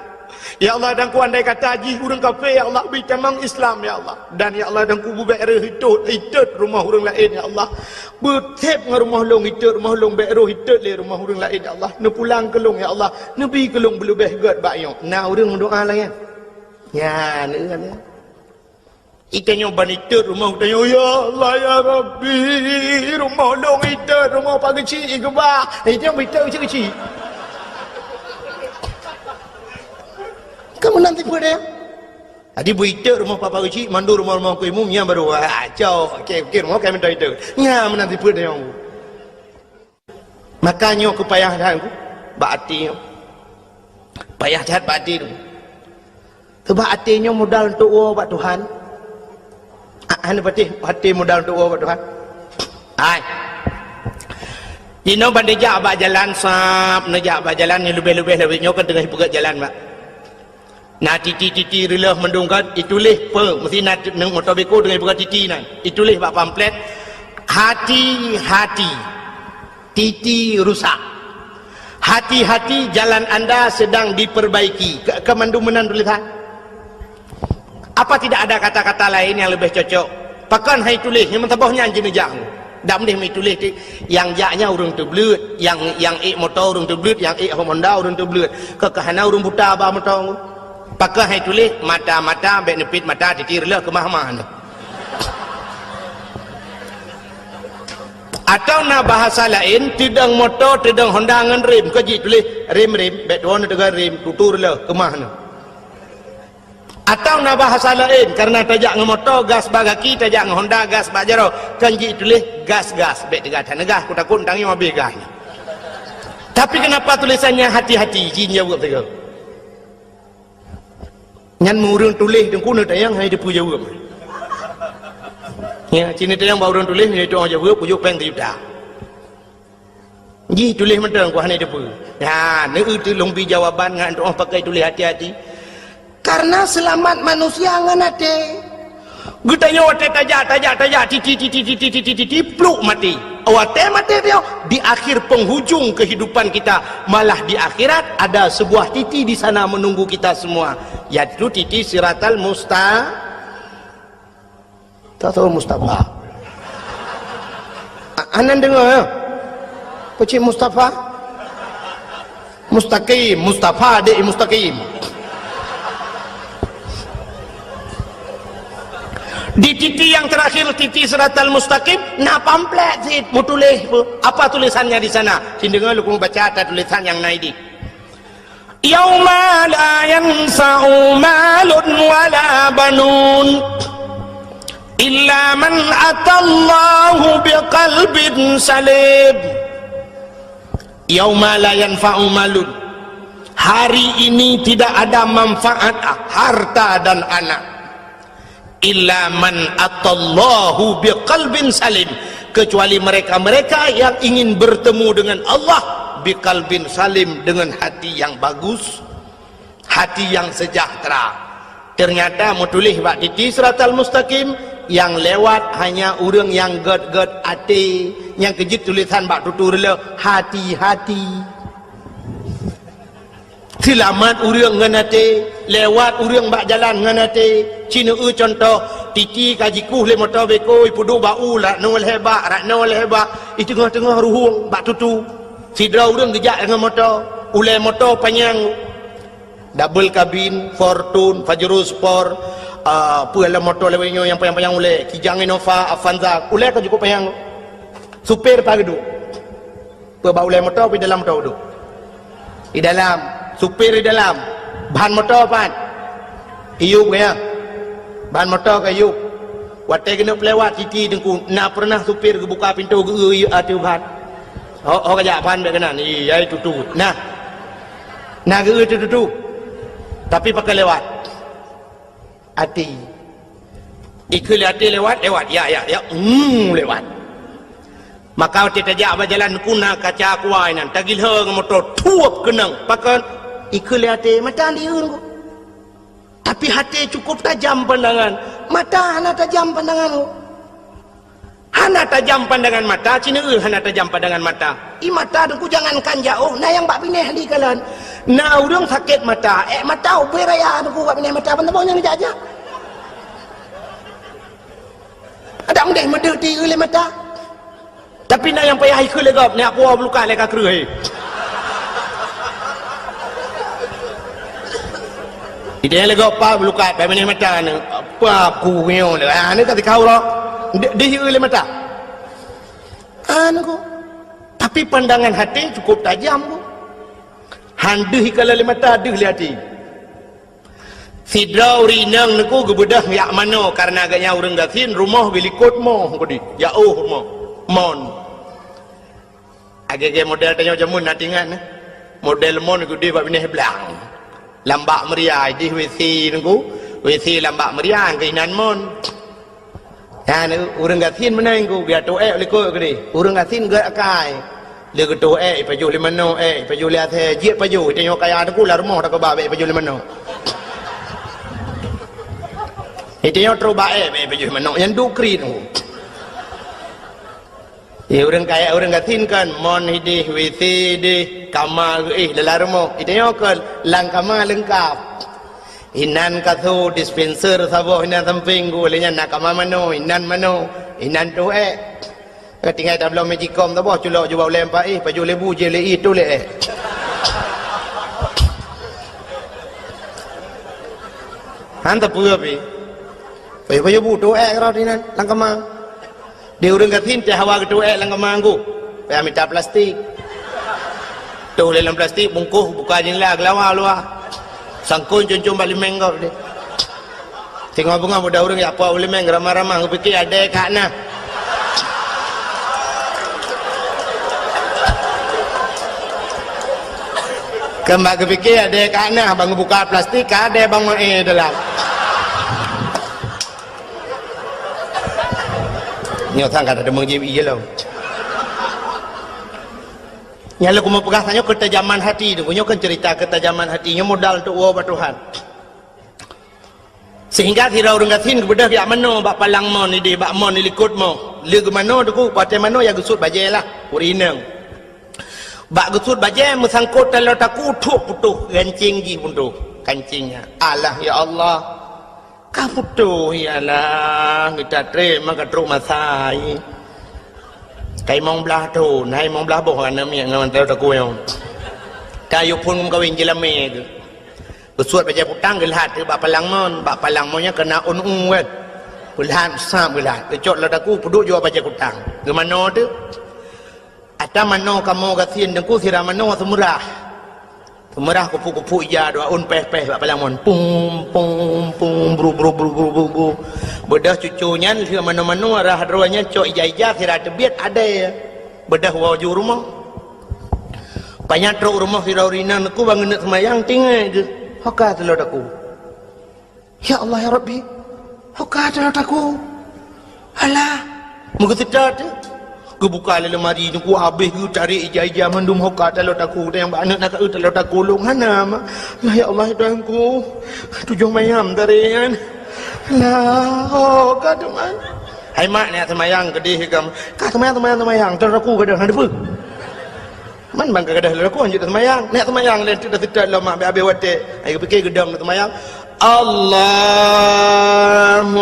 Ya Allah, dan ku andai kata jih ureuëng kafé, ya Allah, bri tamong Islam, ya Allah. Dan ya Allah, dan ku beubék reuh itot, itot rumoh ureuëng laén, ya Allah. Beutép ngon rumoh lôn itot, rumoh lôn bék reuh itot lé rumoh ureuëng laén, ya Allah. Neupulang keu lôn, ya Allah. Neubi keu lôn beuleubeh gét bak nyoe. Na ureuëng meudoá lagée nyan. Nyan, nyan. Itanyoe ban itot rumoh tanyoe, "Ya Allah, ya Rabbi, rumoh lôn itot, rumoh Pak Geuchik keubah." Itanyoe ban itot keuchik-keuchik. Kamu nanti peue deh? Jadi beu itot rumoh Pak Geuchik, mandum rumoh-rumoh ku imum, nyan baru, ah, cok, oke, oke, rumoh kami minta itot. Nyan meunan tipe deh. Maka nyoe keupayah that ku bak até nyoe. Payah that bak até tu. Sebab até nyoe modal untuk woe bak Tuhan. A-, hana patéh até modal untuk woe bak Tuhan. Hai. Inoe ban neujak bak jalan sab, neujak bak jalan nyang leubeh-leubeh lawét nyoe kan teungoh peugét jalan bak. Na titi-titi reuloh mandum kan, ituléh peue, meusti na t-, nang moto beko deungon buka titi nan. Ituléh bak pamflet, "Hati-hati, titi rusak. Hati-hati, jalan anda sedang diperbaiki." Ke, ke mandum meunan tulisan. Apa tidak ada kata-kata lain yang lebih cocok? Pakon hai tuléh, nyang meusaboh nyan jeuneuh jak. Dak meunan meutuléh ti, nyang jak nyan ureuëng teubleuet, nyang, nyang ék moto ureuëng teubleuet, nyang ék Honda ureuëng teubleuet. Keu, keu hana ureuëng buta ba moto. Pakon hai tuléh, mata-mata, bék neupit mata, titi reuloh keumah-mah nyoe. Atau na bahasa laén, teudong moto, teudong Honda ngon rem, keu jituléh rem-rem, bék tuwoe neuteuga rem, tutu reuloh keumah nyoe. Atau na bahasa laén, karena tajak ngon moto, gas bak gaki, tajak ngon Honda, gas bak jaroe. Kan jituléh gas-gas, bék teuga that neugas, kutakot tangieng habéh gas. Tapi kenapa tulisannya hati-hati, jin jaweueb teuk. Nyan meu ureuëng tuléh teungku neutanyong hana teupeu jaweueb. Ya, cit neutanyong bak ureuëng tuléh, nyan itu jaweueb, kujok péng sijuta. Jih tuléh mantong, ku hana teupeu. Nyan, neueu teulông bi jawaban ngon tu'oh pakai tuléh hati-hati. Karena seulamat manusia ngon até. Geutanyoe watée tajak, tajak, tajak, titi, titi, pluk maté. Watée maté dia, di akhir penghujung kehidupan kita, malah di akhirat ada sebuah titi di sana menunggu kita semua, yaitu titi Siratal Musta-, Tak tahu Mustafa. A-, anan dengar, ya? Pecik Mustafa? Mustaqim, Mustafa dek Mustaqim. Di titi yang terakhir, titi Siratal Mustaqim, na pamflet sit, meutuléh. Apa tulisannya di sana? Cit deungoe lôn baca ata tulisan nyang na idéh. Yauma la yanfa'u malun wala banun illa man atallaha biqalbin salim. Yauma la yanfa'u malun. Hari ini tidak ada manfaat harta dan anak. Illa man atallaha biqalbin salim, kecuali mereka-mereka yang ingin bertemu dengan Allah biqalbin salim, dengan hati yang bagus, hati yang sejahtera. Ternyata meutuléh bak titi Siratal Mustaqim, yang lewat hanya ureuëng nyang gét-gét até, nyang keujeuet tulisan bak tutu reuloh, hati-hati. Seulamat ureuëng ngon até, lewat ureuëng bak jalan ngon até. Cit neueu cuntoh, titi ka jikueh lé moto beko, ipeuduek bak u, rak noe lhée bak, rak noe lhée bak, i teungoh-teungoh ruhueng bak tutu. Sidroe ureuëng geujak ngon moto, ulée moto panyang, double kabin, Fortuner, Pajero Sport, ah, peue lom moto lawét nyoe nyang panyang-panyang ulée, Kijang Innova, Avanza, ulée ka cukup panyang. Supir pageue duek. Peue bak ulée moto, pi dalam moto duek. Di dalam, supir di dalam. Ban moto pat? Iyup, ya. Ban moto ka iyup. Watée keuneuk peulewat titi teungku, na peureunah supir geubuka pintoe geu-eu ateueh ban? Ho, ho kajak ban bék keunan. Iya, itu tu. Nah. Na geu-eu tu, tu, tu. Tapi pakon lewat? Até. Ikheun lé até lewat, lewat. Ya, ya, ya. Hmm, lewat. Maka watée tajak bak jalan ku na kaca kuai nan, tagilhö ngon moto, thuep keunong. Pakon? Ikheun lé até, mata lieur ku. Tapi até cukup tajam pandangan, mata hana tajam pandangan ku. Hana tajam pandangan mata, ci neueu hana tajam pandangan mata. I mata Teungku jangankan jaoh, na nyang bak binéh di kalon. Na ureuëng sakét mata, ék mata ubé raya Teungku bak binéh mata, ban saboh nyang jak-jak. Adak mudeh meudeuh ti lé mata. Tapi na nyang payah ikheun lé gob, nyak puwoe bulukat lé ka kreueh. Idéh lé gob pa bulukat, bak binéh mata ni. Apa aku nyoe lé? Ah, ni ka tikau roh. Di, di lé mata. Anu ko. Tapi pandangan hati cukup tajam ko. Han deuh ikala lé mata, deuh lé hati. Sidroe ureuëng inong Teungku geubeudôh jak manoe, kareuna gobnyan ureuëng gasien, rumoh geulikot moh keudeh, jaoh rumoh. Mon. Lagée-lagée model tanyoe jameun na teuingat, nah. Model mon keudeh bak binéh blang. Lam bak meuria, idéh WC Teungku. WC lam bak meuria, keuinan mon. Nyan, ureuëng gasien meunan Teungku, biar teuék likot keudeh. Ureuëng gasien gét akai. Lé geutoh ék, ipajoh lé manoe ék, ipajoh lé asèe, jeuet pajoh, itanyoe kaya Teungku lam rumoh takeubah bék ipajoh lé manoe. Itanyoe trok bak ék bék ipajoh lé manoe, nyan dukri Teungku. Eh, ureuëng kaya, ureuëng gasien kan, mon idéh, WC idéh, kama geuéh, lam rumoh. Itanyoe kan, lam kama leungkap. Inan kasô, dispenser saboh inan sampéng, geuh lé nyan na kama manoe, inan manoe, inan toh ék. Ka tinggai tabloe magicom saboh, culok jubah ulée empat éh, pajoh lé bu, jih lé éh, toh lé éh. Han tapeue pih. Pajoh-pajoh bu, toh ék rot inan, lam kama. Di ureuëng gasien teuh hawa geutoh ék lam kama Teungku. Payah mita plastik. Toh lé lam plastik, bungkôh, buka jendela, geulawa luwa. Sangkon cun-cun bak limeng gob deh. Singoh beungoh muda ureuëng jak puwoe limeng, ramah-ramah, geupiké adé ka na. Keu bak geupiké adé ka na, ban geubuka plastik, ka adé ban meu'é dalam. Nyoe sang ka tadeungoe jieb ié lom. Nyang lôn keumeung peugah tanyoe keutajaman hati tu. Nyoe kan cerita keutajaman hati. Nyoe modal untuk woe bak Tuhan. Sehingga sidroe ureuëng gasien geubeudôh jak manoe bak palang mon idéh, bak mon ilikot moh. Lé geumanoe Teungku, watée manoe ya geusut bajée lah, ureuëng inong. Bak geusut bajée meusangkot taloe takue, thok putôh gancéng jih putôh, gancéng nyan. Alah, ya Allah. Ka putôh, ya Allah, geutatrém ka trok masa. Ka limong blaih thon, hai limong blaih boh aneuk miet ngon taloe takue nyoe. Ka yue phon meukawen jilamé tu. Geusuet bajée kutang geulhat bak palang mon, bak palang mon nyan keuna ôn u kan. Geulhat, sab geulhat. Geucok lam takue, peuduek jua bajée kutang. Geumanoe tu. Ata manoe kamoe gasien Teungku sira manoe seumeurah. Seumeurah kupu-kupu ija dua ôn péh-péh bak palang mon. Pum, pum, pum, bru, bru, bru, bru, bru, bru. Beudôh cucu nyan lheueh manoe-manoe rhah droe nyan cok ija-ija sira teubiet adé. Beudôh woe ju rumoh. Panyang trok rumoh sidroe ureuëng inong Teungku ban geuneuk seumayang tinggai geuh. Hoka taloe takue. Ya Allah, ya Rabbi. Hoka taloe takue. Alah. Meugeuseuta teuh. Geubuka lé leumari Teungku habéh geutarek ija-ija mandum hoka taloe takue. Dan nyang bak aneuk na ka eu taloe takue lôn hana ma. Lah ya Allah, ya Tuhanku. Tujoh mayam tarek nyan. Lah, hoka teuma. Hai mak, neujak seumayang keudeh gam. Ka seumayang, seumayang, seumayang. Taloe takue gadôh na deupeu. Man bang ka gadôh lôn kon jeuet seumayang. Neujak seumayang lé teuk dah seutôt lom mak abéh-abéh watée. Ai geupike geudong seumayang. Allahu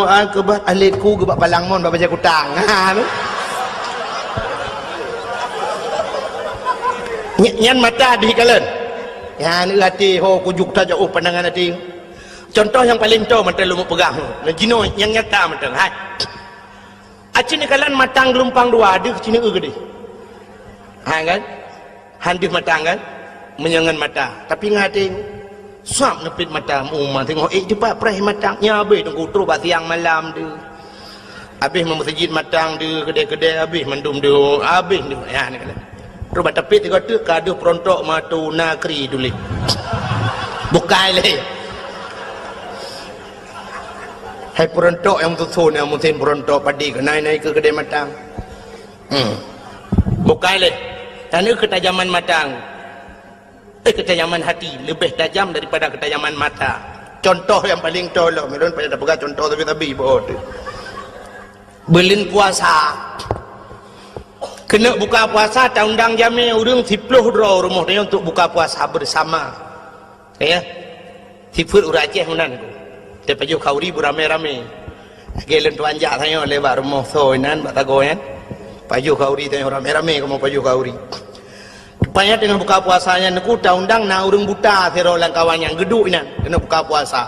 Akbar. Alek ku geubak palang mon bak bajée kutang. Ha, tu. Ny-, nyan mata dih kalon. Nyan até ho kujuk tajak oh pandangan até. Contoh nyang paleng toe mantong lôn peugah. Nah, jinoe nyang nyata mantong. Hai. Aci neukalon matang geulumpang dua, deuh ci neueu keudeh. Ha kan? Han deuh matang kan? Meunyoe ngon mata. Tapi ngon até, suab neupit mata, meu uma teungoh ék dipat preh matang. Nyan habéh teungku trok bak siang malam deuh. Habéh meumeuseujid matang deuh, keudè-keudè habéh mandum deuh, habéh deuh. Ya, neukalon. Trok bak teupit sigoe teuk ka deuh peurontok matu nakri tuléh. Bukai lé. Hai peurontok nyang meususon, nyang musim peurontok padi keuh nai-nai keu keudè matang. Hmm. Bukai lé. Taneuk keutajaman matang. Eh, keutajaman hati leubeh tajam daripada keutajaman mata. Contoh nyang paleng tolong, ulôn payah tapeugah contoh sabe-sabe bak oh teuh. Buleuen puasa. Keuneuk buka puasa, taundang jamé ureuëng siploh droe rumoh tanyoe untuk buka puasa bersama. Ya. Sifeuet ureuëng Aceh meunan. Tapajoh khauri beuramé-ramé. Lagée lôn tuan jak tanyoe lé bak rumoh soe inan, bak sagoe nyan. Pajoh khauri tanyoe ramé-ramé kamoe pajoh khauri. Rupanya teungoh buka puasa nyan, neuku taundang na ureuëng buta sidroe lam kawan nyang geuduek inan, keuneuk buka puasa.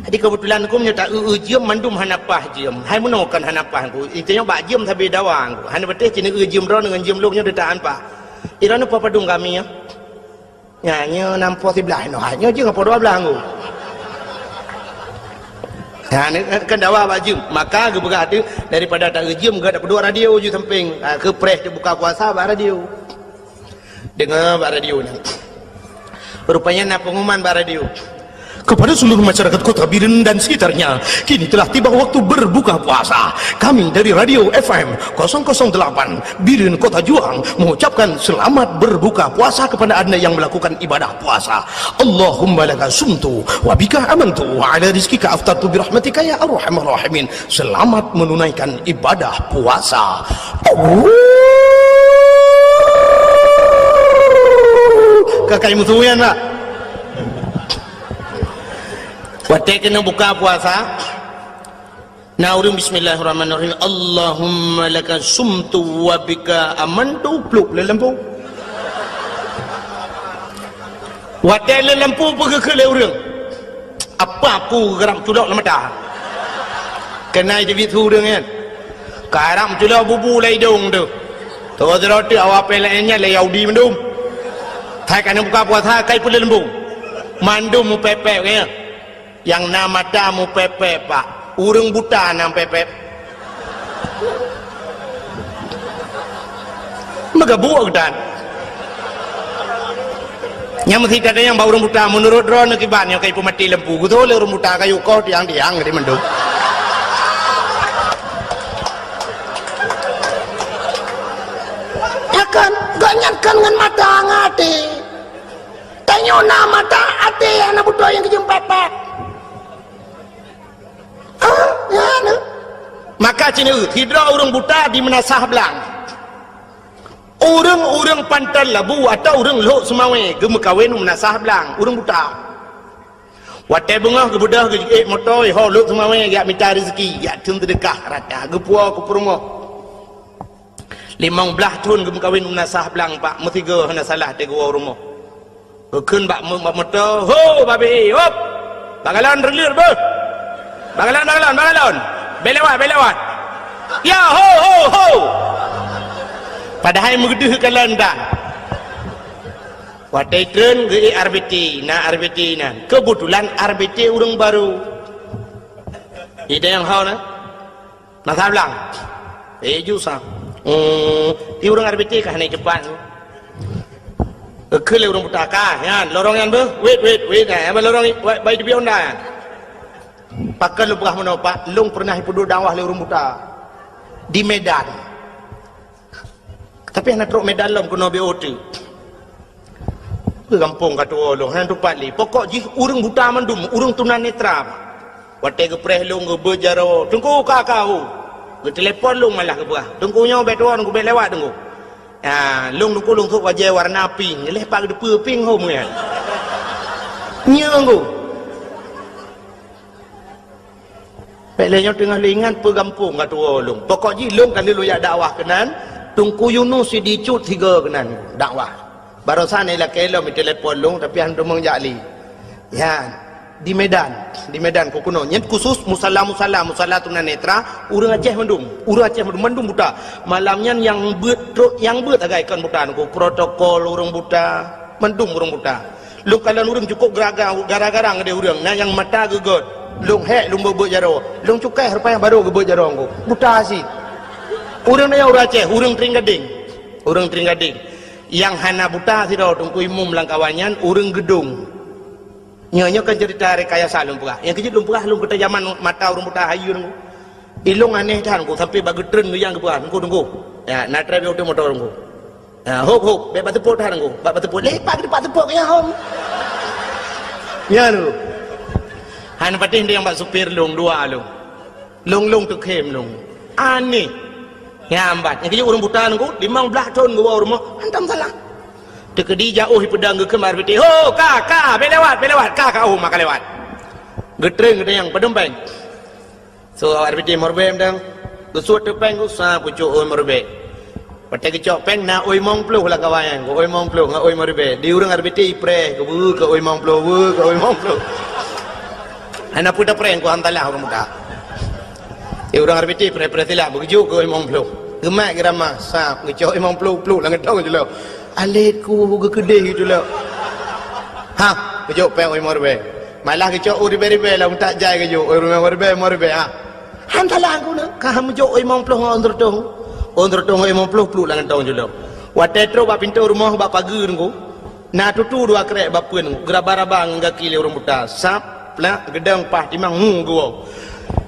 Jadi keubeutulan neuku meunyoe ta-eu-eu jeuem mandum hana paih jeuem. Hai meunoe kon hana paih neuku. Itanyoe bak jeuem sabe dawa neuku. Hana patéh cit eu jeuem droeneuh ngon jeuem lôn nyoe teuta han paih. Droeneuh po padum kami nyoe. Nyan nyoe nam po siblaih noh, nyoe jeuem po dua blaih neuku. Nyan kan dawa bak jeuem. Maka geupeugah teuh daripada ta-eu jeuem geutanyoe peuduek radio ju sampéng. Ha, keu preh teubuka puasa bak radio. Dengar bak radio nyan. Rupanya na pengumuman bak radio. Kepada seluruh masyarakat Kota Bireuen dan sekitarnya, kini telah tiba waktu berbuka puasa. Kami dari Radio F M kosong kosong delapan Bireuen Kota Juang mengucapkan selamat berbuka puasa kepada Anda yang melakukan ibadah puasa. Allahumma laka sumtu wa bika amantu wa ala rizkika aftartu birahmatika ya arhamar rahimin. Selamat menunaikan ibadah puasa. Ka kai musuh nyan, Pak. Watée keuneuk buka puasa, na ureuëng bismillahirrahmanirrahim. Allahumma laka sumtu wa bika amantu, pluek lé lampu. Watée lé lampu peugah keu lé ureuëng. Apa aku geurab culok lam mata? Keunan teubiet su ureuëng nyan. Karab culok bubu lam idong teuh. Toh sidroe teuk awak péng laén nyan lé Yahudi mandum. Hai ka na buka puasa kai peuleumbong. Mandum mupépék nyan. Nyang na mata mupépék, Pak. Ureuëng buta na pépék. Meugabuek geutan. Nyang meusitat nyang bak ureuëng buta, meunurot droeneuh kiban nyoe ka ipeumaté lampu. Geutoh lé ureuëng buta kayue koh tiang-tiang geutanyoe mandum. Ya kan? Gobnyan kan ngon mata ngon até. Tanyoe na mata até hana beutôi nyang geujeuem pépék. Ah, ya, na. Maka cit nyoe, sidroe ureuëng buta di Meunasah Blang. Ureuëng-ureuëng Panton Labu atau ureuëng Lhok Seumawé geumeukawen u Meunasah Blang, ureuëng buta. Watée beungoh geubeudôh geujeuet moto, ho Lhok Seumawé jak mita rezeki, jak theun seudeukah rata, geupuwoe keu peurumoh. Limong blaih thon geumeukawen u Meunasah Blang, Pak, meusigoe hana salah teuh geuwoe u rumoh. Geukheun bak mo-, bak moto, "Ho, babi, hop! Bak galon reuleuet beuh! Bak galon, bak galon, bak galon! Bèk lewat, bèk lewat! Ya, ho, ho, ho!" Padahai meugeudeuh galon tan. Watée treun geuék R B T, na R B T nan. Keubeutulan R B T ureuëng barô. Idéh nyang ho na. Meunasah Blang. Eh, ju sa. Hmm, di ureuëng R B T ka hana cepat. Keu lé ureuëng buta ka, nyan, lorong nyan beuh. Wait, wait, wait. Eh, lorong i-, wait, bai di Bionda nyan. Pakon lôn peugah meunoe, Pak, lôn pernah ipeuduek dakwah lé ureuëng buta. Di Medan. Tapi hana trok Medan lom keunoe B O T. Peue gampông ka tuwoe lôn, hana tupat lé. Pokok jih ureuëng buta mandum, ureuëng tunanetra. Watée geupreh lôn geubeuet jaroe, "Teungku, ka, ka, ho." Geutelepon lôn malah geupeugah, "Teungku nyoe bèk tuwoe, Teungku bèk lewat, Teungku." Ah, lôn Teungku lôn sôk bajée warna pink, lheueh pat geuteupeue pink ho meunan. Nyoe Teungku. Bèk lé nyoe teungoh lé ingat peue gampông ka tuwoe lôn. Pokok jih lôn ka lheueh lôn jak dakwah keunan, Teungku Yunus Sidicut sigoe keunan dakwah. Barosan ilakée lom itelepon lôn, tapi han teumong jak lé. Nyan, di Medan, di Medan keu keunoe. Nyan khusus musala-musala, musala tunanetra, ureuëng Aceh mandum, ureuëng Aceh mandum, mandum buta. Malam nyan nyang beuet trok, nyang beuet sagai kon buta, ngon protokol ureuëng buta, mandum ureuëng buta. Lôn kalon ureuëng cukôp geraga-, gara-gara ngon ureuëng, na nyang mata geugöt. Lôn hék lôn beuet-beuet jaroe. Lôn cukai rupa nyang barô geubeuet jaroe ngon. Buta cit. Ureuëng nyan ureuëng Aceh, ureuëng Tring Gadeng. Ureuëng Tring Gadeng. Nyang hana buta sidroe Teungku Imum lam kawan nyan ureuëng Geudong. Nyoe, nyoe kan cerita rekayasa lôn peugah. Nyang keujeuet lôn peugah lôn keuta jaman mata ureuëng buta hayeue ngon. Ilôn aneh that ngon sampai bak geutreun ngon nyang geupeugah, "Teungku, Teungku." Ya, na trép oto motor ngon. Ya, hop, hop, bèk bak teupot that ngon. Bak, bak teupot, lepak di bak teupot ya hom. Ya lu. Han patéh nyang bak supir lôn dua lôn. Lôn-lôn teukhém lôn. Aneh. Nyan ban. Nyang keujeuet ureuëng buta nunggu, limong blaih thon geuwoe rumoh, hantom salah. Teukeudi jak ôh peudong geukheun bak R B T, "Ho, ka, ka, bèk lewat, bèk lewat, ka, ka, oh, maka lewat." Geutreng geutanyong, "Padum péng?" So, R B T meuribèe mantong. Geusuet teuk péng, geusa pucok ôi meuribèe. Watèe geucok péng na ôi limong ploh lam kawan nyan, ôi limong ploh ngon ôi meuribèe. Di ureuëng R B T ipreh, geubeue keu ôi limong ploh, beue keu ôi limong ploh. Hana peue tapreh, ku hantalah ureuëng buta. Di ureuëng R B T preh-preh silap, beugeujuk keu ôi limong ploh. Geumat geurama, sab, geucok limong ploh, ploh lam geutong jeulo. Alet ku geukeudeh geucok lom. Ha, geujok péng ôi limong ribèe. Malah geucok ôi ribèe-ribèe lam utak jai geujok, ôi limong ribèe, limong ribèe, ha. Han salah ku na, ka meujok ôi limong ploh ngon ôn seureutôh. Ôn seureutôh ngon limong ploh pluek lam kantong jih lom. Watèe trok bak pintoe rumoh bak pageue teungku, na tutu dua krek bak peuen, geuraba-raba ngon gaki lé ureueng buta. Sab, plak, geudong, paih, timang, mu geuwoe.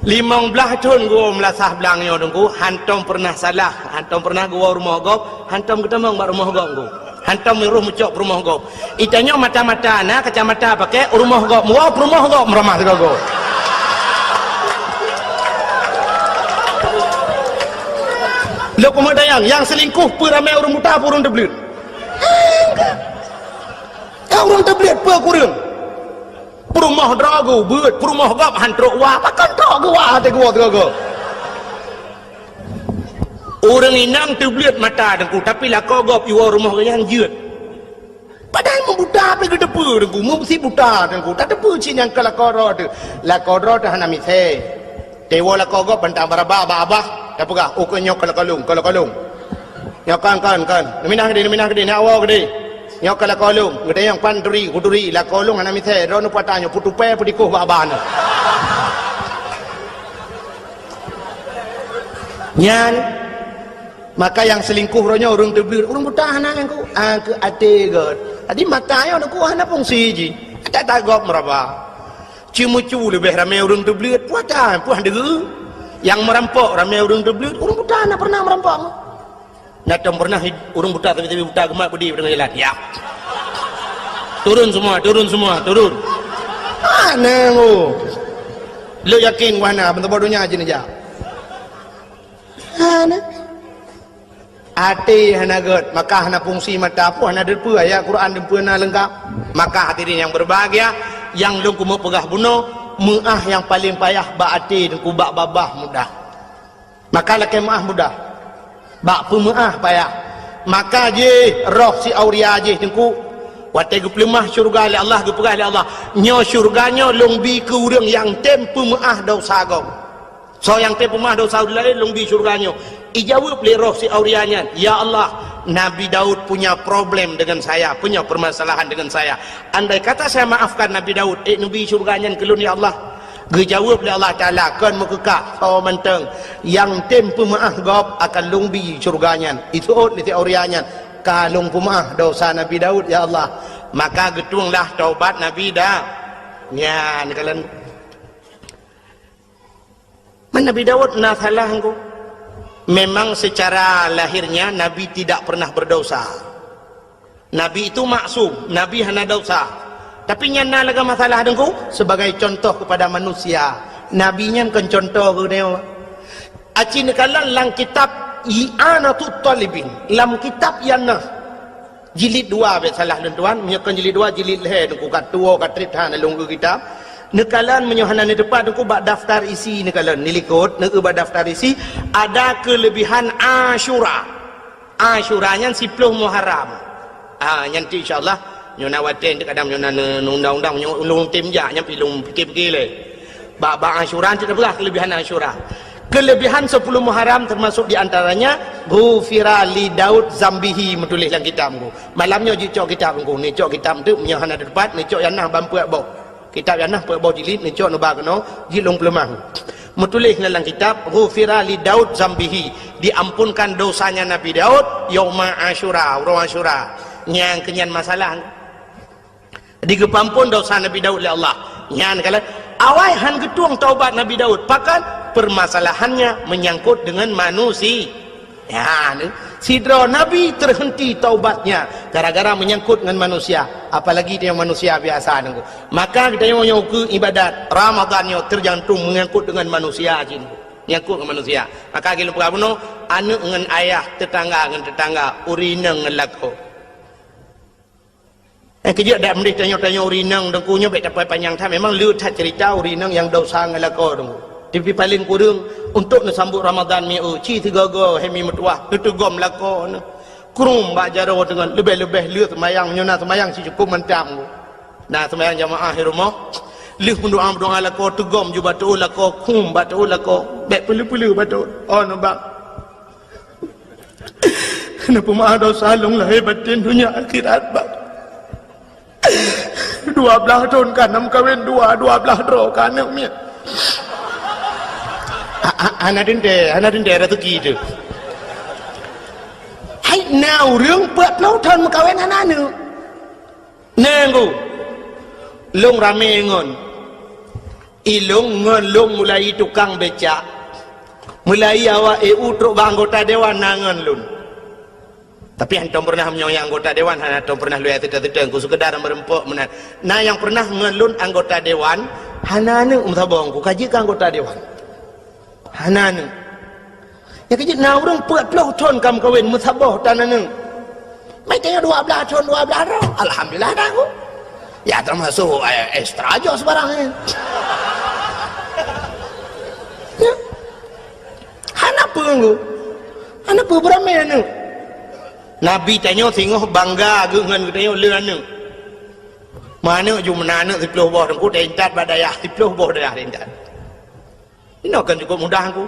Limong blaih thon geuwoe meulasah blang nyoe teungku, hantom peureunah salah, hantom peureunah geuwoe rumoh gob, hantom geutamong bak rumoh gob teungku. Hantom meurôh meucok peurumoh gob. Itanyoe mata-mata na kacamata pakèk, rumoh gob meuwoe, peurumoh gob meuramah sigoe-goe. Lôn keumeudayang, nyang seulingkoh peue ramè ureueng buta, peue ureueng teubleuet? Nyang ureueng teubleuet peue kureueng? Peurumoh droe geuh beuet, peurumoh gob han trok wa, pakon trok geuh wa até geuwoe sigoe-goe? Ureueng inong teubleuet mata teungku, tapi lakoe gob iwoe rumoh geuh nyan jeuet. Padahai meubuta pih geuteupeue teungku, meusi buta teungku, tateupeue cit nyang keu lakoe droe teuh. Lakoe droe teuh hana misé. Teuwoe lakoe gob bantang baraba bak abah, tapeugah, "Oh, keu nyoe keu lakoe lôn, keu lakoe lôn." Nyoe kon, kon, kon. Neuminah keudeh, neuminah keudeh, neuwoe keudeh. Nyoe keu lakoe lôn, geutanyong pan turi, kuturi, lakoe lôn hana misé, droeneuh peue ata nyoe, peutupèe, peutikoh bak abah nyoe. Nyan, maka nyang seulingkoh roh nyoe ureueng teubleuet, ureueng buta hana nyang ku, ah, keu até gèt. Jadi mata nyoe teungku hana fungsi jih. Ata-ata gob meuraba. Ceumeucue leubeh ramè ureueng teubleuet, peue ata, peue han deuh. Nyang meurampok ramè ureueng teubleuet, ureueng buta hana peureunah meurampok. Na tom peureunah ureueng buta, tapi-tapi buta geumat beudé deungon jalan. Ya. Turun semua, turun semua, turun. Hana, oh. Lôn yakin wahana, meuteubak donya jih neujak. Hana. Até hana gèt, maka hana fungsi mata pun hana teupeue ayat Quran teupeue na leungkap. Maka hadirin yang berbahagia, nyang lôn keumeung peugah bunoe, meu'ah nyang paleng payah bak até teungku bak babah mudah. Maka lakèe meu'ah mudah. Bak peumeu'ah payah. Maka jih roh si Auria jih teungku, watèe geupeuleumah syeuruga lé Allah, geupeugah lé Allah, "Nyoe syeuruga nyoe lôn bi keu ureueng nyang tem peumeu'ah desya gob." Soe nyang tem peumeu'ah desya ureueng laén lôn bi syeuruga nyoe. Ijaweueb lé roh si Auria nyan, "Ya Allah, Nabi Daud punya problem dengan saya, punya permasalahan dengan saya. Andai kata saya maafkan Nabi Daud, ék neubi syeuruga nyan keu lôn ya Allah." Geujaweueb lé Allah Taala, "Kon meukeukah, soe mantong nyang tem peumeu'ah gob akan lôn bi syeuruga nyan." Iseuôt lé si Auria nyan, "Ka lôn peumeu'ah desya Nabi Daud ya Allah." Maka geutuenglah taubat Nabi Da-, nyan kalon. Man Nabi Daud na salah engko? Memang secara lahirnya Nabi tidak pernah berdosa. Nabi itu maksum, Nabi hana dosa. Tapi nyan na lagèe masalah teungku, sebagai contoh kepada manusia. Nabi nyan kon contoh keu geutanyoe. Aci neukalon lam kitab I'anatut Talibin, lam kitab I'anah. Jilid dua, bèk salah lôn tuan. Meunyoe kon jilid dua, jilid lhèe teungku, ka tuwo ka trép that lôn eu kitab. Neukalon meunyoe hana neuteupat teungku bak daftar isi neukalon, neulikot, neueu bak daftar isi, ada keulebihan Asyura. Asyura nyan siploh Muharram. Ah, nyan tu insya Allah, nyoe na watèe kadang nyoe na ne-, undang-undang nyoe ulôn tem jak nyan pi lôn pikir-pikir lé. Bak, bak Asyura tu dah peugah keulebihan Asyura. Keulebihan sepuluh Muharram termasuk di antaranya, "Ghufira li Daud zambihi," meutuléh lam kitab teungku. Malam nyoe jicok kitab teungku, neucok kitab tu meunyoe hana teupat, neucok nyang na ban peuet boh. Kitab nyang na peuet boh jilid, neucok neuba keunoe, jilid lôn peuleumah. Meutuléh lam kitab, "Ghufira li Daud zambihi," diampunkan dosanya Nabi Daud yauma Asyura, uroe Asyura. Nyang keunyan masalah. Digeupeuampon dosa Nabi Daud lé Allah. Nyan kalon, awai han geutueng taubat Nabi Daud. Pakon? Permasalahannya menyangkut dengan manusia. Ya, ni. Sidroe nabi terhenti taubatnya gara-gara menyangkut dengan manusia. Apalagi dia manusia biasa teungku. Maka geutanyoe nyoe keu ibadat Ramadan nyoe tergantung menyangkut dengan manusia jih. Nyangkut ngon manusia. Maka lagèe lôn peugah bunoe, aneuk ngon ayah, teutangga ngon teutangga, ureueng inong ngon lakoe. Eh, keujeuet dak meudeh tanyoe-tanyoe ureueng inong, Teungku, nyoe bèk tapai panyang that. Memang le that ceurita ureueng inong nyang desya ngon lakoe, Teungku. Tapi paleng kureueng, untuk neusambot Ramadhan mi eu, ci sigoe-goe, hai mi meutuwah, neuteugom lakoe neuh. Krum bak jaroe teungon, leubeh-leubeh le seumayang, meunyoe na seumayang sicukop mantong. Na seumayang jamaah di rumoh, lheueh meudoa-meudoa lakoe, teugom ju bak teuôt lakoe, krum bak teuôt lakoe, bèk peuleu-peuleu bak teuôt. Oh, neuba. Neupeumaaf desya lôn lahé batén, donya akhirat, Bang. Dua blaih thôn ka na meukawen dua, dua blaih droe ka aneuk miet. Ha, ha, hana teuntèe, hana teuntèe raseuki teuh. Hai na ureueng peuet ploh thôn meukawen hana aneuk. Nyan ku, lôn ramé ngon. Ilôn ngon lôn mulai tukang becak. Mulai awak E U trok bak anggota dewan na ngon lôn. Tapi hantom pernah meunyoe nyang anggota dewan hana tom pernah lôn seutôt-seutôt, ku sekedar meureumpok meunan. Na nyang pernah ngon lôn anggota dewan, hana aneuk meusaboh ku ka jeuet keu anggota dewan. Hana aneuk. Nyang keujeuet na ureueng peuet ploh thôn ka meukawen meusaboh tan aneuk. Meutanyoe dua blaih thôn, dua blaih droe. Alhamdulillah dah ku. Ya, termasuk, eh, extra joh sebarang, eh. Ya. Hana peue ku. Hana peue beuramé aneuk. Nabi tanyoe singoh bangga geuh ngon geutanyoe le aneuk. Meuaneuk ju meunan aneuk siploh boh, Teungku, taintat bak dayah siploh boh dayah taintat. Inoe kan cukup mudah ku.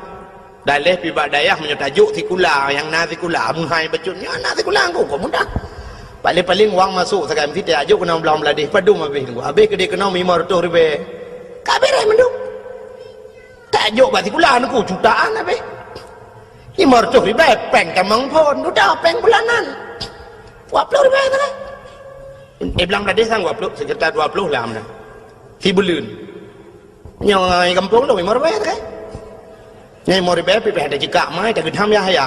Daleh pi bak dayah meunyoe tajok sikula, nyang na sikula, meuhai bacut nyoe na sikula ku, kok mudah. Paling-paling wang masok sagai meusitai, ajok keunoe blang Bangladesh, padum habéh nunggu. Habéh keudéh keunoe limong reutôh ribèe. Ka beres mandum. Tajok bak sikula nunggu jutaan habéh. Limong reutôh ribèe, péng tamong phôn, udah péng bulanan. Dua ploh ribèe sagai. Eh, blang Bangladesh kan dua ploh, sekitar dua ploh lah meunan. Sibuleuen. Nyoe gampông lôn limong ribèe sagai. Nyoe limong ribèe pih, pih ada jikak mai, ada geudam ya, ya.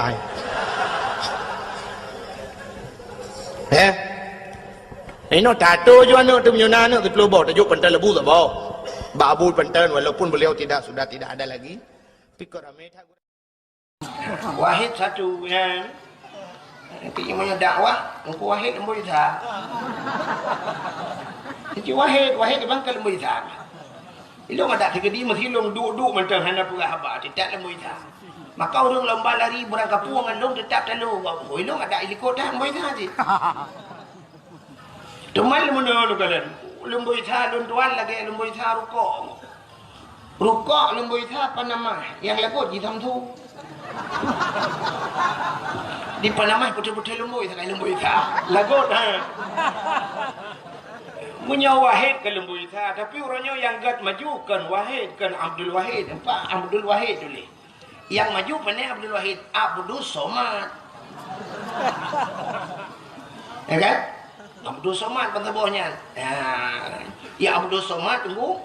Eh? Inoe tato ju aneuk teuh meunyoe na aneuk siploh boh, tajok panton leubeh saboh. Bak Abu panton, walaupun beliau tidak, sudah tidak ada lagi. Pikir ramé that. Wahid satu, ya. Nanti meunyoe dakwah, Teungku Wahid leumbôi sa. Teungku Wahid, Wahid bang ka leumbôi sa. Ilôn adak teukeudi meusilong duek-duek mantong hana peugah haba, teutap leumbôi sa. Maka ureueng lomba lari beurangkapeue ngon lôn teutap talo, ilôn adak ilikot that leumbôi sa cit. Teuma leumono lôn kalon, leumbôi sa lôn tuan lagèe leumbôi sa rukok. Rukok leumbôi sa panamah, nyang lagot jisamsu. Di panamah putôh-putôh leumbôi sagai leumbôi sa. Lagot, ha. Meunyoe Wahid ka leumbôi sa, tapi uroe nyoe nyang gèt maju kon Wahid, kon Abdul Wahid. Nampak Abdul Wahid tuléh. Nyang maju pane Abdul Wahid, Abdus Somad. Ya kan? Abdus Somad ban saboh nyan. Ya. Ya Abdus Somad tunggu.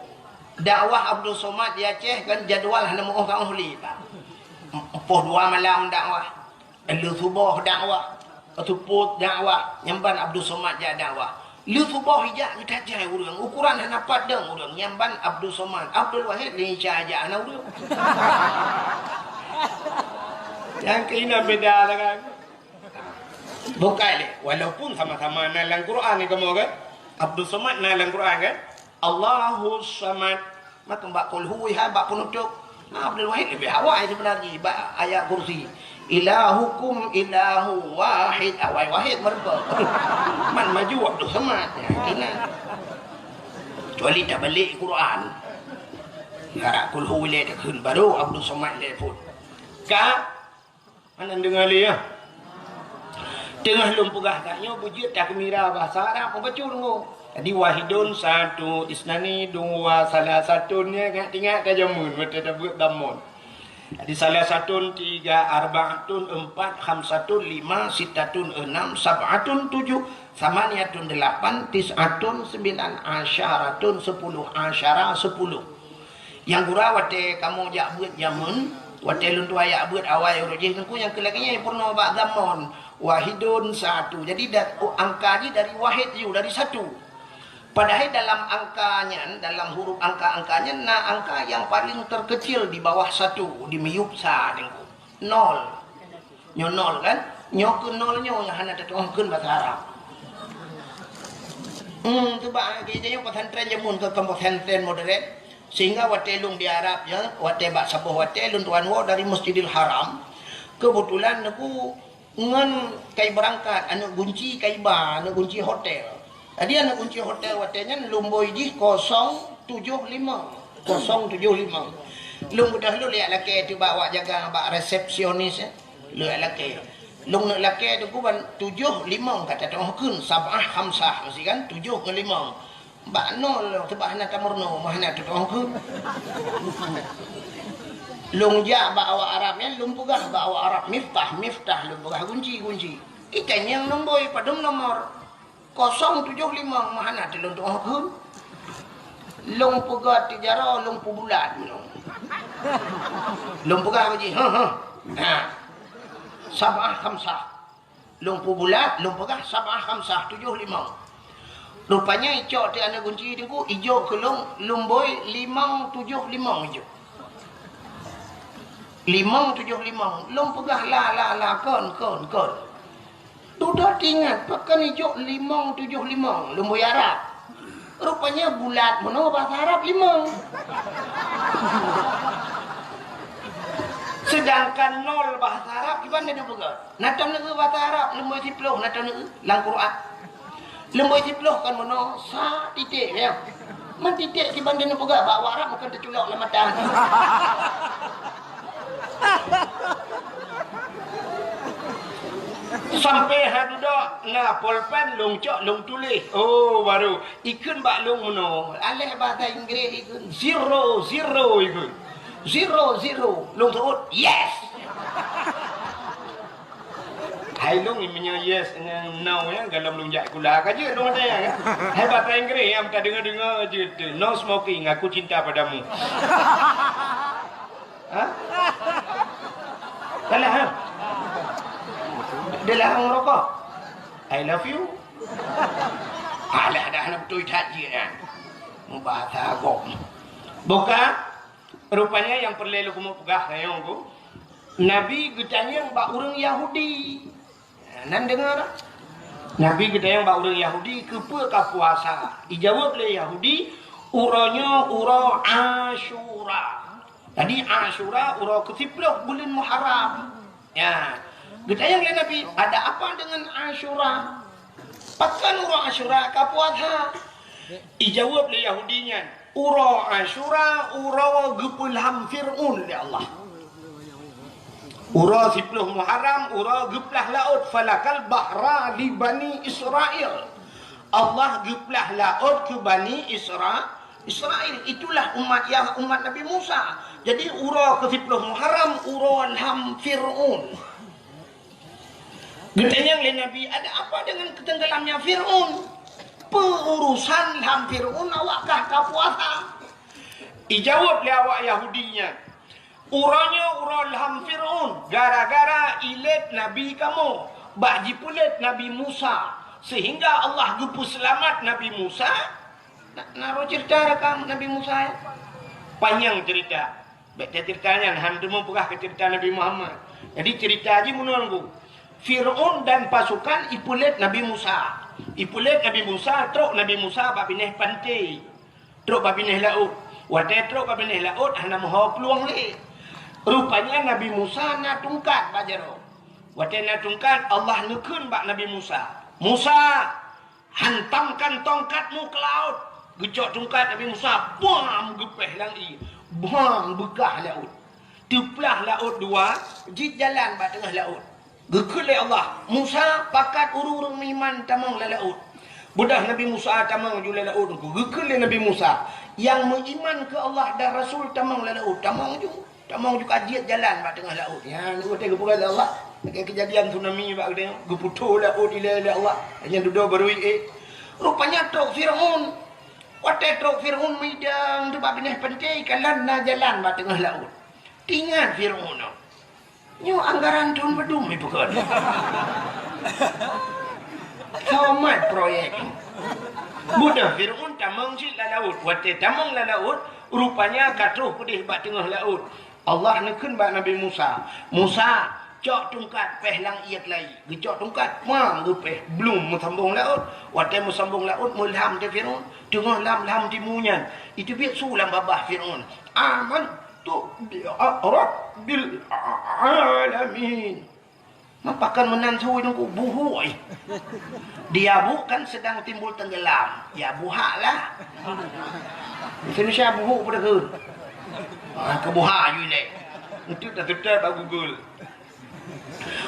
Dakwah Abdul Somad di Aceh kan jadwal hana meu'oh ka 'oh lé, Pak. Poh dua malam dakwah. Lheuh suboh dakwah, seupôt dakwah, nyan ban Abdul Somad jak dakwah. Lheuh suboh ijak geutajai ureueng, ukuran hana pat dong ureueng, nyan ban Abdul Somad. Abdul Wahid lé Isya jak hana ureueng. Nyang keunan beda lah kan. Bukai lé, walaupun sama-sama na lam Quran ni kamoe kan. Abdul Somad na lam Quran kan. Allahus Samad. Maka bak Qul Hu hai bak penutup. Nah, Abdul Wahid lebih awai sebenarnya bak ayat kursi. Ilahukum ilahu wahid. Awai wahid meureumpok. Man maju Abdul Samad. Ya, kena. Kecuali dah balik Quran. Harap Qul Hu lé takheun baru Abdul Samad lé pun. Ka Hana deungoe lé, ya. Teungoh lôn peugah that nyoe beujeuet takeumira bahasa Arab, mubacut deungoe. Jadi, wahidun, satu, isnani, dua, salasatun, ya, ingat-ingat ka jameun, watèe tabeuet dhamon. Jadi, salasatun, tiga, arbaatun, empat, khamsatun, lima, sittatun, enam, sab'atun, tujuh, samaniyatun, delapan, tis'atun, sembilan, asyaratun, sepuluh, asyara, sepuluh. Nyang gura watèe kamoe jak beuet jameun, watèe lôn tuha jak beuet awai uroe jih teungku nyang keu lagèe nyan peurunoe bak dhamon. Wahidun satu. Jadi, da-, oh, angka jih dari wahid ju, dari satu. Padahai dalam angka nyan, dalam huruf angka-angka nyan, na angka nyang paleng terkecil di bawah satu, di miyueb sa, Teungku. Nol. Nyoe nol kan? Nyoe keuh nol nyoe nyang hana tatu'oh kheun basa Arab. Hmm, tu bah, geujak nyoe pesantren jameun keu pesantren modern. Sehingga watée lôn di Arab nyan, watée bak saboh watée lôn tuan woe dari Masjidil Haram, keubeutulan Teungku ngon kai beurangkat, aneuk gunci kai ba, aneuk gunci hotel. Jadi aneuk gunci hotel watée nyan lumbôi jih kosong tujoh limong. Kosong tujoh limong. Lôn beudôh lôn jak lakée teuh bak awak jaga, bak resepsionis, eh. Lôn jak lakée. Lôn neuk lakée Teungku ban tujoh limong ka tatu'oh kheun, sab'ah khamsah, meusti kan? Tujoh ngon limong. Bak nol, sabab hana tameurunoe, meuhana tatu'oh kheun. Lôn jak bak awak Arab nyan, lôn peugah bak awak Arab, "Miftah, miftah," lôn peugah, "gunci, gunci." Itanyong lumbôi, "Padum nomor?" "Kosong tujoh limong," meuhana teuh lôn tu'oh kheun. Lôn peugah teuh jaroe, lôn peubulat meunoe. Lôn peugah bak jih, "Heh, heh." Ha. Sab'ah khamsah. Lôn peubulat, lôn peugah sab'ah khamsah, tujoh limong. Rupanya icok teuh aneuk gunci Teungku, ijok keu lôn lumbôi limong tujoh limong ijok. Limong tujoh limong. Lôn peugah la, la, la, kon, kon, kon. Dudoe teuingat, pakon ijok limong tujoh limong, lumbôi Arab. Rupanya bulat meunoe bahasa Arab limong. Sedangkan nol bahasa Arab kiban teupeugah. Na taneuk bahasa Arab, lumbôi siplôh na taneuk lam Quran. Lumbôi siplôh kan meunoe sa titék, ya. Man titék kiban teupeugah bak awak Arab bukan teuculok lam mata. Sampai ha dudoe na polpen lôn cok lôn tuléh. Oh, baru ikheun bak lôn meunoe. Aléh bahasa Inggréh ikheun zero, zero ikheun. Zero, zero. Lôn seuôt, yes! Hai lôn, meunyoe yes ngon no nyan, gohlom lôn jak sikula ka jeuet lôn watée nyan kan. Hai bahasa Inggréh nyang tadeungoe-deungoe jeuet teuh, "No smoking, aku cinta padamu." Ha? Salah, ha? Dia larang merokok. "I love you." Alah, dah hana beutôi that jih nyan. Mubahasa agong. Buka, rupanya nyang peureulée lôn keumeung peugah nyoe ku, Nabi geutanyong bak ureuëng Yahudi. Nan deungoe dak? Nabi geutanyong bak ureuëng Yahudi, "Keupeue ka puasa?" Ijaweueb lé Yahudi, "Uroe nyoe uroe Asyura." Jadi Asyura uroe keusiplôh buleuen Muharram. Ya. Geutanyong lé Nabi, "Ada apa dengan Asyura? Pakon uroe Asyura ka puasa?" Ijaweueb lé Yahudi nyan, "Uroe Asyura uroe geupeulham Fir'aun lé Allah." Uroe siplôh Muharram, uroe geuplah laôt, "Falakal bahra li Bani Israil." Allah geuplah laôt keu Bani Isra-, Israil. Itulah umat Yah-, umat Nabi Musa. Jadi, uroe keusiplôh Muharram, uroe lham Fir'aun. Geutanyong lé Nabi, "Ada apa dengan ketenggelamnya Fir'aun? Peue urusan lham Fir'aun awak kah ka puasa?" Ijaweueb lé awak Yahudi nyan, "Uroe nyoe uroe lham Fir'aun, gara-gara ilét nabi kamoe, bak jipeulét Nabi Musa, sehingga Allah geupeuseulamat Nabi Musa." Na, na roh cerita rakam Nabi Musa, ya? Panyang cerita. Bèk tacerita nyan, han teuma peugah keu cerita Nabi Muhammad. Jadi cerita jih meunoe, Teungku. Fir'aun dan pasukan ipeulét Nabi Musa. Ipeulét Nabi Musa, trok Nabi Musa bak binéh panté. Trok bak binéh laôt. Watée trok bak binéh laôt, hana meuho plueng lé. Rupanya Nabi Musa na tungkat bak jaroe. Watée na tungkat, Allah neukheun bak Nabi Musa, "Musa, hantamkan tongkatmu ke laut." Geucok tungkat Nabi Musa, bam, geupéh lam ié. Bam, beukah laôt. Teuplah laôt dua, jeuet jalan bak teungoh laôt. Geukheun lé Allah, "Musa, pakat ureuëng-ureuëng meuiman tamong lam laôt." Beudôh Nabi Musa tamong ju lam laôt, geukheun lé Nabi Musa, "Nyang meuiman keu Allah dan Rasul tamong lam laôt." Tamong ju, tamong ju ka jeuet jalan bak teungoh laôt. Nyan watée geupeugah lé Allah, lagée keujadian tsunami bak geutanyoe, geuputôh laôt ilée lé Allah, nyan dudoe barô ié. Rupanya trok Fir'aun. Watée trok Fir'aun meudang teuk bak binéh panté, kalon na jalan bak teungoh laôt. Teuingat Fir'aun nyoe. Nyoe anggaran thôn padum ipeukon. Somat proyek. Beudôh Fir'aun tamong cit lam laôt. Watée tamong lam laôt, rupanya ka troh keudeh bak teungoh laôt. Allah neukheun bak Nabi Musa, "Musa, cok tungkat, péh lam ié keulayi." Geucok tungkat, pang, geupéh, blum meusambong laôt. Watée meusambong laôt, meulam teuh Fir'aun. Teungoh lam-lam timu nyan, iteubiet su lam babah Fir'aun, "Amantu bi rabbil alamin." Meupakan meunan su Teungku, buhôi. Di abu kan sedang timbul tenggelam. Ya, buhak lah. Indonesia buhuk pada ke? Ah, ke buhak you leh. Itu dah tetap bak Google.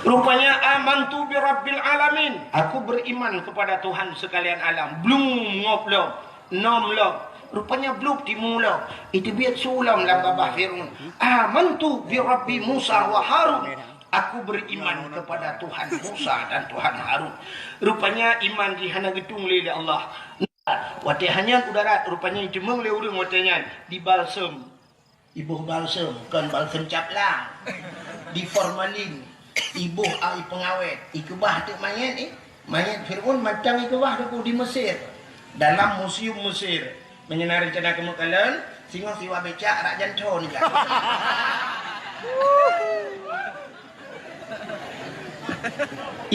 Rupanya, "Amantu bi rabbil alamin." Aku beriman kepada Tuhan sekalian alam. Blum ngop lom, nom lom. Rupanya blub timu lom. Iteubiet su lom lam babah Fir'aun, "Amantu bi rabbi Musa wa Harun." Aku beriman kepada Tuhan Musa dan Tuhan Harun. Rupanya iman jih hana geutung lé, lé Allah. Watée hanyan u darat, rupanya jiteumeung lé ureuëng watée nyan dibalsem. Iboh balsem, kon balsem caplang. Di formalin, iboh ai peungawét, ikeubah teuk manyét, eh. Manyét Fir'aun macam ikeubah Teungku di Mesir. Dalam museum Mesir. Meunyoe na rencana keumeuk kalon, singoh siwa becak rak janto nibak.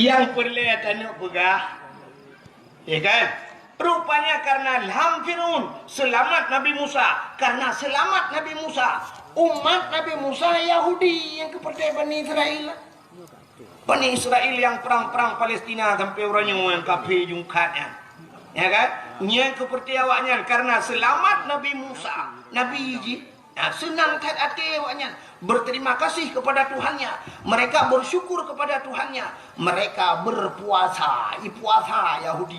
Nyang peureulée tanyoe peugah, ya kan? Rupanya karena lam Fir'aun seulamat Nabi Musa. Karena seulamat Nabi Musa, umat Nabi Musa Yahudi nyang keupeurtée Bani Israel. Bani Israel nyang prang-prang Palestina sampoe uroe nyoe nyang kafé jungkat nyan. Ya kan? Nyang keupeurtée awaknyan karena seulamat Nabi Musa, nabi jih. Nah, seunang that até awaknyan, berterima kasih kepada Tuhannya. Mereka bersyukur kepada Tuhannya. Mereka berpuasa, ipuasa Yahudi.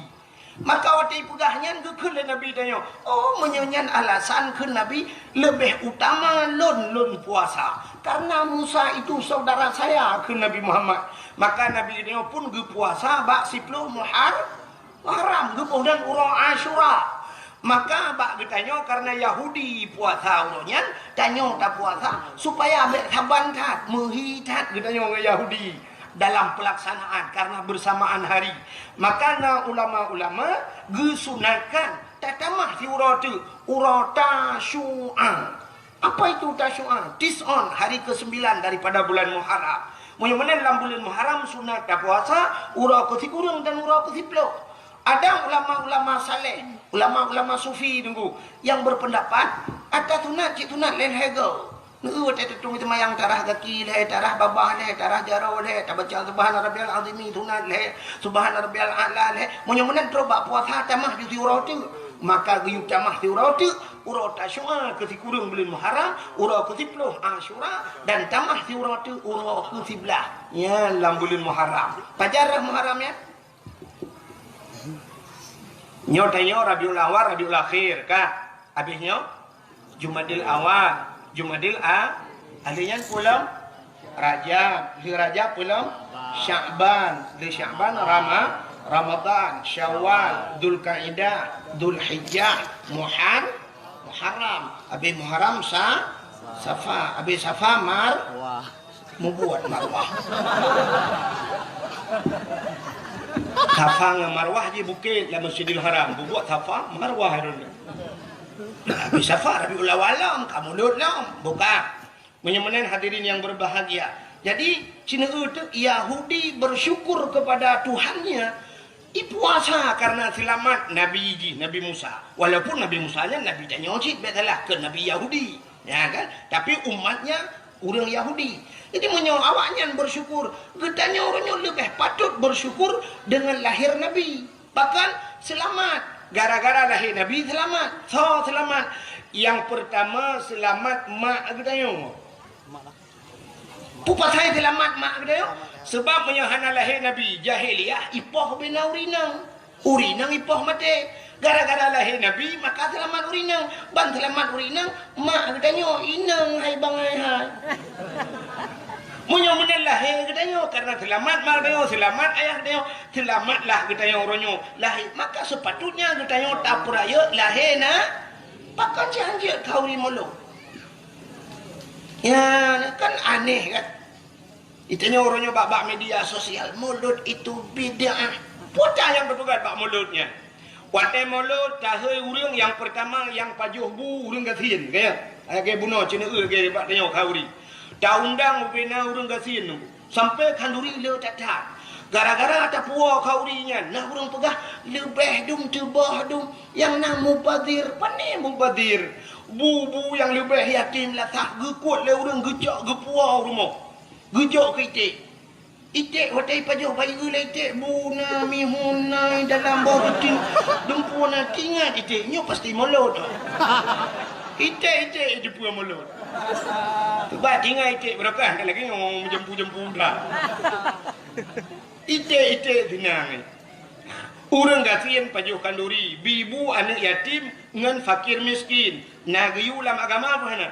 Maka watée ipeugah nyan geukheun lé Nabi tanyoe, "Oh, meunyoe nyan alasan," kheun Nabi, "leubeh utama lôn, lôn puasa. Karena Musa itu saudara saya," kheun Nabi Muhammad. Maka Nabi tanyoe pun geupuasa bak siploh Muhar-, Muharram, geuboh dan uroe Asyura. Maka bak geutanyoe karena Yahudi puasa uroe nyan, tanyoe tapuasa supaya bék saban that, meuhi that geutanyoe ngon Yahudi dalam pelaksanaan karena bersamaan hari. Maka na ulama-ulama geusunatkan tatamah siuroe teuk, uroe Tasyu'a. Apa itu Tasyu'a? Tis'un, hari kesembilan daripada bulan Muharram. Meunyoe meunan lam buleuen Muharram sunat tapuasa uroe keusikureueng dan uroe keusiploh. Ada ulama-ulama saleh, ulama-ulama sufi Teungku, yang berpendapat ata sunat cit sunat lé lhèe goe. Neu watèe teutueng seumayang tarah gaki lhèe, tarah babah lhèe, tarah jaroe lhèe, tabaca Subhana Rabbiyal Azimi sunat lhèe, Subhana Rabbiyal A'la lhèe. Meunyoe meunan trok bak puasa tamah ju siuroe teuk, maka geuyue tamah siuroe teuk uroe Tasyu'a keu sikureueng buleuen Muharram, uroe keu siploh Asyura, dan tamah siuroe teuk uroe keu siblaih nyan lam buleuen Muharram. Pajan rhah Muharram nyan? Nyoe tanyoe Rabiul Awal, Rabiul Akhir, ka? Habéh nyoe Jumadil Awal, Jumadil A-, ahli nyan peue lom? Rajab, lheueh Rajab peue lom? Sya'ban, lheueh Sya'ban Rama-, Ramadan, Syawal, Dzulkaidah, Dzulhijjah, Muhar-, Muharram, habéh Muharram Sa-, Safa, habéh Safa Mar-, Mubuet marwah. Safa ngon marwah jih bukét lam Masjidil Haram. Bubuet Safa, marwah droeneuh. Tapi Safa, Rabiul Awal lom, ka mulod lom. Buka. Meunyoe meunan hadirin yang berbahagia. Jadi, sineuk teuk Yahudi bersyukur kepada Tuhannya, ipuasa karena selamat Nabi jih, Nabi Musa. Walaupun Nabi Musa nyan Nabi tanyoe cit, bèk salah, keu Nabi Yahudi. Ya kan? Tapi umatnya ureueng Yahudi. Jadi meunyoe awaknyan bersyukur, geutanyoe ureueng nyoe leubeh patut bersyukur dengan lahir Nabi. Bahkan selamat. Gara-gara lahé Nabi selamat. Soe selamat? Nyang peurtama selamat mak geutanyoe. Peue pasai selamat mak geutanyoe? Sebab meunyoe hana lahé Nabi, jahiliyah ipoh bina ureueng inong. Ureueng inong ipoh maté. Gara-gara lahé Nabi, maka seulamat ureueng inong. Ban seulamat ureueng inong, mak geutanyoe inong hai bangai hai. Meunyoe meunan lahé geutanyoe, karena seulamat mak geutanyoe, seulamat ayah geutanyoe, seulamatlah geutanyoe uroe nyoe lahé, maka seupatutnya geutanyoe tapeurayeuk lahé na. Pakon cit hanjeuet khauri mulod? Ya, kan aneh kan? Geutanyoe uroe nyoe bak, bak media sosial, mulod itu bid'ah. Peue nyang geupeugah bak mulod nyan? Watée molot, tahôi ureuëng nyang peurtama nyang pajoh bu ureuëng gasien, ka nyan. Lagée bunoe ceuneuk lagée bak tanyoe khanduri. Taundang ubena ureuëng gasien nunggu. Sampai khanduri le that-that. Gara-gara tapuwoe khanduri nyan, na ureuëng peugah, "Leubeh dum teuboh dum nyang na mubazir." Pane mubazir? Bu-bu nyang leubeh yatim lasah geukuet lé ureuëng geucok geupuwoe u rumoh. Geujok keu iték. Iték watée pajoh bayeue lé iték, bu na mihun na dalam boh ruti, dumpeue na, tingat iték nyoe pasti molot. Iték-iték jipeu molot. Bah tingat iték beurokah, kan lagée nyoe meujampu-jampu dah. Iték-iték seunang. Ureuëng gasien pajoh khanduri, bi bu aneuëk yatim ngon fakir miskin. Na geuyue lam agama peue hana?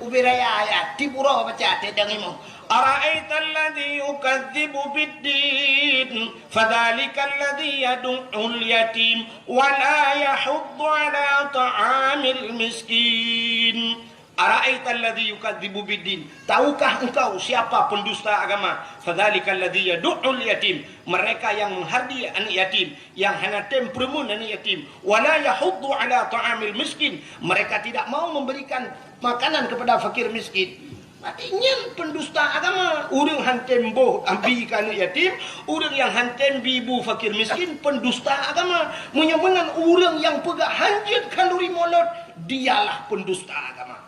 Ubé raya ayat, tiep uroe baca teuh dang imoe. Ara'aital ladzi yukadzibu biddin, fadzalikal ladzi yadu'ul yatim, wa la yahuddu ala ta'amil miskin. Ara'aital ladzi yukadzibu biddin. Tahukah engkau siapa pendusta agama? Fadzalikal ladzi yadu'ul yatim. Mereka yang menghardi anak yatim, yang hana tem peureumeun anak yatim. Wa la yahuddu ala ta'amil miskin. Mereka tidak mau memberikan makanan kepada fakir miskin. Berarti nyan pendusta agama. Ureuëng han tem boh abi keu anak yatim, ureuëng nyang han tem bi bu fakir miskin, pendusta agama. Meunyoe meunan ureuëng nyang peugah hanjeuet khanduri molot, dialah pendusta agama.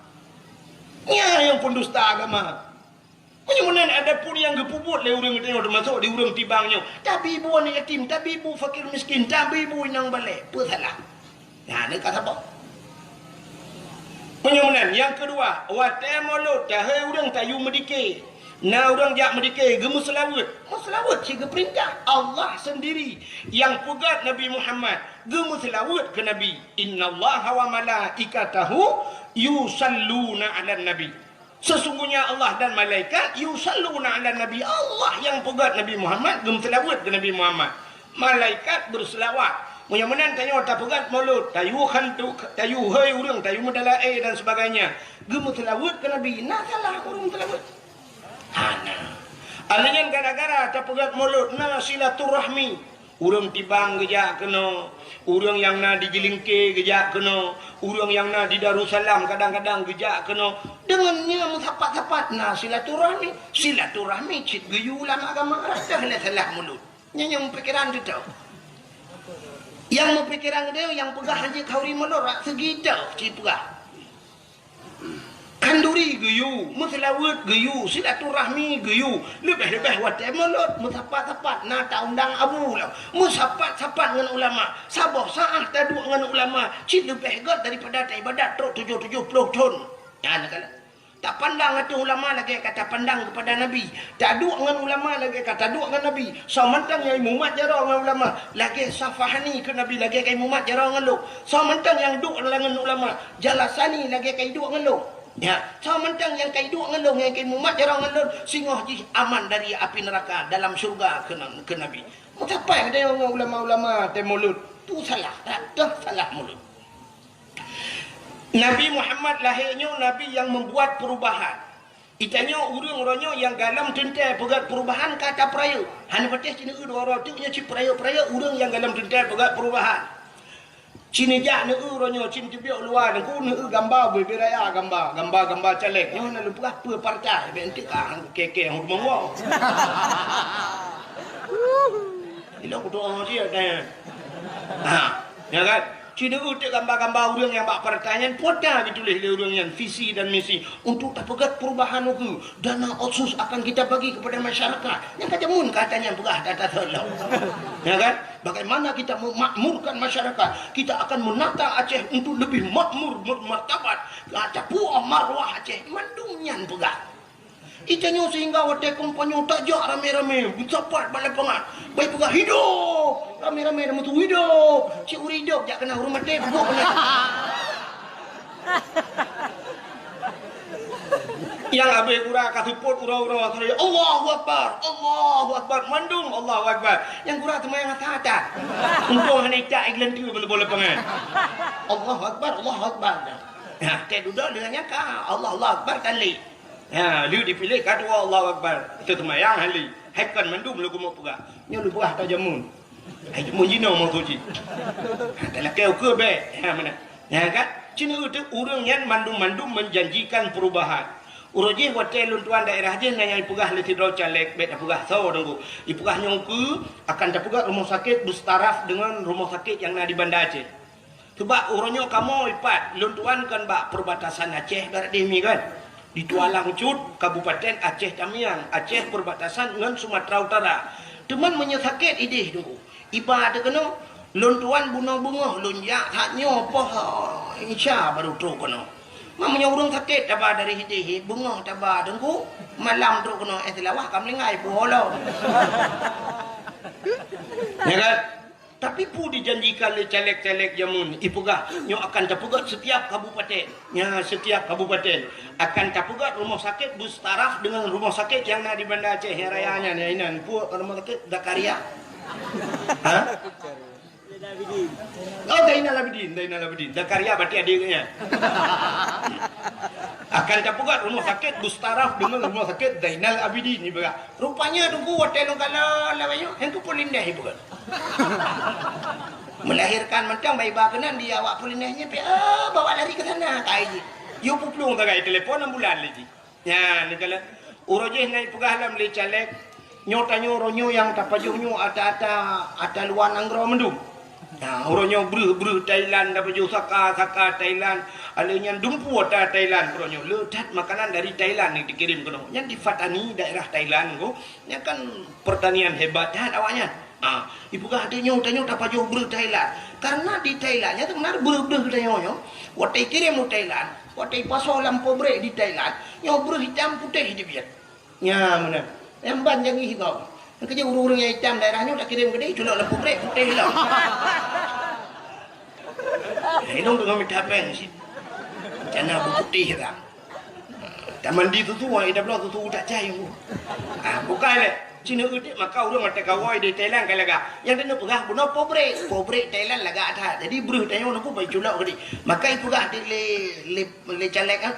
Nyan nyang pendusta agama. Meunyoe meunan, adapun nyang geupeubuet lé ureuëng tanyoe, teumasok di ureuëng tibang nyoe, tabi bu aneuk yatim, tabi bu fakir miskin, tabi bu inong balek, peue salah? Nyan ka saboh. Meunyoe meunan, nyang keudua, watée molot, tahôi ureuëng tayue meudike. Na ureuëng jak meudike, geumeuseulaweuet. Meuseulaweuet cit geupeurintah. Allah sendiri nyang peugét Nabi Muhammad, geumeuseulaweuet keu Nabi. "Innallaha wa malaikatahu yusalluna 'alan nabi." Sesungguhnya Allah dan malaikat yusalluna 'alan nabi. Allah nyang peugét Nabi Muhammad, geumeuseulaweuet keu Nabi Muhammad. Malaikat beuseulaweuet. Meunyoe meunan tanyoe tapeugét molot, tayue hantu, tayue hôi ureuëng, tayue meudalaé dan sebagainya, geumeuseulaweuet keu Nabi, na salah ureuëng meuseulaweuet? Hana. Alheuh nyan gara-gara tapeugét molot na silaturahmi. Ureuëng tibang geujak keunoe, ureuëng nyang na di Jeulingke geujak keunoe, ureuëng nyang na di Darussalam kadang-kadang geujak keunoe. Deungon nyan meusapat-sapat na silaturahmi. Silaturahmi cit geuyue lam agama, rasa lé salah mulod. Nyan nyang meupikiran teuh. Nyang meupikiran teuh nyang peugah hanjeuet khanduri mulod rak seugi teuh cit peugah. Khanduri geuyue, meuseulaweuet geuyue, silaturahmi geuyue, leubeh-leubeh watée mulod, meusapat-sapat na taundang abu lom, meusapat-sapat ngon ulama, saboh saát taduek ngon ulama, cit leubeh gét daripada taibadat trok tujoh tujoh ploh thon. Nyan kana. Tapandang ateueh ulama lagée ka tapandang keupada Nabi. Taduek ngon ulama lagée ka taduek ngon Nabi. Soe mantong nyang imumat jaroe ngon ulama, lagée Safahani keu Nabi, lagée ka imumat jaroe ngon lôn. Soe mantong nyang duek ngon ulama, Jalasani lagée ka iduek ngon lôn. Ya, soe mantong nyang ka iduek ngon lôn, nyang ka imumat jaroe ngon lôn, singoh jih aman dari api neuraka, dalam syeuruga keu na-, keu Nabi. Meusapat geutanyoe ngon ulama-ulama teuh mulod, tu salah, dak teuh salah mulod. Nabi Muhammad lahé nyoe nabi nyang meubuat peurubahan. Geutanyoe ureuëng uroe nyoe nyang galom teuntée peugét peurubahan ka tapeurayeuk. Hana patéh cit neueu dua uroe teuk nyoe cit peurayeuk-peurayeuk ureuëng nyang galom teuntée peugét peurubahan. Cit neujak neueu uroe nyoe cit teubiet luwa nangku neueu gamba bubé raya gamba, gamba-gamba caleg. Nyoe na lôn peugah peue partai, bék enteuk ka keu-keu hom rumoh. Ilok kutu orang dia tanya. Ha, ya kan? Cit neueu teuk gamba-gamba ureuëng nyang bak partai nyan, pota geutuléh lé ureuëng nyan visi dan misi untuk tapeugét peurubahan ukeue. Dana otsus akan kita bagi kepada masyarakat. Nyang ka jameun kata nyan peugah data seulo. Ya kan? Bagaimana kita memakmurkan masyarakat? Kita akan menata Aceh untuk lebih makmur, bermartabat. Ka tapuoh marwah Aceh, mandum nyan peugah. Geutanyoe sehingga watée kampanye tajak ramé-ramé, meusapat bak lapangan. Bai peugah, "Hidup!" Ramé-ramé dah meutuwö, "Hidup!" Cit ureuëng hidup jak keunan ureuëng maté, buet keunan. Nyang abéh gura ka seupôt uroe-uroe, "Allahu Akbar! Allahu Akbar!" Mandum Allahu Akbar. Nyang gura seumayang asa that. Untông hana icak ié geulanteue bak lapangan. "Allahu Akbar! Allahu Akbar!" Nah, teuh dudoe deungon nyang ka, "Allahu Akbar!" Tali. Ha, lheueh dipiléh ka dua Allahu Akbar. Teuseumayang hali. Hai kon mandum lôn keumeung peugah. Nyoe lôn peugah ata jameun. Ai, mujinoe maksud jih. Ha, talakée ukeue bék. Ha, meunan. Nyan kan? Cina ureuëng nyan mandum-mandum menjanjikan perubahan. Uroe jih watée lôn tuan daerah jih na nyang ipeugah lé sidroe caleg, bék tapeugah soe teungku. Ipeugah nyoe ukeue akan tapeugah rumah sakit bertaraf dengan rumah sakit yang na di Banda Aceh. Sebab uroe nyoe kamoe ipat, lôn tuan kan bak perbatasan Aceh barat deh mi kan. Di Tualang Cut, Kabupaten Aceh Tamiang, Aceh perbatasan ngon Sumatera Utara. Teuma meunyoe sakét idéh teungku, iba teuh keunoe, lôn tuan bunoe beungoh lôn jak that nyoe poh Isya baru trok keunoe. Ma meunyoe ureuëng sakét taba dari idéh, beungoh taba teungku, malam trok keunoe, eh, Seulawah ka meulinggai puwoe lom. Ya kan? Tapi peue dijanjikan lé caleg-caleg jameun, ipeugah nyoe akan tapeugét setiap kabupaten. Nya, setiap kabupaten akan tapeugét rumah sakit bertaraf dengan rumah sakit yang na di Banda Aceh nyang raya nyan, ya inan. Peue rumah sakit Zakaria? Ha? Oh, Zainal Abidin, Zainal Abidin. Zakaria berarti adiknya. Akan tapeugét rumah sakit bertaraf dengan rumah sakit Zainal Abidin, ipeugah. Rupanya teungku watée lôn kalon lawét nyoe, nyang keu Polindeh ipeugah. Melahirkan mantong bai ba keunan di awak Polindeh nyan, pi, ah, bawa lari ke sana, kai jih. Yue peuplueng sagai telepon ambulan lé jih. Nyan, neukalon. Uroe jih na ipeugah lom lé caleg, nyoe tanyoe uroe nyoe nyang tapajoh nyoe ata-ata, ata luwa nanggroe mandum. Nah, uroe nyoe breuh-breuh Thailand, tapajoh saka-saka Thailand. Alé nyan dumpeue ata Thailand uroe nyoe. Le that makanan dari Thailand ni dikirim keunoe. Nyan di Pattani, daerah Thailand ko. Nyan kan pertanian hebat that awaknyan. Ah, ipeugah tanyoe, tanyoe tapajoh breuh Thailand. Karena di Thailand nyan teumenar breuh-breuh tanyoe nyoe. Watée ikirim u Thailand, watée ipasoe lam pabrik di Thailand, nyoe breuh itam putéh jibiet. Nya meunan. Nyang ban jangi sigoe. Nyang keujeuet ureuëng-ureuëng nyang itam daerah nyoe takirém keudeh, culok lam pabrik putéh lom. Hidong teungoh mita péng cit. Cana beuputéh ka. Tamandi susu, ai tabloe susu tak cai. Ah, bukai lé. Cina udik maka ureuëng mata kawai di Thailand ka lagak. Nyang keuneuk peugah bunoe pabrik. Pabrik Thailand lagak that. Jadi breuh tanyoe nunggu bai culok keudeh. Maka ipeugah di lé, lé, lé caleg, ah.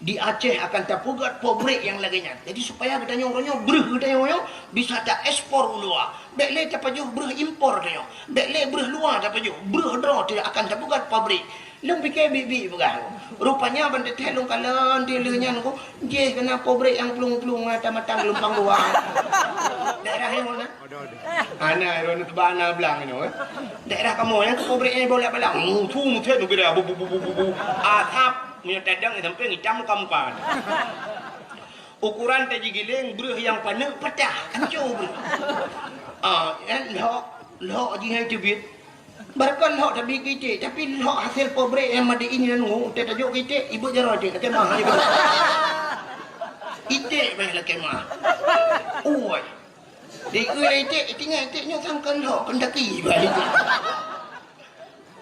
Di Aceh akan tapeugét pabrik nyang lagée nyan. Jadi, supaya geutanyoe uroe nyoe, breuh geutanyoe nyoe bisa taekspor u luwa. Bék lé tapajoh breuh impor tanyoe. Bék lé breuh luwa tapajoh. Breuh droe teuh akan tapeugét pabrik. Lôn pike biet-biet peugah. Rupanya ban teuthée lôn kalon di lheueh nyan ko, jih keunan pabrik nyang plueng-plueng, mata-mata geulumpang dua. Daerah nyoe na. Ana ron ba ana blang nyoe, eh. Daerah kamoe nyang keu pabrik nyan bolak-balik. Mutu mutet nubira bu, bu, bu, bu, bu, bu. Asap. Meunyoe tadang sampai ngitam muka-muka. Ukuran taji giling breuh nyang paneuk patah, hancô breuh. Ah, nyan lhok, lhok jih hai teubiet. Barangkon lhok tabi keu iték, tapi lhok hasil pabrik nyang made in nyan ngu, teutajok keu iték, ibeut jaroe iték, lakée mah. Iték bah lakée mah. Ui. Di keu iték, iték nyan iték nyoe sangkon lhok, keundaki bah iték.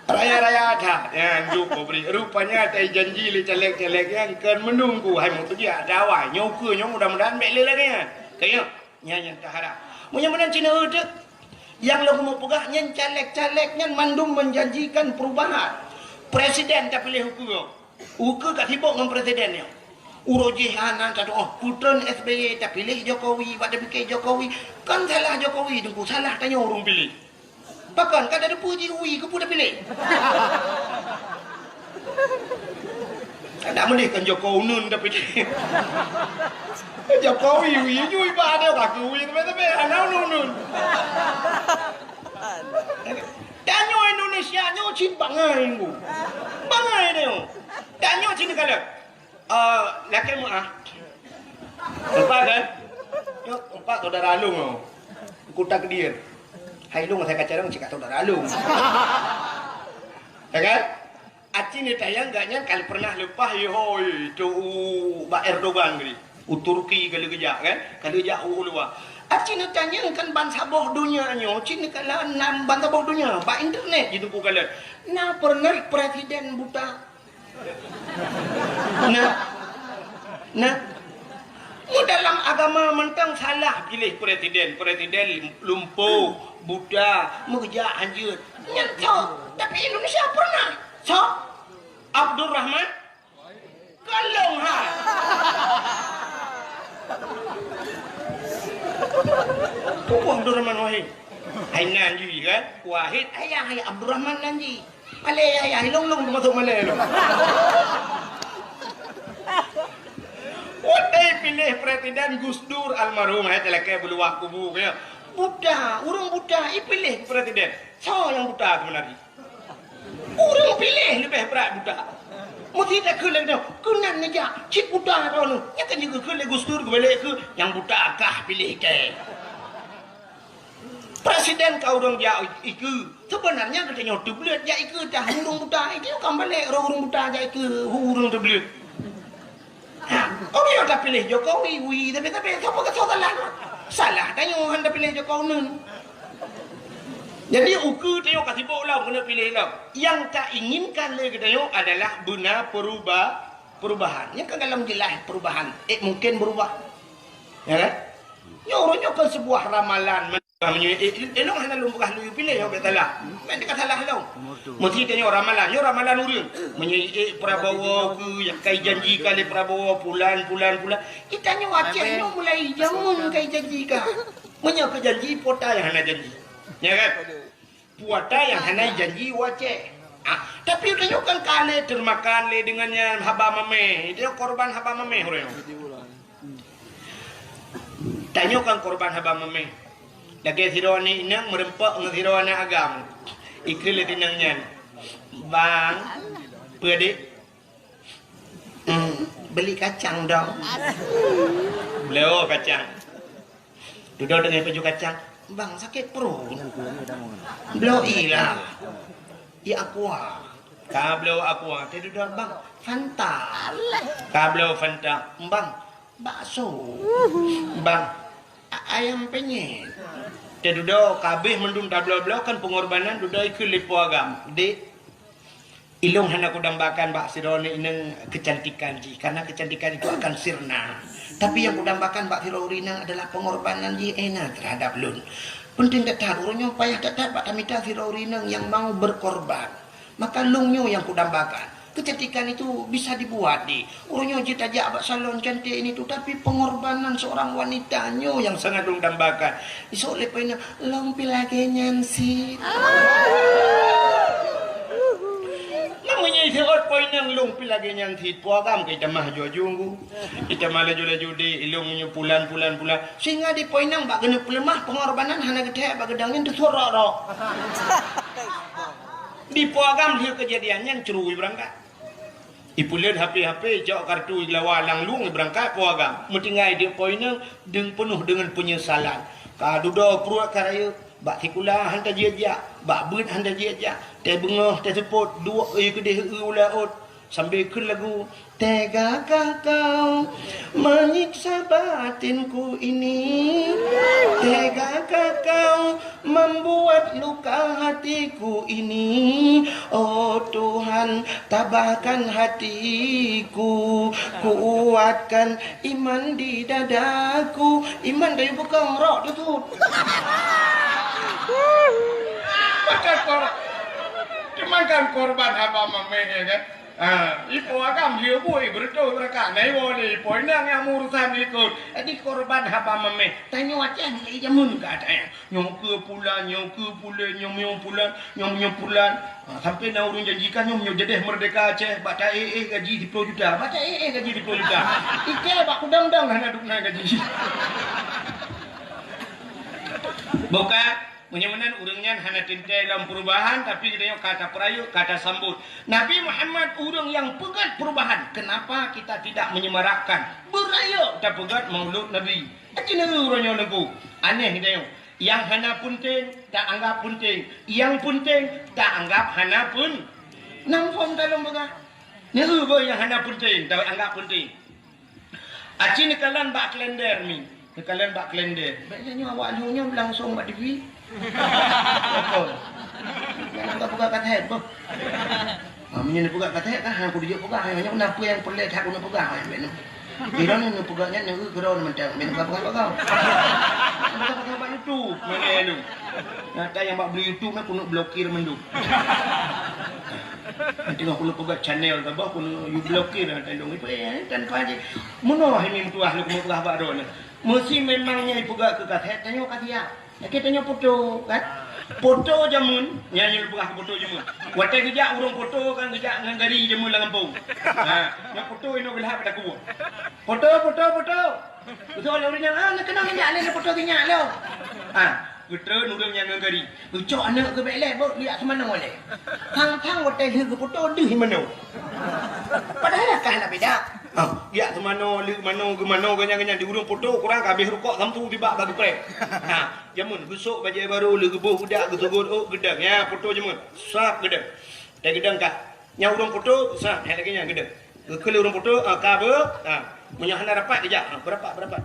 Raya-raya that, nyan duek pabrik. Rupanya tai janji lé caleg-caleg nyan kon meununggu hai meutujiak dawai. Nyoe ukeue nyoe mudah-mudahan bék lé lagée nyan. Kayeuh, nyan nyang taharap. Meunyoe meunan Cina teuh, nyang lôn keuneuk peugah nyan caleg-caleg nyan mandum menjanjikan perubahan. Presiden tapiléh ukeue. Ukeue ka sibok ngon presiden nyoe. Uroe jih hana tatuoh. Putreun S B Y tapiléh Jokowi, bak tapike Jokowi. Kon salah Jokowi teungku, salah tanyoe ureuëng piléh. Pakon ka tateupeue jih ui keupeue tapiléh? Kada meulih kan Joko Unun tapiléh. Jokowi ui nyui ba ada ka ui teumé-teumé hana unun-unun. Tanyoe Indonesia nyoe cit bangai ngu. Bangai nyoe. Tanyoe cit kalon. Eh, lakée meuah. Empat kan? Nyoe empat saudara along nyoe. Kota Kediri. Hai long saya kacarang cit ka saudara along. Ya kan? Aci ni tayang gak nyan kali pernah leupah yoi tu u bak Erdogan geuh. U Turki kali geujak kan? Kali geujak u luwa. Aci ni tanyang kan ban saboh donya nyoe, cit ni kala nan ban saboh donya bak internet jitu ku kala. Na pernah presiden buta? Nah, nah, mu dalam agama mantong salah pilih presiden, presiden lumpuh, buta, meukeujak hanjeuet. Nyan so, tapi Indonesia pernah. So, Abdurrahman Kalong ha. Pupuh Abdurrahman Wahid. Hai nan jih kan? Wahid ayah, hai Abdurrahman nan jih. Malèe ayah, ilong-long teumasok malèe lom. Watèe piléh presiden Gus Dur almarhum, hai talakèe beuluwah kubu keu nyan. Buta, ureueng buta ipiléh presiden. Soe nyang buta seubeunarjih? Ureueng piléh leubeh brat buta. Meusti takheun lagèe nyoe, keunan neujak cit buta droeneuh. Nyan kan jikheun lé Gus Dur geubalek keu nyang buta kah piléh kèe. Presiden ka ureueng jak ikeue. Seubeunarnya geutanyoe teubleuet jak ikeue dah ureueng buta. Itu kan balek ureueng buta jak ikeue ureueng teubleuet. Ha, ureueng nyang tapiléh Jokowi, wi, tapi, tapi, sapa, sapa salah? Salah tanyoe han tapiléh Jokowi neun. Jadi, ukeue tanyoe ka sibok lom keuneuk piléh lom. Nyang tainginkan lé geutanyoe adalah beuna peruba-, perubahan. Nyan kan dalam jeulaih perubahan. Eh, mungkin berubah. Ya kan? Nyoe ureueng nyoe kan sebuah ramalan. Meunyoe, eh, eh, ilong hana lôn peugah lôn piléh, nyoe bèk salah. Bèk ka salah lôn. Meusti tanyoe ramalan, nyoe ramalan ureueng. Meunyoe, eh, Prabowo keu nyang ka ijanjikan lé Prabowo, pulan, pulan, pulan. Geutanyoe Aceh nyoe mulai jameun ka ijanjikan. Meunyoe keu janji, peue ata nyang hana janji. Ya kan? Peue ata nyang hana ijanji u Aceh. Ah, tapi tanyoe kan ka lé teumakan lé deungon nyan haba mamèh. Tanyoe korban haba mamèh ureueng. Tanyoe kan korban haba mamèh. Lagèe sidroe aneuk inong meureumpok ngon sidroe aneuk agam. Ikheun lé inong nyan, "Bang, peue, Dik?" "Hmm, beli kacang dong." Bloe kacang. Dudoe teungoh pajoh kacang. "Bang, sakét pruet." "Bloe ilah. Ié aqua." Ka bloe aqua, teududoe, "Bang, Fanta." Ka bloe Fanta, "Bang, bakso." "Bang, a-, ayam penyet." Teududoe, ka abéh mandum tabloe-bloe kan peungorbanan, dudoe ikheun lé po agam, "Dik, ilong hana kudambakan bak sidroe inong keucantikan jih, karena keucantikan itu akan sirna. Tapi nyang kudambakan bak sidroe inong adalah peungorbanan jih Ena terhadap lôn." Peunteng that-that, ureueng nyoe payah that-that bak tamita sidroe inong nyang mau berkorban. Maka lôn nyoe nyang kudambakan. Keucantikan itu bisa dibuat, Dik. Ureueng nyoe jeuet tajak bak salon cantik ini tu, tapi pengorbanan seorang wanita nyoe nyang sangat lôn dambakan. Isok lé po inong, "Lôn pih lagèe nyan cit." Meunyoe iseuôt po inong, "Lôn pih lagèe nyan cit," po agam ka itamah aju-aju. Itamah laju-laju, "Dik, ilong nyoe pulan, pulan, pulan." Sehingga di po inong bak keuneuk peuleumah, pengorbanan hana geuthèe bak geudong nyan teusurok-rok. Di po agam lheueh keujadian nyan cru ibeurangkat. Ipeuleuet HP-HP, icok kartu, igelawa lam lueng ibeurangkat po agam. Meutinggai di po inong deung peunoh deungon peunyesalan. Ka dudoe pruet ka rayeuk, bak sikula han tajak-jak, bak beuet han tajak-jak, teubeungoh teuseupôt, duek ie keudeh eu u laôt, sambil kheun lagu, "Tegakah kau menyiksa batinku ini? Tegakah kau membuat luka hatiku ini? Oh Tuhan, tabahkan hatiku, kuatkan iman di dadaku." Iman dari bukong rok tu tu. Makan kor-, cuman kan korban haba mamèh, ya kan? Ha, ipo agam dia bui beureutoh beurangkat. Nah, iwoe lé ipo inong nyang meurusan likot. Jadi korban haba mamèh. Tanyoe Aceh mulai jameun ka ada nyan. Nyoe keu pulan, nyoe keu pulan, nyoe, nyoe pulan, nyoe, nyoe pulan. Ha, sampai na ureueng janjikan nyoe, nyoe jadeh merdeka Aceh, bak ta-éh-éh gaji siploh juta. Bak ta-éh-éh gaji siploh juta. Ike bak kudang-dang hana duek na gaji. Bukan? Meunyoe meunan ureueng nyan hana teuntèe lom perubahan, tapi geutanyoe ka tapeurayeuk, ka tasambot. Nabi Muhammad ureueng nyang peugèt perubahan. Kenapa kita tidak menyemarakkan? Beurayeuk tapeugèt Maulud Nabi. Aci neu ureueng nyoe neupeu. Aneh geutanyoe. Nyang hana peunteng, taanggap peunteng. Nyang peunteng, taanggap hana peun-, nam phom talom peugah. Neu beuh nyang hana peunteng, taanggap peunteng. Aci neukalon bak kalender mi. Neukalon bak kalender. Bèk nyoe awak lheueh nyoe langsung bak T V. Betul. Jangan ka peugah kata hebat. Ha, meunyoe neupeugah kata hebat, kan, aku dijok peugah. Nyoe na peue nyang peureulèe that aku neupeugah, ha, bèk nyoe. Di dalam neupeugah nyan, neu keudroe mantong. Bèk nyoe peugah-peugah bak kau. Peugah-peugah bak YouTube, mana lu? Nyata nyang bak beli YouTube, aku neuk blokir mandum. Nanti aku neuk peugah channel ke bah, aku neuk you blokir, nyata dong. Ipe, eh, tan paje. Meunoe hai meutuah lôn meupeugah bak droeneuh. Meusi memang nyan ipeugah keu kata hebat, tanyoe ka siap. Oke, tanyoe foto, kan? Foto jameun, nyan nyang peugah foto jameun. Watèe geujak ureueng foto kan geujak ngon gari jameun lam gampông. Ha, nyoe foto inoe geulhab pada kubu. Foto, foto, foto. Beutôi lé ureueng nyan, ah, neukeunong jak lé foto geuh nyan lom. Ha, geutreun ureueng nyan ngon gari. Geucok aneuk geuh bèk lé, beuh, liak seumanoe lé. Thang-thang watèe lheueh geufoto deuh manoe. Padahai ka hana beda. Ha, liak seumanoe, lheueh manoe, geumanoe, geuh nyan, geuh nyan, di ureueng foto kurang ka habéh rukok samsu tibak bak geupreh. Ha, Jameun, geusok bajèe barô, lheueh geuboh budak, geusugot ôk, geudong. Ya, foto jameun. Sab geudong. Watèe geudong ka. Nyang ureueng foto, sab, hai lagèe nyan geudong. Geukheun lé ureueng foto, ah, ka beuh, ah. Meunyoe hana rapat, geujak. Ah, beurapat, beurapat.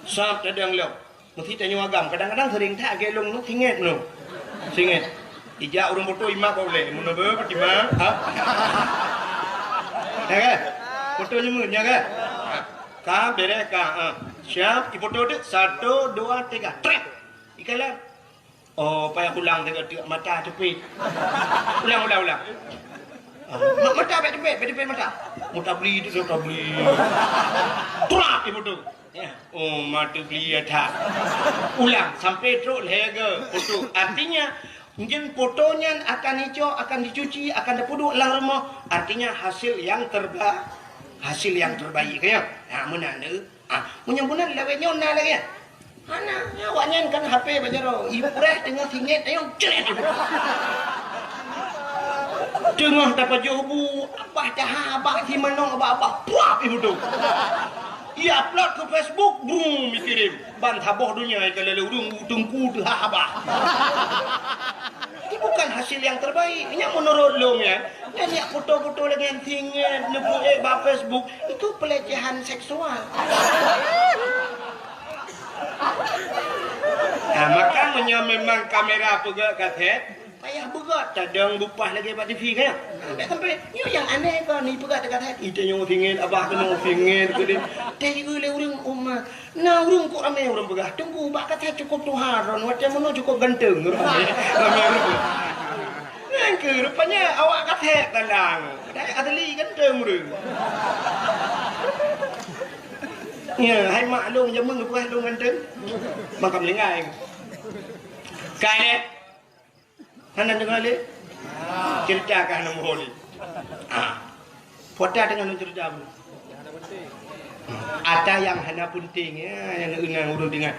Sab tadong lom. Meusti tanyoe agam. Kadang-kadang seuring that lagèe lôn nyoe, singét nyoe. Singét. Ijak ureueng foto imak bak ulèe. Meunyoe beuh, imak. Ha? Ya kan? Foto jameun, ya kan? Ha. Ka, bèrèh ka. Ha. Siap, ifoto deuh. Satu, dua, tiga. Trép. Ikalon. Oh, payah ulang teuk, teuk mata teupit. Ulang, ulang, ulang. Ah, ma-, mata bèk teupit, bèk teupit mata. Mata bli tu, mata bli. Trap ifoto. Ya. Oh, mata bli ya that. Ulang sampai trok lhèe geuh foto. Artinya, nyan foto nyan akan icok, akan dicuci, akan dipeuduek lam rumoh. Artinya, hasil yang terba-, hasil yang terbaik, ya. Ha, meunan tu. Ah, meunyoe meunan lawét nyoe na lagèe nyan. Hana, awak nyan kan H P bak jaroe. Ipreh teungoh singét, ayo, cret. Teungoh tapajoh bu, abah taha, abah simanong, abah, abah, puap, ibu tu. I-upload keu Facebook, brum, ikirim. Ban saboh donya ikalon lé ureueng, u teungku teuhah abah. Itu bukan hasil yang terbaik. Nyan menurut lôn nyan. Dan nyan foto-foto lagèe nyan singét, neupeuék bak Facebook, itu pelecehan seksual. Nah, maka meunyoe memang kamera peugöt kasét, payah beugöt, tadong bupah lagèe bak T V kan? Sampai, sampai, nyoe nyang aneh kon, ipeugöt kasét, ita nyoe singét, abah keunoe singét, keudeh. Teuieu lé ureueng umat. Na ureueng kok ramé ureueng peugah, "Teungku, bak kasét cukôp tuha droen, watèe meunoe cukôp ganteng." Ramé, ramé ureueng. Nyan keuh rupanya awak kasét tandang. Padahai asli ganteng ureueng. Ya, hai mak lôn jameun geupeugah lôn ganteng. Makam linggai. Kai lé. Hana deungoe lé? Cerita ka hana muhôi lé. Ah. Peue ata deungoe lôn cerita bu. Ata nyang hana peunteng, ya, nyang ingat ureueng ingat.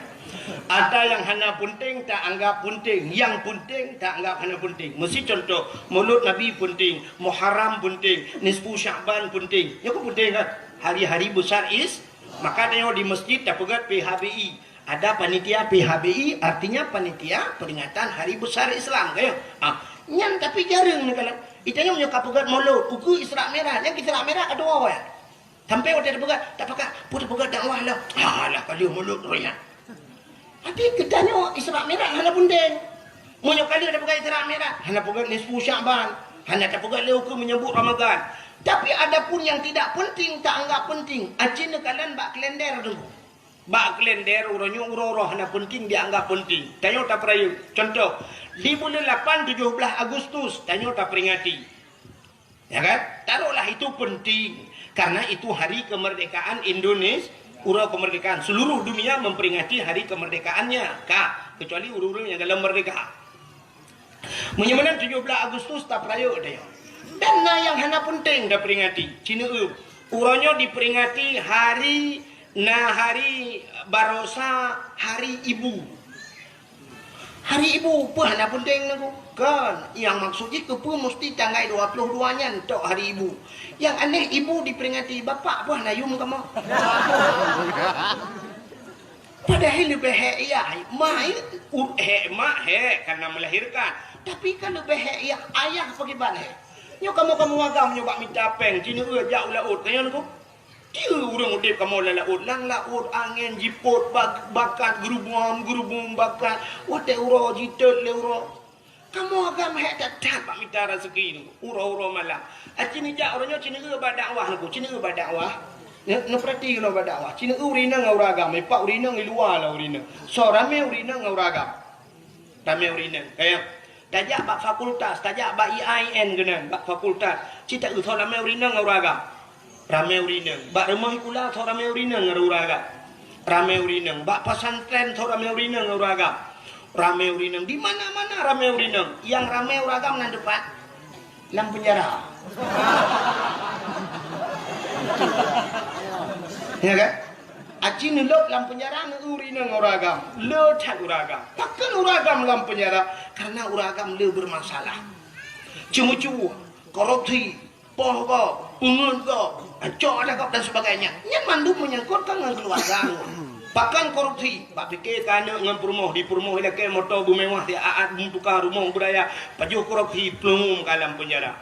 Ata nyang hana peunteng ta anggap peunteng, nyang peunteng ta anggap hana peunteng. Meusi contoh, Maulud Nabi peunteng, Muharram peunteng, Nisfu Sya'ban peunteng. Nyoe kan peunteng kan? Hari-hari besar is, maka tanyoe di masjid tapeugöt P H B I. Ada panitia P H B I, artinya panitia peringatan hari besar Islam, kan? Ah, nyan tapi jareueng neukalon. Itanyoe nyoe ka peugöt Maulud, ukeue Isra Mi'raj, nyang Isra Mi'raj ka dua awai. Sampai watèe tapeugöt, tapakat, peue tapeugöt dakwah lah. Alah, ka lheueh Maulud roh nyan. Tapi geutanyoe Isra Mi'raj hana peunteng. Meunyoe ka lheueh tapeugöt Isra Mi'raj, hana peugöt Nisfu Sya'ban, hana tapeugöt lé ukeue menyambut Ramadan. Tapi adapun yang tidak penting, ta anggap penting, aci neukalon bak kalender tu. Bak kalender uroe nyoe uroe-uroe hana peunteng dianggap peunteng. Tanyoe tapeurayeuk. Contoh, di buleuen lapan tujoh blaih Agustus tanyoe taperingati. Ya kan? Taruhlah itu penting. Karena itu hari kemerdekaan Indonesia, uroe kemerdekaan. Seluruh dunia memperingati hari kemerdekaannya. Ka, kecuali ureueng-ureueng nyang galom merdeka. Meunyoe meunan tujoh blaih Agustus tapeurayeuk tanyoe. Dan na nyang hana peunteng taperingati. Cineuk, uroe nyoe diperingati hari, na hari barosa, hari ibu. Hari ibu peue hana peunteng lagu? Kan, nyang maksud jih keupeue musti tanggai dua puluh dua nyan tok hari ibu. Nyang aneh ibu diperingati, bapak peue hana yum kamoe? Padahai leubeh hék yah, ma, u-, hék mak hék karena melahirkan. Tapi kan leubeh hék yah, ayah pakriban hék. Nyoe kamoe-kamoe agam nyoe bak mita péng, jineuk jak u laôt, ka nyan ku. Tiep ureueng udép kamoe lam laôt, lam laôt angén jipot bak-, bakat geurubum, geurubum bakat. Watèe uroe jitot lé uroe. Kamoe agam hék that-that bak mita raseuki nyoe, uroe-uroe malam. Aci neujak uroe nyoe, ci neujak bak dakwah nyoe, ci neujak bak dakwah. Neu-, neupeurati keunoe bak dakwah. Ci neujak ureueng inong ngon ureueng agam, ipak ureueng inong i luwa lah ureueng inong. Soe ramé ureueng inong ngon ureueng agam. Ramé ureueng inong. Kaya tajak bak fakultas, tajak bak I A I N keunan, bak fakultas. Ci taeu soe ramé ureueng inong ngon ureueng agam. Ramé ureueng inong. Bak rumoh sikula soe ramé ureueng inong ngon ureueng agam. Ramé ureueng inong. Bak pesantren sot ramé ureueng inong ureueng agam. Ramé ureueng inong. Di mana-mana ramé ureueng inong. Nyang ramé ureueng agam nan teumpat lam penjara. Ya kan? Aci neulôb lam penjara ngon ureueng inong ureueng agam. Le that ureueng agam. Pakon ureueng agam lam penjara? Karena ureueng agam le bermasalah. Ceumeucue, korupsi, poh gob, peungeut gob, cok adat gob dan sebagainya. Nyan mandum menyangkut ngon keluarga. Pakon korupsi? Bak pike keu aneuk ngon peurumoh, di peurumoh ilakée moto beumewah, di aat beutuka rumoh beuraya, pajoh korupsi, plueng ka lam penjara.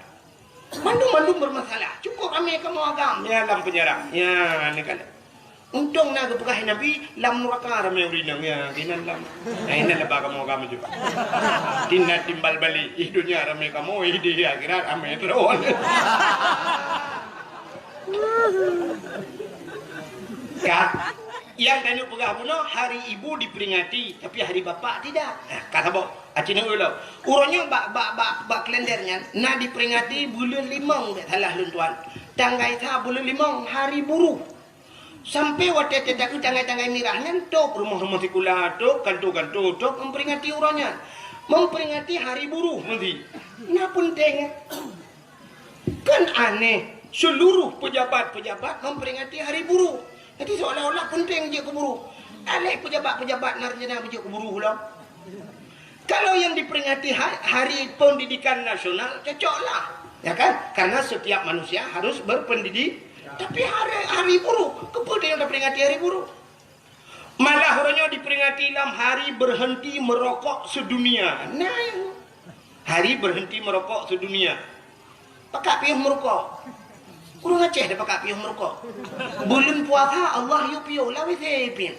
Mandum-mandum bermasalah. Cukup ramé kamoe agam, ya, lam penjara. Ya, ni kan. Untông na geupeugah Nabi, lam nuraka ramé ureueng inong, ya, inan lam. Nah, inan leubeh kamoe agam ju. Tina timbal balik, ih dunia ramé kamoe, ih di akhirat ramé droe. Ka, nyang tanyoe peugah bunoe, hari ibu diperingati, tapi hari bapak tidak. Nah, ka saboh. Aci neu ulo. Uroe nyoe bak, bak, bak, bak kalender nyan na diperingati buleuen limong, bék salah lôn tuan. Tanggai sa buleuen limong hari buruh. Sampai watée teutakeu tanggai-tanggai mirah nyan, tôb rumoh-rumoh sikula, tôb kanto-kanto, tôb memperingati uroe nyan. Memperingati hari buruh meusti. Na peunteng. Kan aneh, seluruh pejabat-pejabat memperingati hari buruh. Jadi seolah-olah peunteng jeuet keu buruh. Aleh pejabat-pejabat na rencana beujeuet keu buruh lom. Kalau yang diperingati ha-, Hari Pendidikan Nasional, cocoklah. Ya kan? Karena setiap manusia harus berpendidik. Tapi hari, hari buruh, keupeue yang diperingati hari buruh? Malah uroe nyoe diperingati lam hari berhenti merokok sedunia. Nah, hari berhenti merokok sedunia. Pakak piôh meurukok. Ureueng Aceh dah pakak piôh meurukok. Buleuen puasa Allah yue piôh, lawét he piôh.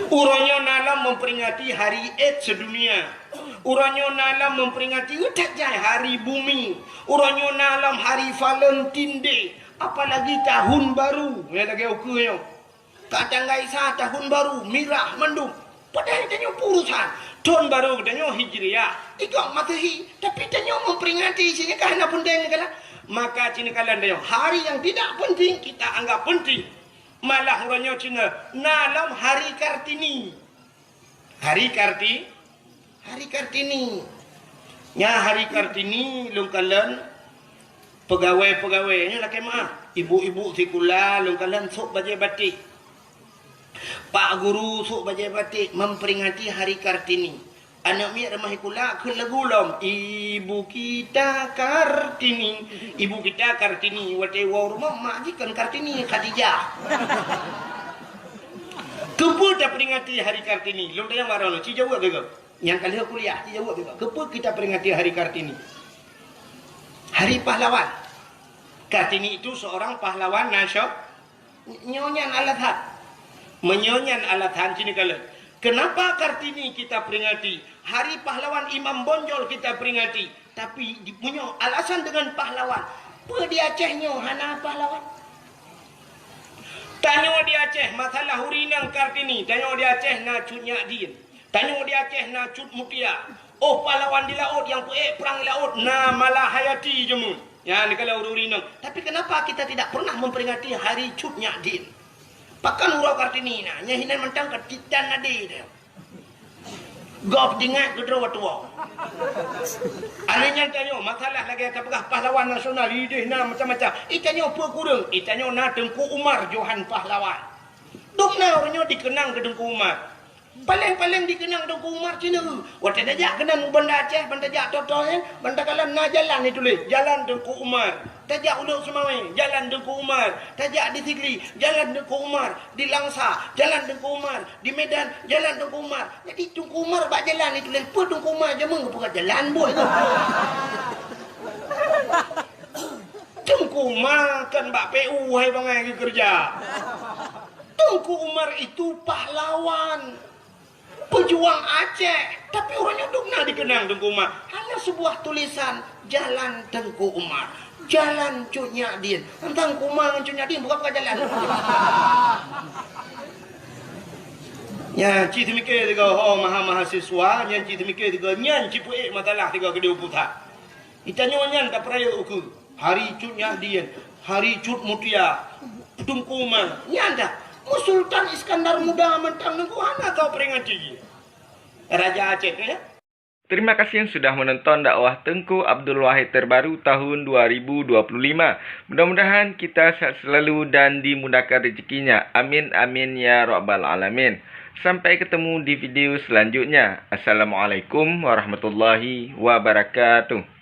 Uroe nyoe na lom memperingati hari AIDS sedunia. Uroe nyoe na lom memperingati, eh, that jai hari bumi. Uroe nyoe na lom hari Valentine Day. Apalagi tahun baru, ya, lagée ukeue nyoe. Ka tanggai sa tahun baru, mirah mandum. Padahai tanyoe peurusan. Tahun baru tanyoe Hijriah, igoe Masehi, tapi tanyoe memperingati, sinyakah na peunteng nyoe kala. Maka cina kala tanyoe, hari yang tidak penting kita anggap penting. Malah uroe nyoe cina na lom Hari Kartini. Hari Karti-, Hari Kartini. Nya Hari Kartini lôn kalon peugawée-peugawée nyoe lakée meuah. Ibu-ibu sikula lôn kalon sôk bajée batik. Pak guru sôk bajée batik memperingati Hari Kartini. Aneuk miet rumoh sikula kheun lagu lom, "Ibu kita Kartini, ibu kita Kartini." Watée woe rumoh mak jih kon Kartini, Khadijah. Keupeue taperingati Hari Kartini? Lôn tanyong baroe nyoe, ci jaweueb lé gob. Nyang ka lheueh kuliah, ci jaweueb lé gob. Keupeue kita peringati Hari Kartini? Hari Pahlawan. Kartini itu seorang pahlawan nasio-, nyoe nyan alasan. Meunyoe nyan alasan, sini kalon. Kenapa Kartini kita peringati? Hari Pahlawan Imam Bonjol kita peringati. Tapi di, meunyoe alasan dengan pahlawan, peue di Aceh nyoe hana pahlawan? Tanyoe di Aceh, masalah ureueng inong Kartini, tanyoe di Aceh na Cut Nyak Dien. Tanyoe di Aceh na Cut Mutia. Oh, pahlawan di laôt nyang peuék prang di laôt na Malahayati jameun. Nyan kalau ureueng inong. Tapi kenapa kita tidak pernah memperingati hari Cut Nyak Dien? Pakon uroe Kartini na, nyan hinan mantong ka titan nadi dia. Gob jingat keudroe tuwoe. Alèh nyan tanyoe, masalah lagèe tapeugah pahlawan nasional, idéh na macam-macam. I tanyoe peue kureueng? I tanyoe na Teungku Umar Johan Pahlawan. Dum na uroe nyoe dikeunang keu Teungku Umar. Paleng-paleng dikeunang Teungku Umar sineuk. Watèe tajak keunan u Banda Aceh, ban tajak Toto nyan, ban takalon na jalan ituléh, Jalan Teungku Umar. Tajak u Lhokseumawe, Jalan Teungku Umar. Tajak di Sigli, Jalan Teungku Umar. Di Langsa, Jalan Teungku Umar. Di Medan, Jalan Teungku Umar. Jadi, Teungku Umar bak jalan itu, laén peue Teungku Umar jameun geupeugah jalan buet tu. Teungku Umar kan bak P U hai bangai geukeureuja. Teungku Umar itu pahlawan, pejuang Aceh. Tapi uroe nyoe dum na dikeunang Teungku Umar. Hanya sebuah tulisan, Jalan Teungku Umar. Jalan Cut Nyak Dien. Teuntang Teungku Umar ngon Cut Nyak Dien bukan, bukan jalan. Nyan, ci teumikè sigoe, ho maha-mahasiswa, nyan ci teumikè sigoe, nyan ci peuék masalah sigoe keudéh u pusat. Itanyoe nyan tapeurayeuk ukeue. Hari Cut Nyak Dien, Hari Cut Mutia, Teungku Ma, nyan dah. Mu Sultan Iskandar Muda mantong Teungku hana tau peringati. Raja Aceh, ya. Terima kasih sudah menonton dakwah Teungku Abdul Wahid terbaru tahun dua ribu dua puluh lima. Mudah-mudahan kita sehat selalu dan dimudahkan rezekinya. Amin, amin, ya rabbal alamin. Sampai ketemu di video selanjutnya. Assalamualaikum warahmatullahi wabarakatuh.